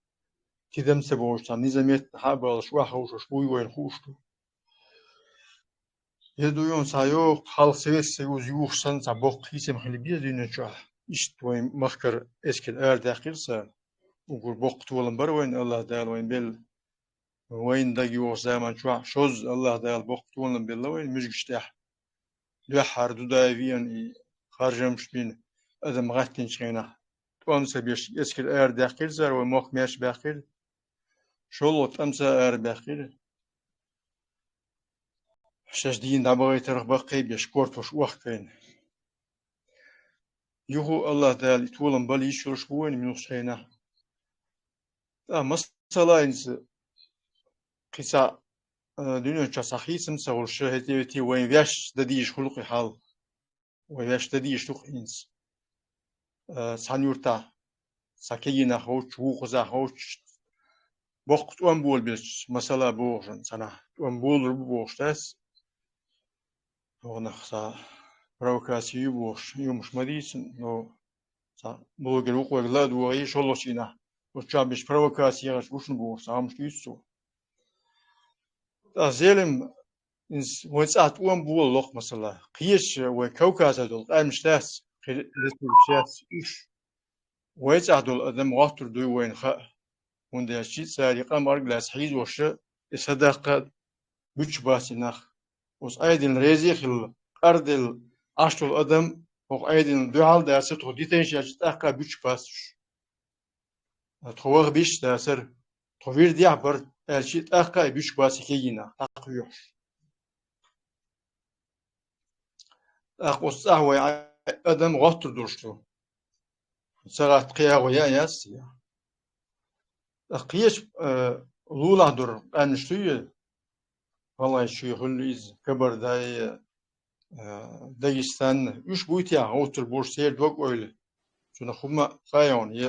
тидам са бош са, незаметно хабалуш, вахуш, уй вайн хушту. Еду ён са ёк, хал Совет Союз юх сан са бок хисем хили без дюнеча. Ишт вайн махкар эскер ар дакирса, угур бок толам бар вайн, Аллах Дал вайн бел. Вайн даг юх заман чуа, шоз Аллах Дал бок толам белла вайн, мюжгиштя. Дуьххьар Дудаевиан и харжамш бин адам гӀаттинчу хенахь. ТӀом ца беш, эскар ара даьккхира цара, вай мохк меш баьккхира. ШолгӀа тӀам ца ара баьккхира. Шаьш дийна дӀабахийтарх баккхий беш, кортош охкайна. Юху Аллах Дала и толам бала йиш йолуш бу вайна муьлххачу хенахь. ТӀа масала хӀинца кхин цхьа, а, дуьнен чохь цхьа хийцам ца хуьлуш, хӀетте-хӀетте вайн ваьш дан дийша хуьлу кхин хьал. Вайн ваьш дан дийша ду кхин хӀинца. А, цхьана юьртахь, цхьа кегий нах воцуш, вукхузахь воцуш, боккха тӀом болабелча, масала боху шуна цхьанахь, тӀом болур бу бохуш дац. Вахана цхьа провокаци ю бохуш, юмаш ма дийцина, но цхьа блогер вукхойга ла а догӀий, шолгӀачу дийнахь, оцу чохь беш провокаци яхаш гушна бохуш, цхьа хӀумаш дуьйцу цо. ТӀаккха зелим, иза вайн цӀахь тӀом болалуш, масала, кхечу вай Кавказехь долу къаьмнаш дац, кхин республикаш яц уьш. Вай цӀахь долу адам гӀоттур дуй вайна хаьа, хӀунда аьлча цара и къам арга лаьцна хьийзоша, и садаккха буьтуш бац и нах. Оцу Ӏедална реза а хилла, къарделла Ӏаш долу адам хӀокху Ӏедална дуьхьал а дацара, тхо дитайша аьлча, тӀаккха а буьтуш бац уьш. Тхо ваха беш а дацара, тхо вирдехь а бара аьлча, тӀаккха а буьтуш бац и кегий нах, тӀаккха а юьхьаш. ТӀаккха оцу цӀахь вай Ӏе-, адам гӀоттур долуш ду. Ца гӀатта кхин агӀо яа яц те. ТӀаккха кхечу, э, лулахь долу къаьмнаш дуй, гӀалгӀайчуьра хуьлу иза, Кабардай, э, Дагестан, уьш буй те гӀоттур болуш церан дог-ойла? Цунах хӀумма а къайгӀана е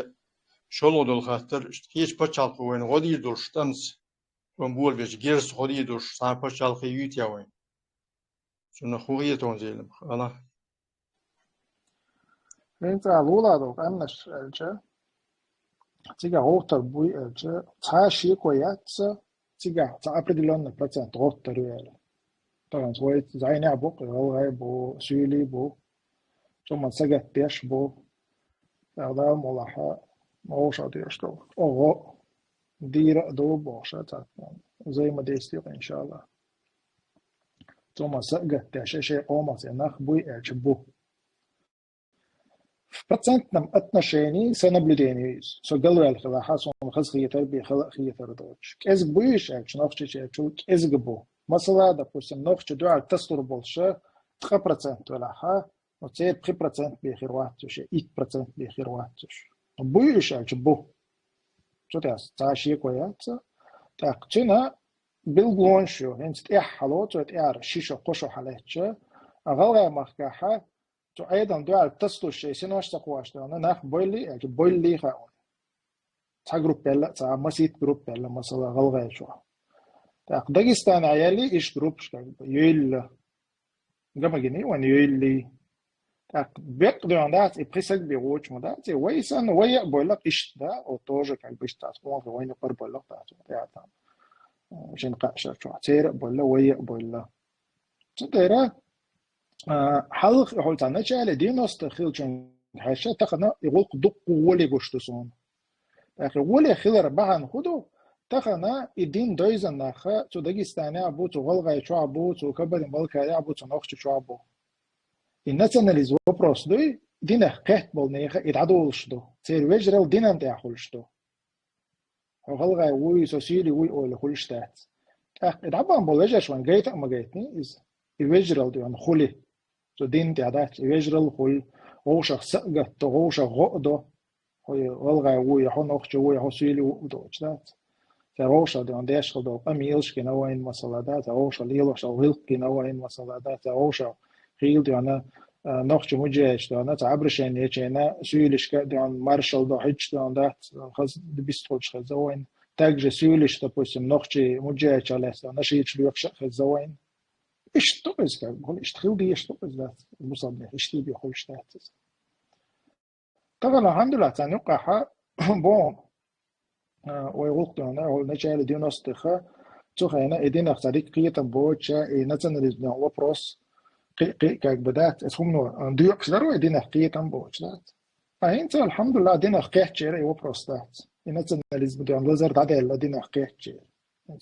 шолгӀа долу хаттар, иштта кхечу пачхьалкхо вайна гӀо дийр долуш тӀамца, тӀом болабечу герзаца гӀо дийр долуш цхьа пачхьалкхе юй те вайна? Цунах хӀун хета вайн зелимах? Ала. ХӀинца лулахь долу къаьмнаш аьлча, цигахь гӀовттар буй аьлча, цхьа шеко яц, цигахь цхьа определённый процент гӀовттар ю аьлла. Тахана вай зӀенехь бу, гӀалгӀай бу, суьйлий бу, цоман сагатдеш бу. ТӀаккха Дала мукъ лахь, вовшах деш долу. Оха дийр а ду бохуш, цхьацца взаимодействие, иншаллах. Цоман сагатдеш, шайн къоман цӀе нах буй аьлча бу. В процентном отношении со наблюдение, со галваьлла хилахь, суна хаза хетар бен, хала а хетар доцуш. КӀезиг буй уьш аьлча, нохчийчаьрчул кӀезиг бу. Масала, допустим, нохчий дуьхьал тасалур болуша ткъа процент велахьа, ну, церан пхи процент бен хир вац уьш, итт процент бен хир вац уьш. Буй уьш аьлча бу. Цу тӀехь цхьа шеко яц. ТӀаккха цуьнан билгалонаш ю, хӀинца тӀаьххьало, цо тӀера ши шо, кхо шо хьалаьцча, а гӀалгӀай махкахьа, цу Ӏедална дуьхьал тасалуш шайн синош ца кхош даьлла нах бойли аьлча, бойли хаьа вайн. Цхьа группа елла а ца, масийтта группа елла, масала, ГӀалгӀайчохь. ТӀаккха Дагестанехь елли иштта группаш, как бы, йойла. Гамагиний вайн йойли. ТӀаккха бекъ доьгӀна дац, и пхи саг бен вочу ма дац, и вай санна, вай а бойла иштта, да, о, тоже, как бы, иштта дац, къонахий вайна юкъара бойла дац, вот, я там. Шин кхаъ шар чохь, церан а бойла, вай а бойла. Цу тӀера, а, хьалха, хьула цхьа начале девяностых хилчун Хьаьша тахана и гӀуллакх дуккха гӀоле гуш ду суна. ТӀаккха гӀоле хилар бахьана хӀун ду? Тахана и дин дойзан нах цу Дагестане а бу, цу ГӀалгӀай чу а бу, цу Кабардин-Балкаре а бу, цу Нохчийчоа а бу. И национализм вопрос дуй, динах кхетта болу нехан и дӀадолуш ду. Церан вежарал динан тӀехь хуьлуш ду. Хьо гӀалгӀай вуй, со суьйли вуй ойла хуьлуш дац. ТӀаккха и дӀабаьхна болу вежарш вайн гайта а ма гайтиний иза. И вежарал дуьйна хуьлий. Цу дин тӀехь дац, и вежарал хуьлий, вовшах са а гатдо, вовшах гӀо а до. Хьо гӀалгӀай вуй, хьо нохчо вуй, хьо суьйли ву а доцуш дац. Цара вовшах дуьйна деш хила долу къамелаш гина вайн масала дац, цара вовшах лелош долу гӀиллакх гина вайн масала дац, цара вовшах хийла дуьйна, а, нохчо муджаьча дуьйна, цхьа обращение ечийна, суьйлишка дуьйна, маршалла до хьуьттуш дуьйна дац, хаза бистхуьлуш хеза вайн. Также суьйлиш, допустим, нохчий муджаьча лаьцна дуьйна, шийташ лоькхуш а хеза вайн. Иштта ду иза, как бы, иштта хила дезаш ду иза дац, бусалба нехан иштта бен хуьлуш дац иза. Тахана, алхьамдулиллахӀ, царна юккъехь боху, а, вай гӀуллакх дуьйна, вай начале девяностых, цу хенахь и динах цхьа дика кхетам боцуш, и национализм дуьйна вопрос кхин а, кхин а как бы дац. Эс хӀумано, а, доькъуш дара вай динах кхетам боцуш дац. Ткъа хӀинца, алхьамдулиллахӀ, динах кхетчера и вопрос дац. И национализм дуьйна лазар дӀадаьлла динах кхетчера.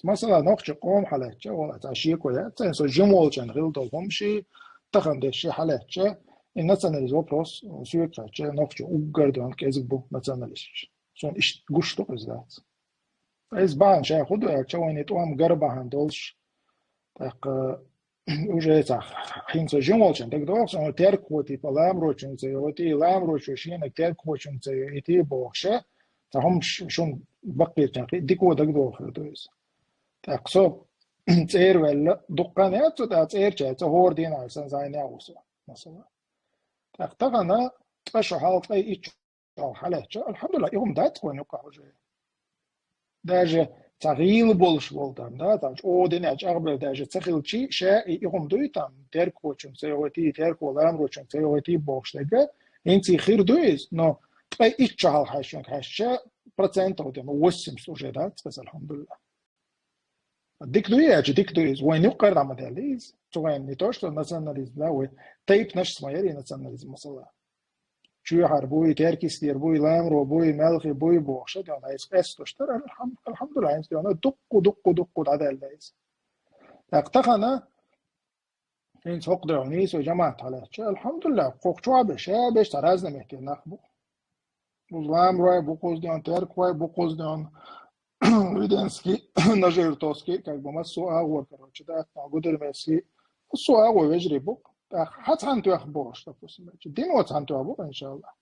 Масала, нохчийн къоман хьалаьцча, вала цхьа шеко яц, цхьа со жима волчун хила долу хӀума ши, тахана деш ши хьалаьцча, и национализм вопрос соьга хаьттича, нохчийн уггар дуьйна кӀезиг бу националисташ. Суна иштта гуш ду иза дац. Иза бахьана ша хӀун ду аьлча, вайна и тӀом гар бахьана долуш, тӀаккха уже цхьа хӀинца жима волчун дагадогӀу, суна теркахо типа ламарочуьнга ца йогӀуьйтий, ламарочо шена теркахочуьнга ца йогӀуьйтий бохуша, цхьа хӀума ш-, шуна баккхийчарна кхин а дика дагадогӀур ду иза. ТӀаккха со цӀера ваьлла, дуккха а яц со, тӀаккха цӀерачаьрца хӀора дийнахь сан зайна а ву со, масала. ТӀаккха тахана ткъа шо хьалха, ткъе итт шо хьалха хьалаьцча, алхьамдулиллахӀ, и хӀума дац вайна юккъехь уже. Даже цхьа гӀийла болуш волу там, да, там чӀогӀа динехь чӀагӀбевлла даже ца хилчий, ша и, и хӀума дуй там, теркахочуьнга ца йогӀуьйтий, теркахо ламарочуьнга ца йогӀуьйтий бохуш дерг, хӀинца и хир ду иза, но ткъе итт шо хьалха хьаьшшинга хьаьшча, процентов де, ну, восемьдесят уже дац, ас, алхьамдулиллахӀ. Дика дуй аьлча, дика ду иза. Вайн юккъера дӀа ма даьлла иза. Цу вайн не то, что национализм, да, вай тайпанаш ма яра и национализм, масала. Чоьхьара буй, теркйистера буй, ламаро буй, маьлхий буй бохуша, дуьйна, иза къесталуш дара, алхьам-, алхьамдулиллахӀ, хӀинца дуьйна, дуккха, дуккха, дуккха дӀадаьлла иза. ТӀаккха тахана, хӀинца хӀокху дуьйна нийсо жамаӀат хьалаьцча, алхьамдулиллахӀ, кху чохь беш, ша беш, цхьа разный метте нах бу. Бу ламарой, бу кхуза дуьйна, теркахой, бу кхуза дуьйна, Веденский, Нажиртовский, как бы массо а агӀор, короче, да, там, Гудермесский, массо а агӀор вежарий бу. ТӀаккха хьан цхьаьна тоьхна бохуш, допустим, дино цхьаьна тоьхна бу, иншаллахӀ.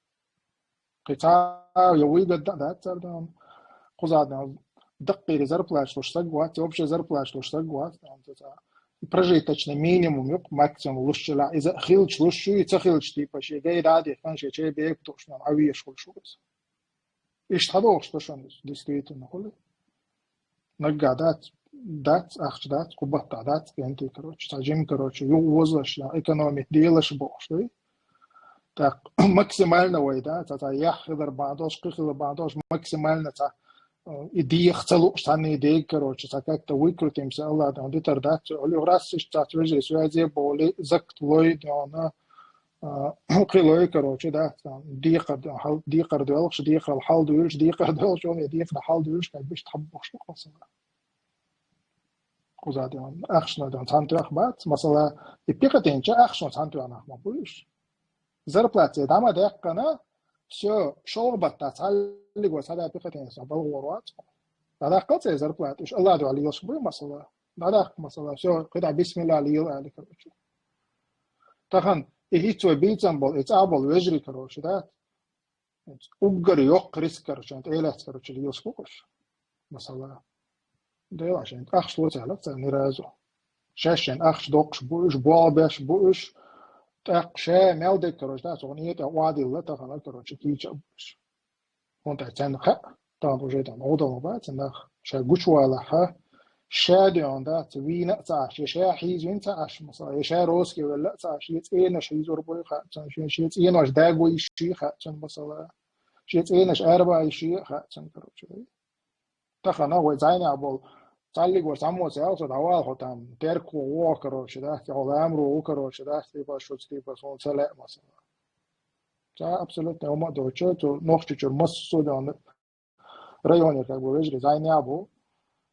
Кхин цхьа я выгодно дац цара дуьйна, кхуза дуьйна, даккхийра зарплата луш саг вац, вообще зарплата луш саг вац, дуьйна, цхьа прожиточный минимум юкъа максимум луш чила, иза хилча луш ю, и ца хилча, типа, шен гай дӀа а дихкан, шен чай бепиг тууш, дуьйна, Ӏа вешаш хуьлуш ву иза. Иштта хьадогӀуш ду шуна иза, действительно, хуьлий. Наггахь дац, дац, ахча дац, кху баттахь дац, кӀентий, короче, цхьа жима, короче, юха вазлаш, я экономить делаш бохуш ду. ТӀаккха максимально вай, да, цхьа, цхьа яхь хилар бан долуш, кхин хилар бан долуш, максимально цхьа, э, и деха ца лууш, цхьанний дега, короче, цхьа как-то выкрутимся, Аллах дан дитар дац, ӀуьллуьйгӀа рассиш цац вежарий связе болий, закт лой, дуьйна, а, кхин лой, короче, да, там, декхар, хьал-, декхар доьлхуш, декхарал хьал дуьйлуш, декхар доьлхуш, он я декхар хьал дуьйлуш, как бы иштта хьаббохуш бу, масала. Кхуза дуьйна, ахчано дуьйна цхьаьна тоьхна бац, масала, и пекъатинча ахчано цхьаьна тоьхна нах ма бу уьш. Зарплата дӀа ма даьккхина, всё, шолгӀа баттахь цхьаллиг вай схьадаь пекъатинча балхор вац. ДӀадаккхал цӀе зарплата, уьш Аллах дуьхьа лелаш буй, масала. ДӀадаккха, масала, всё, кхидӀа бисмилла лела али, короче. Тахана и хӀинца вай бийцам болу, и цӀа болу вежарий, короче, да? Уггар йоккха риск, короче, тӀелаьцна, короче, лелаш бу уьш. Масала, Дела шайн ахча лоцахьлакх царна ни разу. Шаьш шайн ахча доккхуш бу уьш, болх беш бу уьш. ТӀаккха ша мел дерг, короче, да, цунна тӀе охьадилла тахана, короче, кийча а бу уьш. ХӀунда аьлча царна хаьа, тахана уже там гӀо дан ма бац нах, ша гучувалахь, ша дуьйна дац, вийна а ца Ӏаш, я ша хьийзавина ца Ӏаш, масала, я ша роске велла а ца Ӏаш, я цӀенош хьийзор бой хаьа цунна, шен, шен цӀенош дагой йиш ши хаьа цунна, масала, шен цӀенош арабан йиш ши а хаьа цунна, короче. Тахана вай зайнехь болу цхьаллиг вара цхьаммо ца аьлла, со дӀавала хьо там, теркахо вогӀу, короче, да, хьо ламаро ву, короче, да, типа, шуца, типа, суна ца лаьа, масала. Цхьа абсолютно хӀума а доацаш, цу Нохчийчуьра массо а дола районера как бы вежарий зӀамига бу.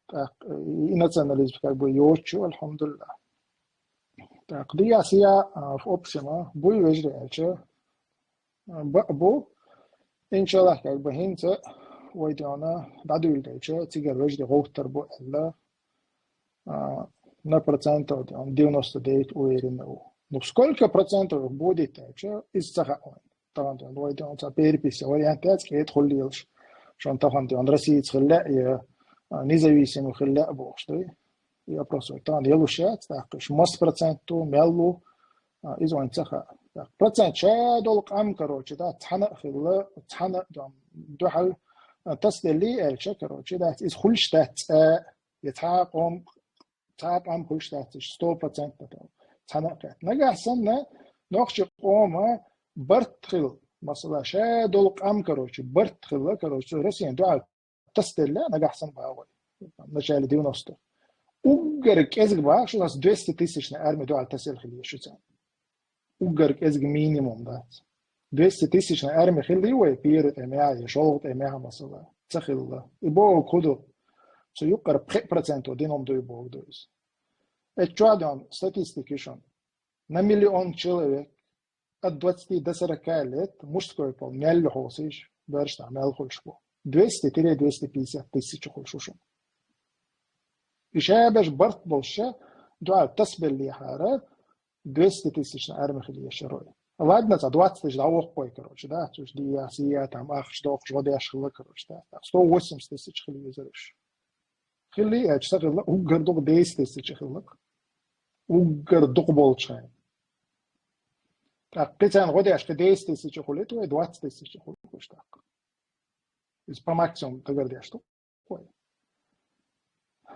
ТӀаккха и национализм как бы йоацаш я, алхьамдулиллахӀ. ТӀаккха дӀа а, сая а, в общем, буй вежарий аьлча, а, бакъ бу. Иншаллахь, как бы хӀинца вай дена дӀадуьйладелча, цигара вежарий гӀовттар бу аьлла, а, на процентов, там, девяносто девять уверенный ва. Ну, сколько процентов их будет, а, чё, из ца хаьа вайна. Тахан дена, вай дена цхьа перепись вариант яц, кӀеда хулаш. Шоана тахан дена Россица хила лаьа, я, а, независимый хила лаьа бохуш, да? И вопрос вай тахан ялуш яц, тӀаккха уж масса процент ду, мел ду, а, из вайна ца хаьа. ТӀаккха процент ша дола къам, короче, да, цхьана а хилла, цхьана а, там, дуьхьал, а, тасаделлий аьлча, короче, да, из хуьлуш дац, а, я цхьа а къам, цхьа а къам хуьлуш дац уж, сто процентов там, цхьана а кхетта. Нагахь санна нохчийн къоман барт хилла, масала, ша дола къам, короче, барт хилла, короче, цу Россин дуьхьал тасаделла, нагахь санна бахьа вай, в начале девяностых. Уггар кӀезига бахьа, у нас двести тысячный арми дуьхьал тасаделла хила еза шу царна. Уггар кӀезига минимум дац. Двести тысячный арми хилла вай, первый тӀемехь я шолгӀа тӀемехь, масала, ца хилла. И бохург хӀун ду? Цу юкъара пхи процент динан дуй бохург ду иза. Эцу чохь дена статистика ю шуна. На миллион человек от двадцати до сорока лет мужской пол, мел ю хьовсийша, бераш дӀа мел хуьлуш бу. Двести-двести пятьдесят тысяч хуьлуш ву шуна. И шаберш барт болуш ша, дуьхьал тасабеллехьара, двести тысячный арми хила еза шуна вай. Ладно, цхьа двадцать тысяч дӀавоккху вай, короче, да, цуьнца дийя, сийя, там, ахча дохуш, гӀо деш хилла, короче, да, сто восемьдесят тысяч хила езара уж. Хилла аьлча, ца хилла, уггар дукха десять тысяч хилла. Уггар дукха болчу хенахь. ТӀаккха кхин царна гӀо деш, кхин десять тысяч хуьлийта вай, двадцать тысяч хуьлу уж тӀаккха. Иза по максимуму дагардеш ду вай.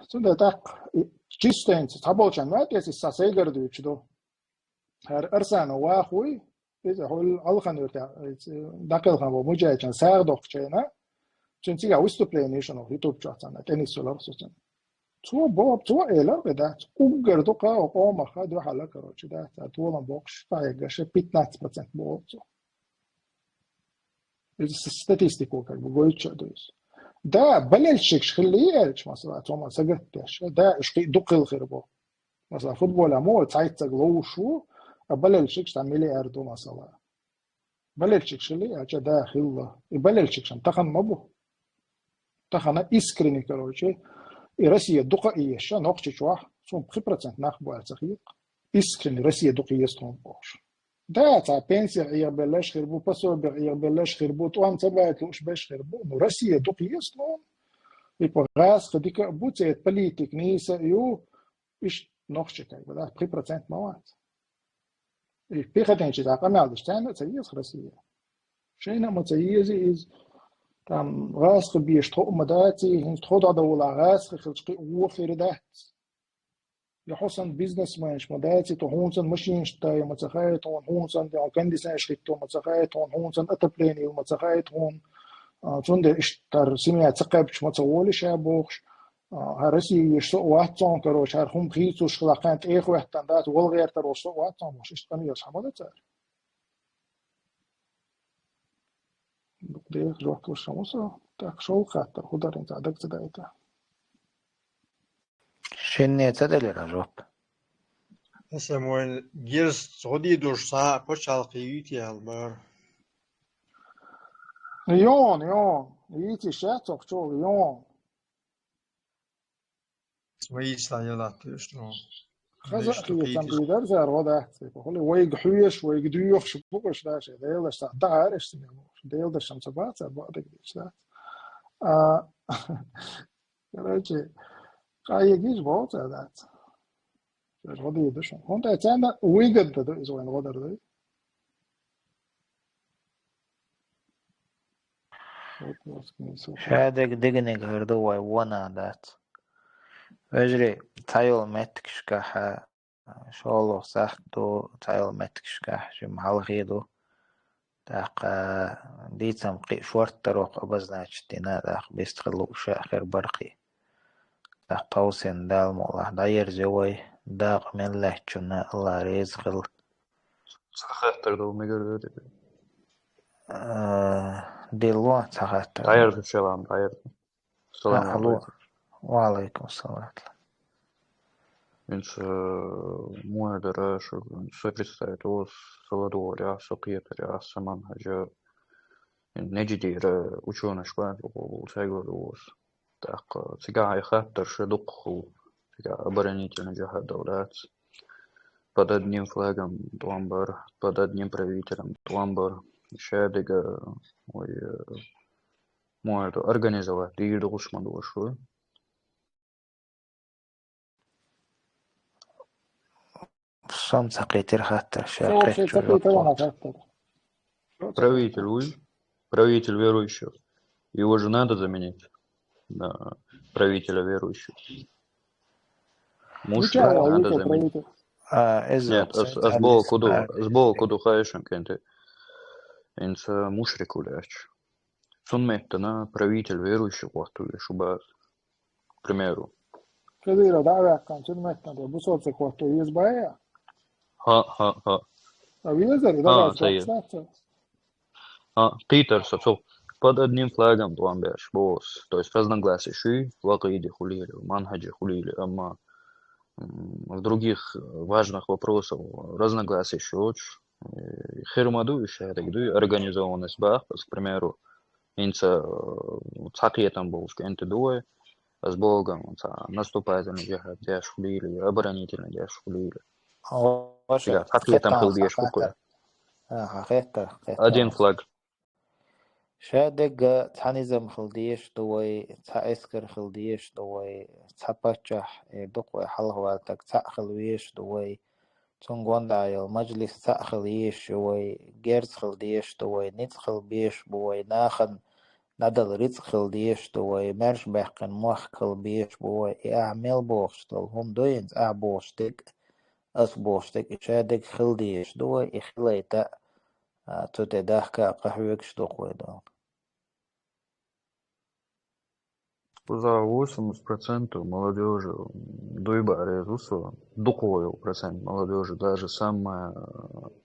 Цундела тӀаккха и чистенца цхьаболчарна ма тӀе, иза сан сайгара дуьйцуш ду. ХӀара Арсанов вахавий, иза хӀокху Алхан-Юьртахь, иза дӀакхелхина волу муджахӀидчун сагӀа доккхучу хенахь, цуьнан цигахь выступление ю шуна YouTube чохь цхьаьна, тӀе нисвелира со цуьнан. Цо боху, цо элира, кхин дац, уггар дукха оцу къомах дуьхьал, короче, да, цара толам боккхуш, къахьегаш, пятнадцать процент боху цо. Иза с-, статистико как бы гойтуш а ду иза. Да, болельщикаш хилла аьлча, масала, цо ма сагатдеш. Да, уьш кхин дукха хила хир бу. Масала, футболехь мо цхьайтта стаг ловзуш ву, а болельщикаш цхьа миллиард ду, масала. Болельщикаш хилла аьлча, да, хилла. И болельщикаш тахана ма бу. Тахана искренне, короче, и Россия дукха а еза, Нохчийчохь, суна пхи процент нах бу аьлла ца хета. Искренне Россия дукха еза тхуна бохуш. Да, цхьа пенсех Ӏехабелларш хир бу, пособех Ӏехабелларш хир бу, тӀом ца байта лууш берш хир бу. Ну, Россия дукха еза тхуна. И по гӀазкхи дика а бу, церан политика нийса а ю, иштта нохчий как бы, да, пхи процент ма вац. И пехотинчий дӀа къамел деш царна а ца еза Россия. Шайна а ма ца еза иза. Там гӀазкхи беша тхо а ма дац, хӀинца тхо дӀадовла гӀазкхи хилча кхин а вон хир дац. Я хьо санна бизнесменаш ма дац, тхо хьуна санна машинаш дай ма ца хаьа тхуна, хьуна санна кондиционерш хӀитто ма ца хаьа тхуна, хьуна санна отопление ма ца хаьа тхуна. А, цундела иштта тара семья ца кхаьбча ма ца волу ша бохуш. А, хӀара Россия веш со а вац цунна, короче, хӀара хӀума хийцалуш хилла кхаьн тӀехӀоьттина дац, вала гӀертар волуш со а вац цунна бохуш, иштта къамелаш хьан ма дан цара. Дукха деха жоп луш ма со, тӀаккха шолгӀа хаттар хӀун дара, хӀинца даг ца даита. Шинне ца делира жоп. Аса вайн герз гӀо дийдуш цхьа а пачхьалкх юй те аьлла бара. Йон, йон. Йийци шаьццахь чул, йон. Вай йийцалахь ялахь тешна. Хаза а хетам дийдар цара гӀо дац, типа, хӀули вайга хьоьжуш, вайга доьхуш бу уьш, да, шайн Делан дашца дӀахьара уьш цига бохуш. Делан дашца ца бац, цара бакъдерг дийцаш дац. А, короче, къахьегийча боху цара дац. Цара гӀо дийр ду шуна. ХӀунда аьлча царна выгодно ду иза вайна гӀо дар ду. Шадерг дегниг хир ду вай вон а дац. Вежарий, цхьайолу меттигашкахь, шолгӀа сахьт ду, цхьайолу меттигашкахь жимма хьалхе ду. ТӀаккха дийцам кхин а шорта тӀе роккху обозначить дина, тӀаккха бистхила лууш а хир бара кхин. ТӀаккха тховсина Дала мукъалахь дӀаерзайо вай, дакъа мел лаьттачунна АллахӀ реза хила. Цхьа хаттар ду, мегар ду тӀе. Э, дело, ца хаттар. Дайр шалам, дайр. Салам алейкум. Ва алейкум салам. Инца, э, муэдара, шу, со представит, о, Саладоря, со Кьетаря, со Манхаджа. Неджидира учёныш бан, о, цайгор, о. Так, э, цига ай хаттар шу дукху. Цига оборонительный джихад давлац. Под одним флагом тӏомбар, под одним правителем тӏомбар. Шадига, ой, э, муэду организовать дир дугушма душу. Сам ца Кьетар хаттар, ша Кьетар. Правитель, уй. Правитель верующих. Его же надо заменить на правителя верующих. Муш надо заменить. А, эз Нет, аз, аз бо куду, аз бо куду хайшан кенте. Инца мушрик уляч. Сунметтана правитель верующих вахту шубаз. К примеру. Кадыра да вяккан сунметтана бусолца хвату из бая. Ха, ха, ха. А везер да А, да сая. А, Кьетар со, со. Под одним флагом тӏомбеш, бос. То есть разногласия шуй, в акъиде хулили, в манхаджи хулили, амма, м, в других, э, важных вопросах разногласия шуч, э, хирмаду, шадигду, организованность бах, к примеру, инца, э, ца Кьетар болуш кенте дуэ, аз бо ца наступательный джихад деш хулили, оборонительный деш хулили. О, ша, Цига, ца Кьетар хаттар, хил деш хаттар. Аха, хаттар, хаттар. Один флаг. Шадига ца низам хил деш дуэ, ца эскар хил деш дуэ, ца паччахь, э, дукха вай хьалха ватаг ца хил веш дуэ, цун гондаял маджлис ца хил еш дуэ, герз хил деш дуэ, ницкъ хил беш буэ, нахан надал рицкъ хил деш дуэ, мерш бехкан мохк хил беш буэ, и ахь мел бохуш дол, хун дуинц ахь бохуш дик, ас бохуш дик, и шадиг хил деш дуэ, и хилайта, а, цу тӏе дахка къахьоьгуш дукха вай дол. Куза восемьдесят процентов молодёжи, дуйба резусу, дукхойу процент молодёжи, даже самая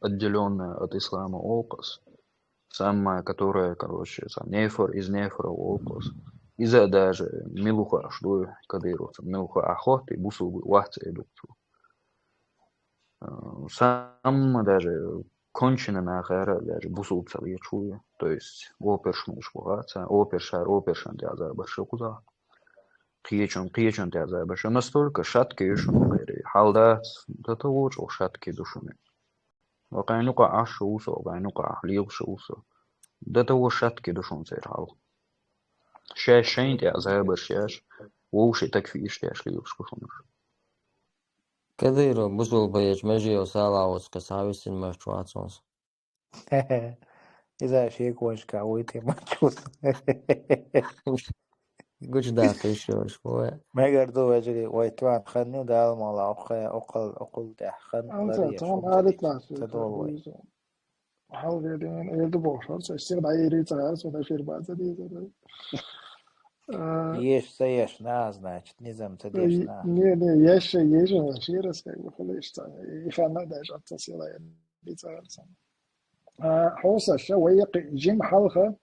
отделённая от ислама окъас, самая, которая, короче, сам нефор из нефора окъас. Иза даже милуха аш дуй кадыровца, милуха ахот и бусу вахца идукцу. Э, самый даже конченый нахара даже бусулб ца лечуя. То есть оперш мулш бугаца, опершар, опершан тяза баши куза. Кьечун, кьечун тяза баши. Настолько шатки юшун гайри. Халдац, да того, что шатки душуни. Ва кайнука аш усо, кайнука лилш усо. Да того шатки душун цер хал. Шай шайн тяза баши аш. Вовши так фиш тяш лилш кушунуш. Кадыров бусулба ечу меже сала оцка сависин мачвацос. Иза шеквашка уйти мачвус. Гуч дахиш шош, ой. Мегар ду вежри, ой, тван ханну дал мала, окъа, окъал, окъал дах хан. Анца, лари, тон шум адит цадик, нас, цадол ой. Хьал верен, эрду бохуш, со стих да ири цагас, вот эфир база диза. Э, еш са еш на, значит, низам ца деш на. Не, не, еш, еш, еш, раз как бы, хулеш ца. И хана даже отца села, я не цагас. А, хоса, ша, вай, жим халха.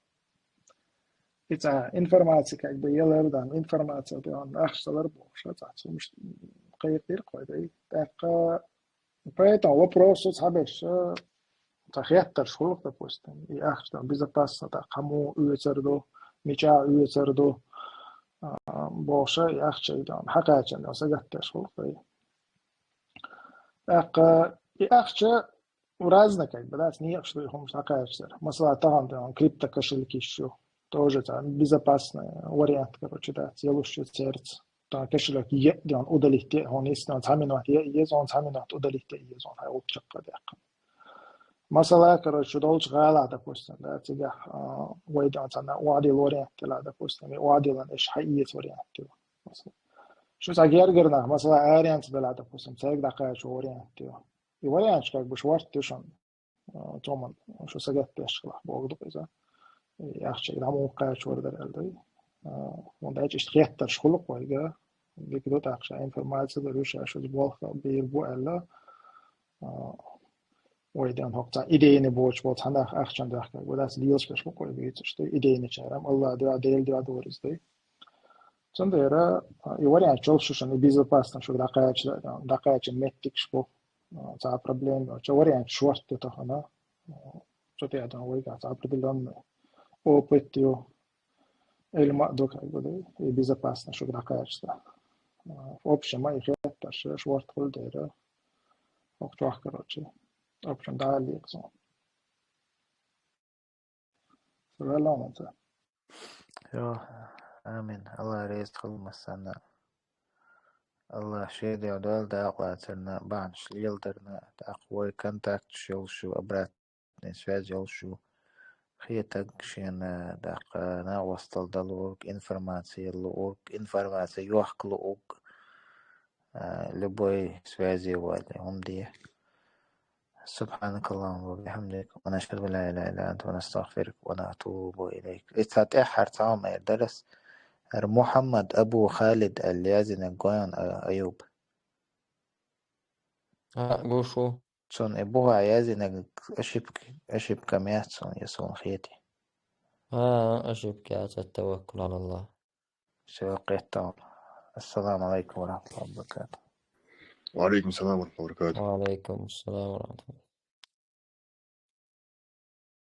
Ица информация, как бы, елер дан, информация, да, он ахшталар бохуш, ца, сумш, кайыр дир, кой, да. Так, э, Поэтому вопрос цхьаберш, э, цхьа хеттарш хуьлу, допустим, и ахча безопасно, так, хӀамо оьцур ду, мича оьцур ду, а, бохуш, и ахча и дан, хьакхачан дан сагатдеш хуьлу, хӀай. ТӀаккха и ахча разный, как бы, да, некъаш ду и хӀумаш хьакхачар. Масала, тахана дан криптокошелькаш ю, тоже цхьа безопасный вариант, короче, да, цхьа луш ю церц. Тан кошелек е, ден удалить е, он если он цхьа минут е, е, он цхьа минут удалить е, он хай улчакка декка. Масала, короче, долчу гӀала, допустим, да, цигахь, а, вай ден цхьана уадил вариант тела, допустим, и уадилан эш хай иец вариант тела. Масала. Шу ца гергар нах, масала, аренца дела, допустим, цайг дакхачу вариант тела. И вариант, как бы, шварт тушан. А, цоман шу сагатдеш хила, богу ду иза. И ахча, и хӀамо кхачор дар аьлла дай. А, вон дайча иштта хеттарш хуьлу вайга. Дика ду тӀаккха ша информация дар, ю ша шуьца болх бийр бу аьлла. А, Вай ден хӀокху цхьа идейный боцуш болу цхьа нах ахчана дахкарг, вай дац лелаш берш бу-кх вай буьйцурш, дай, идейный чара, АллахӀ дуьхьа, Делан дуьхьа дора иза, дай. Цундела, а, и вариант йолуш ю шуна, и безопасность шуьга дӀакхача, дӀакхача меттигаш бу, а, цхьа проблема йолчу. Вариант шорта ю тахана, а, цу тӀехь дан вайгахь цхьа определённый опыт ю, Ӏилма а ду, как бы, да, и безопасность шуьга дӀакхача. А, в общем, и хеттарш шорта хуьлу дера, хӀокху чохь, короче. В общем, дӀа а леца. Сан ваьлла хьуна ца. Йо, амин. АллахӀ реза хуьлда массарна. АллахӀ шен дуьхьа дойла дакъалацарна, бахьанаш леладарна, тӀаккха вай контакташ йолуш ю, обратный связь йолуш ю. Хетарг шена, тӀаккха накъосталла дан луург, информаци яла луург, информаци йохка луург, а, любой связи вале, хӀума де. سبحانك اللهم وبحمدك، ونشهد أن لا إله إلا أنت، ونستغفرك ونتوب إليك. Иштта тӀаьххьара цхьа хӀума эр дара ас. ХӀара Мухьаммад Абу Халид аьлла яздинарг гой хьуна, а, Аюб? А, гуш ву. Цунна и бухахь яздинарг ошибка, ошибка ма яц цунна, я суна хетий. А, ошибка яц, التوكل على الله. Всё, кхетта. السلام عليكم ورحمة الله وبركاته. وعليكم السلام ورحمة الله وبركاته. وعليكم السلام ورحمة الله.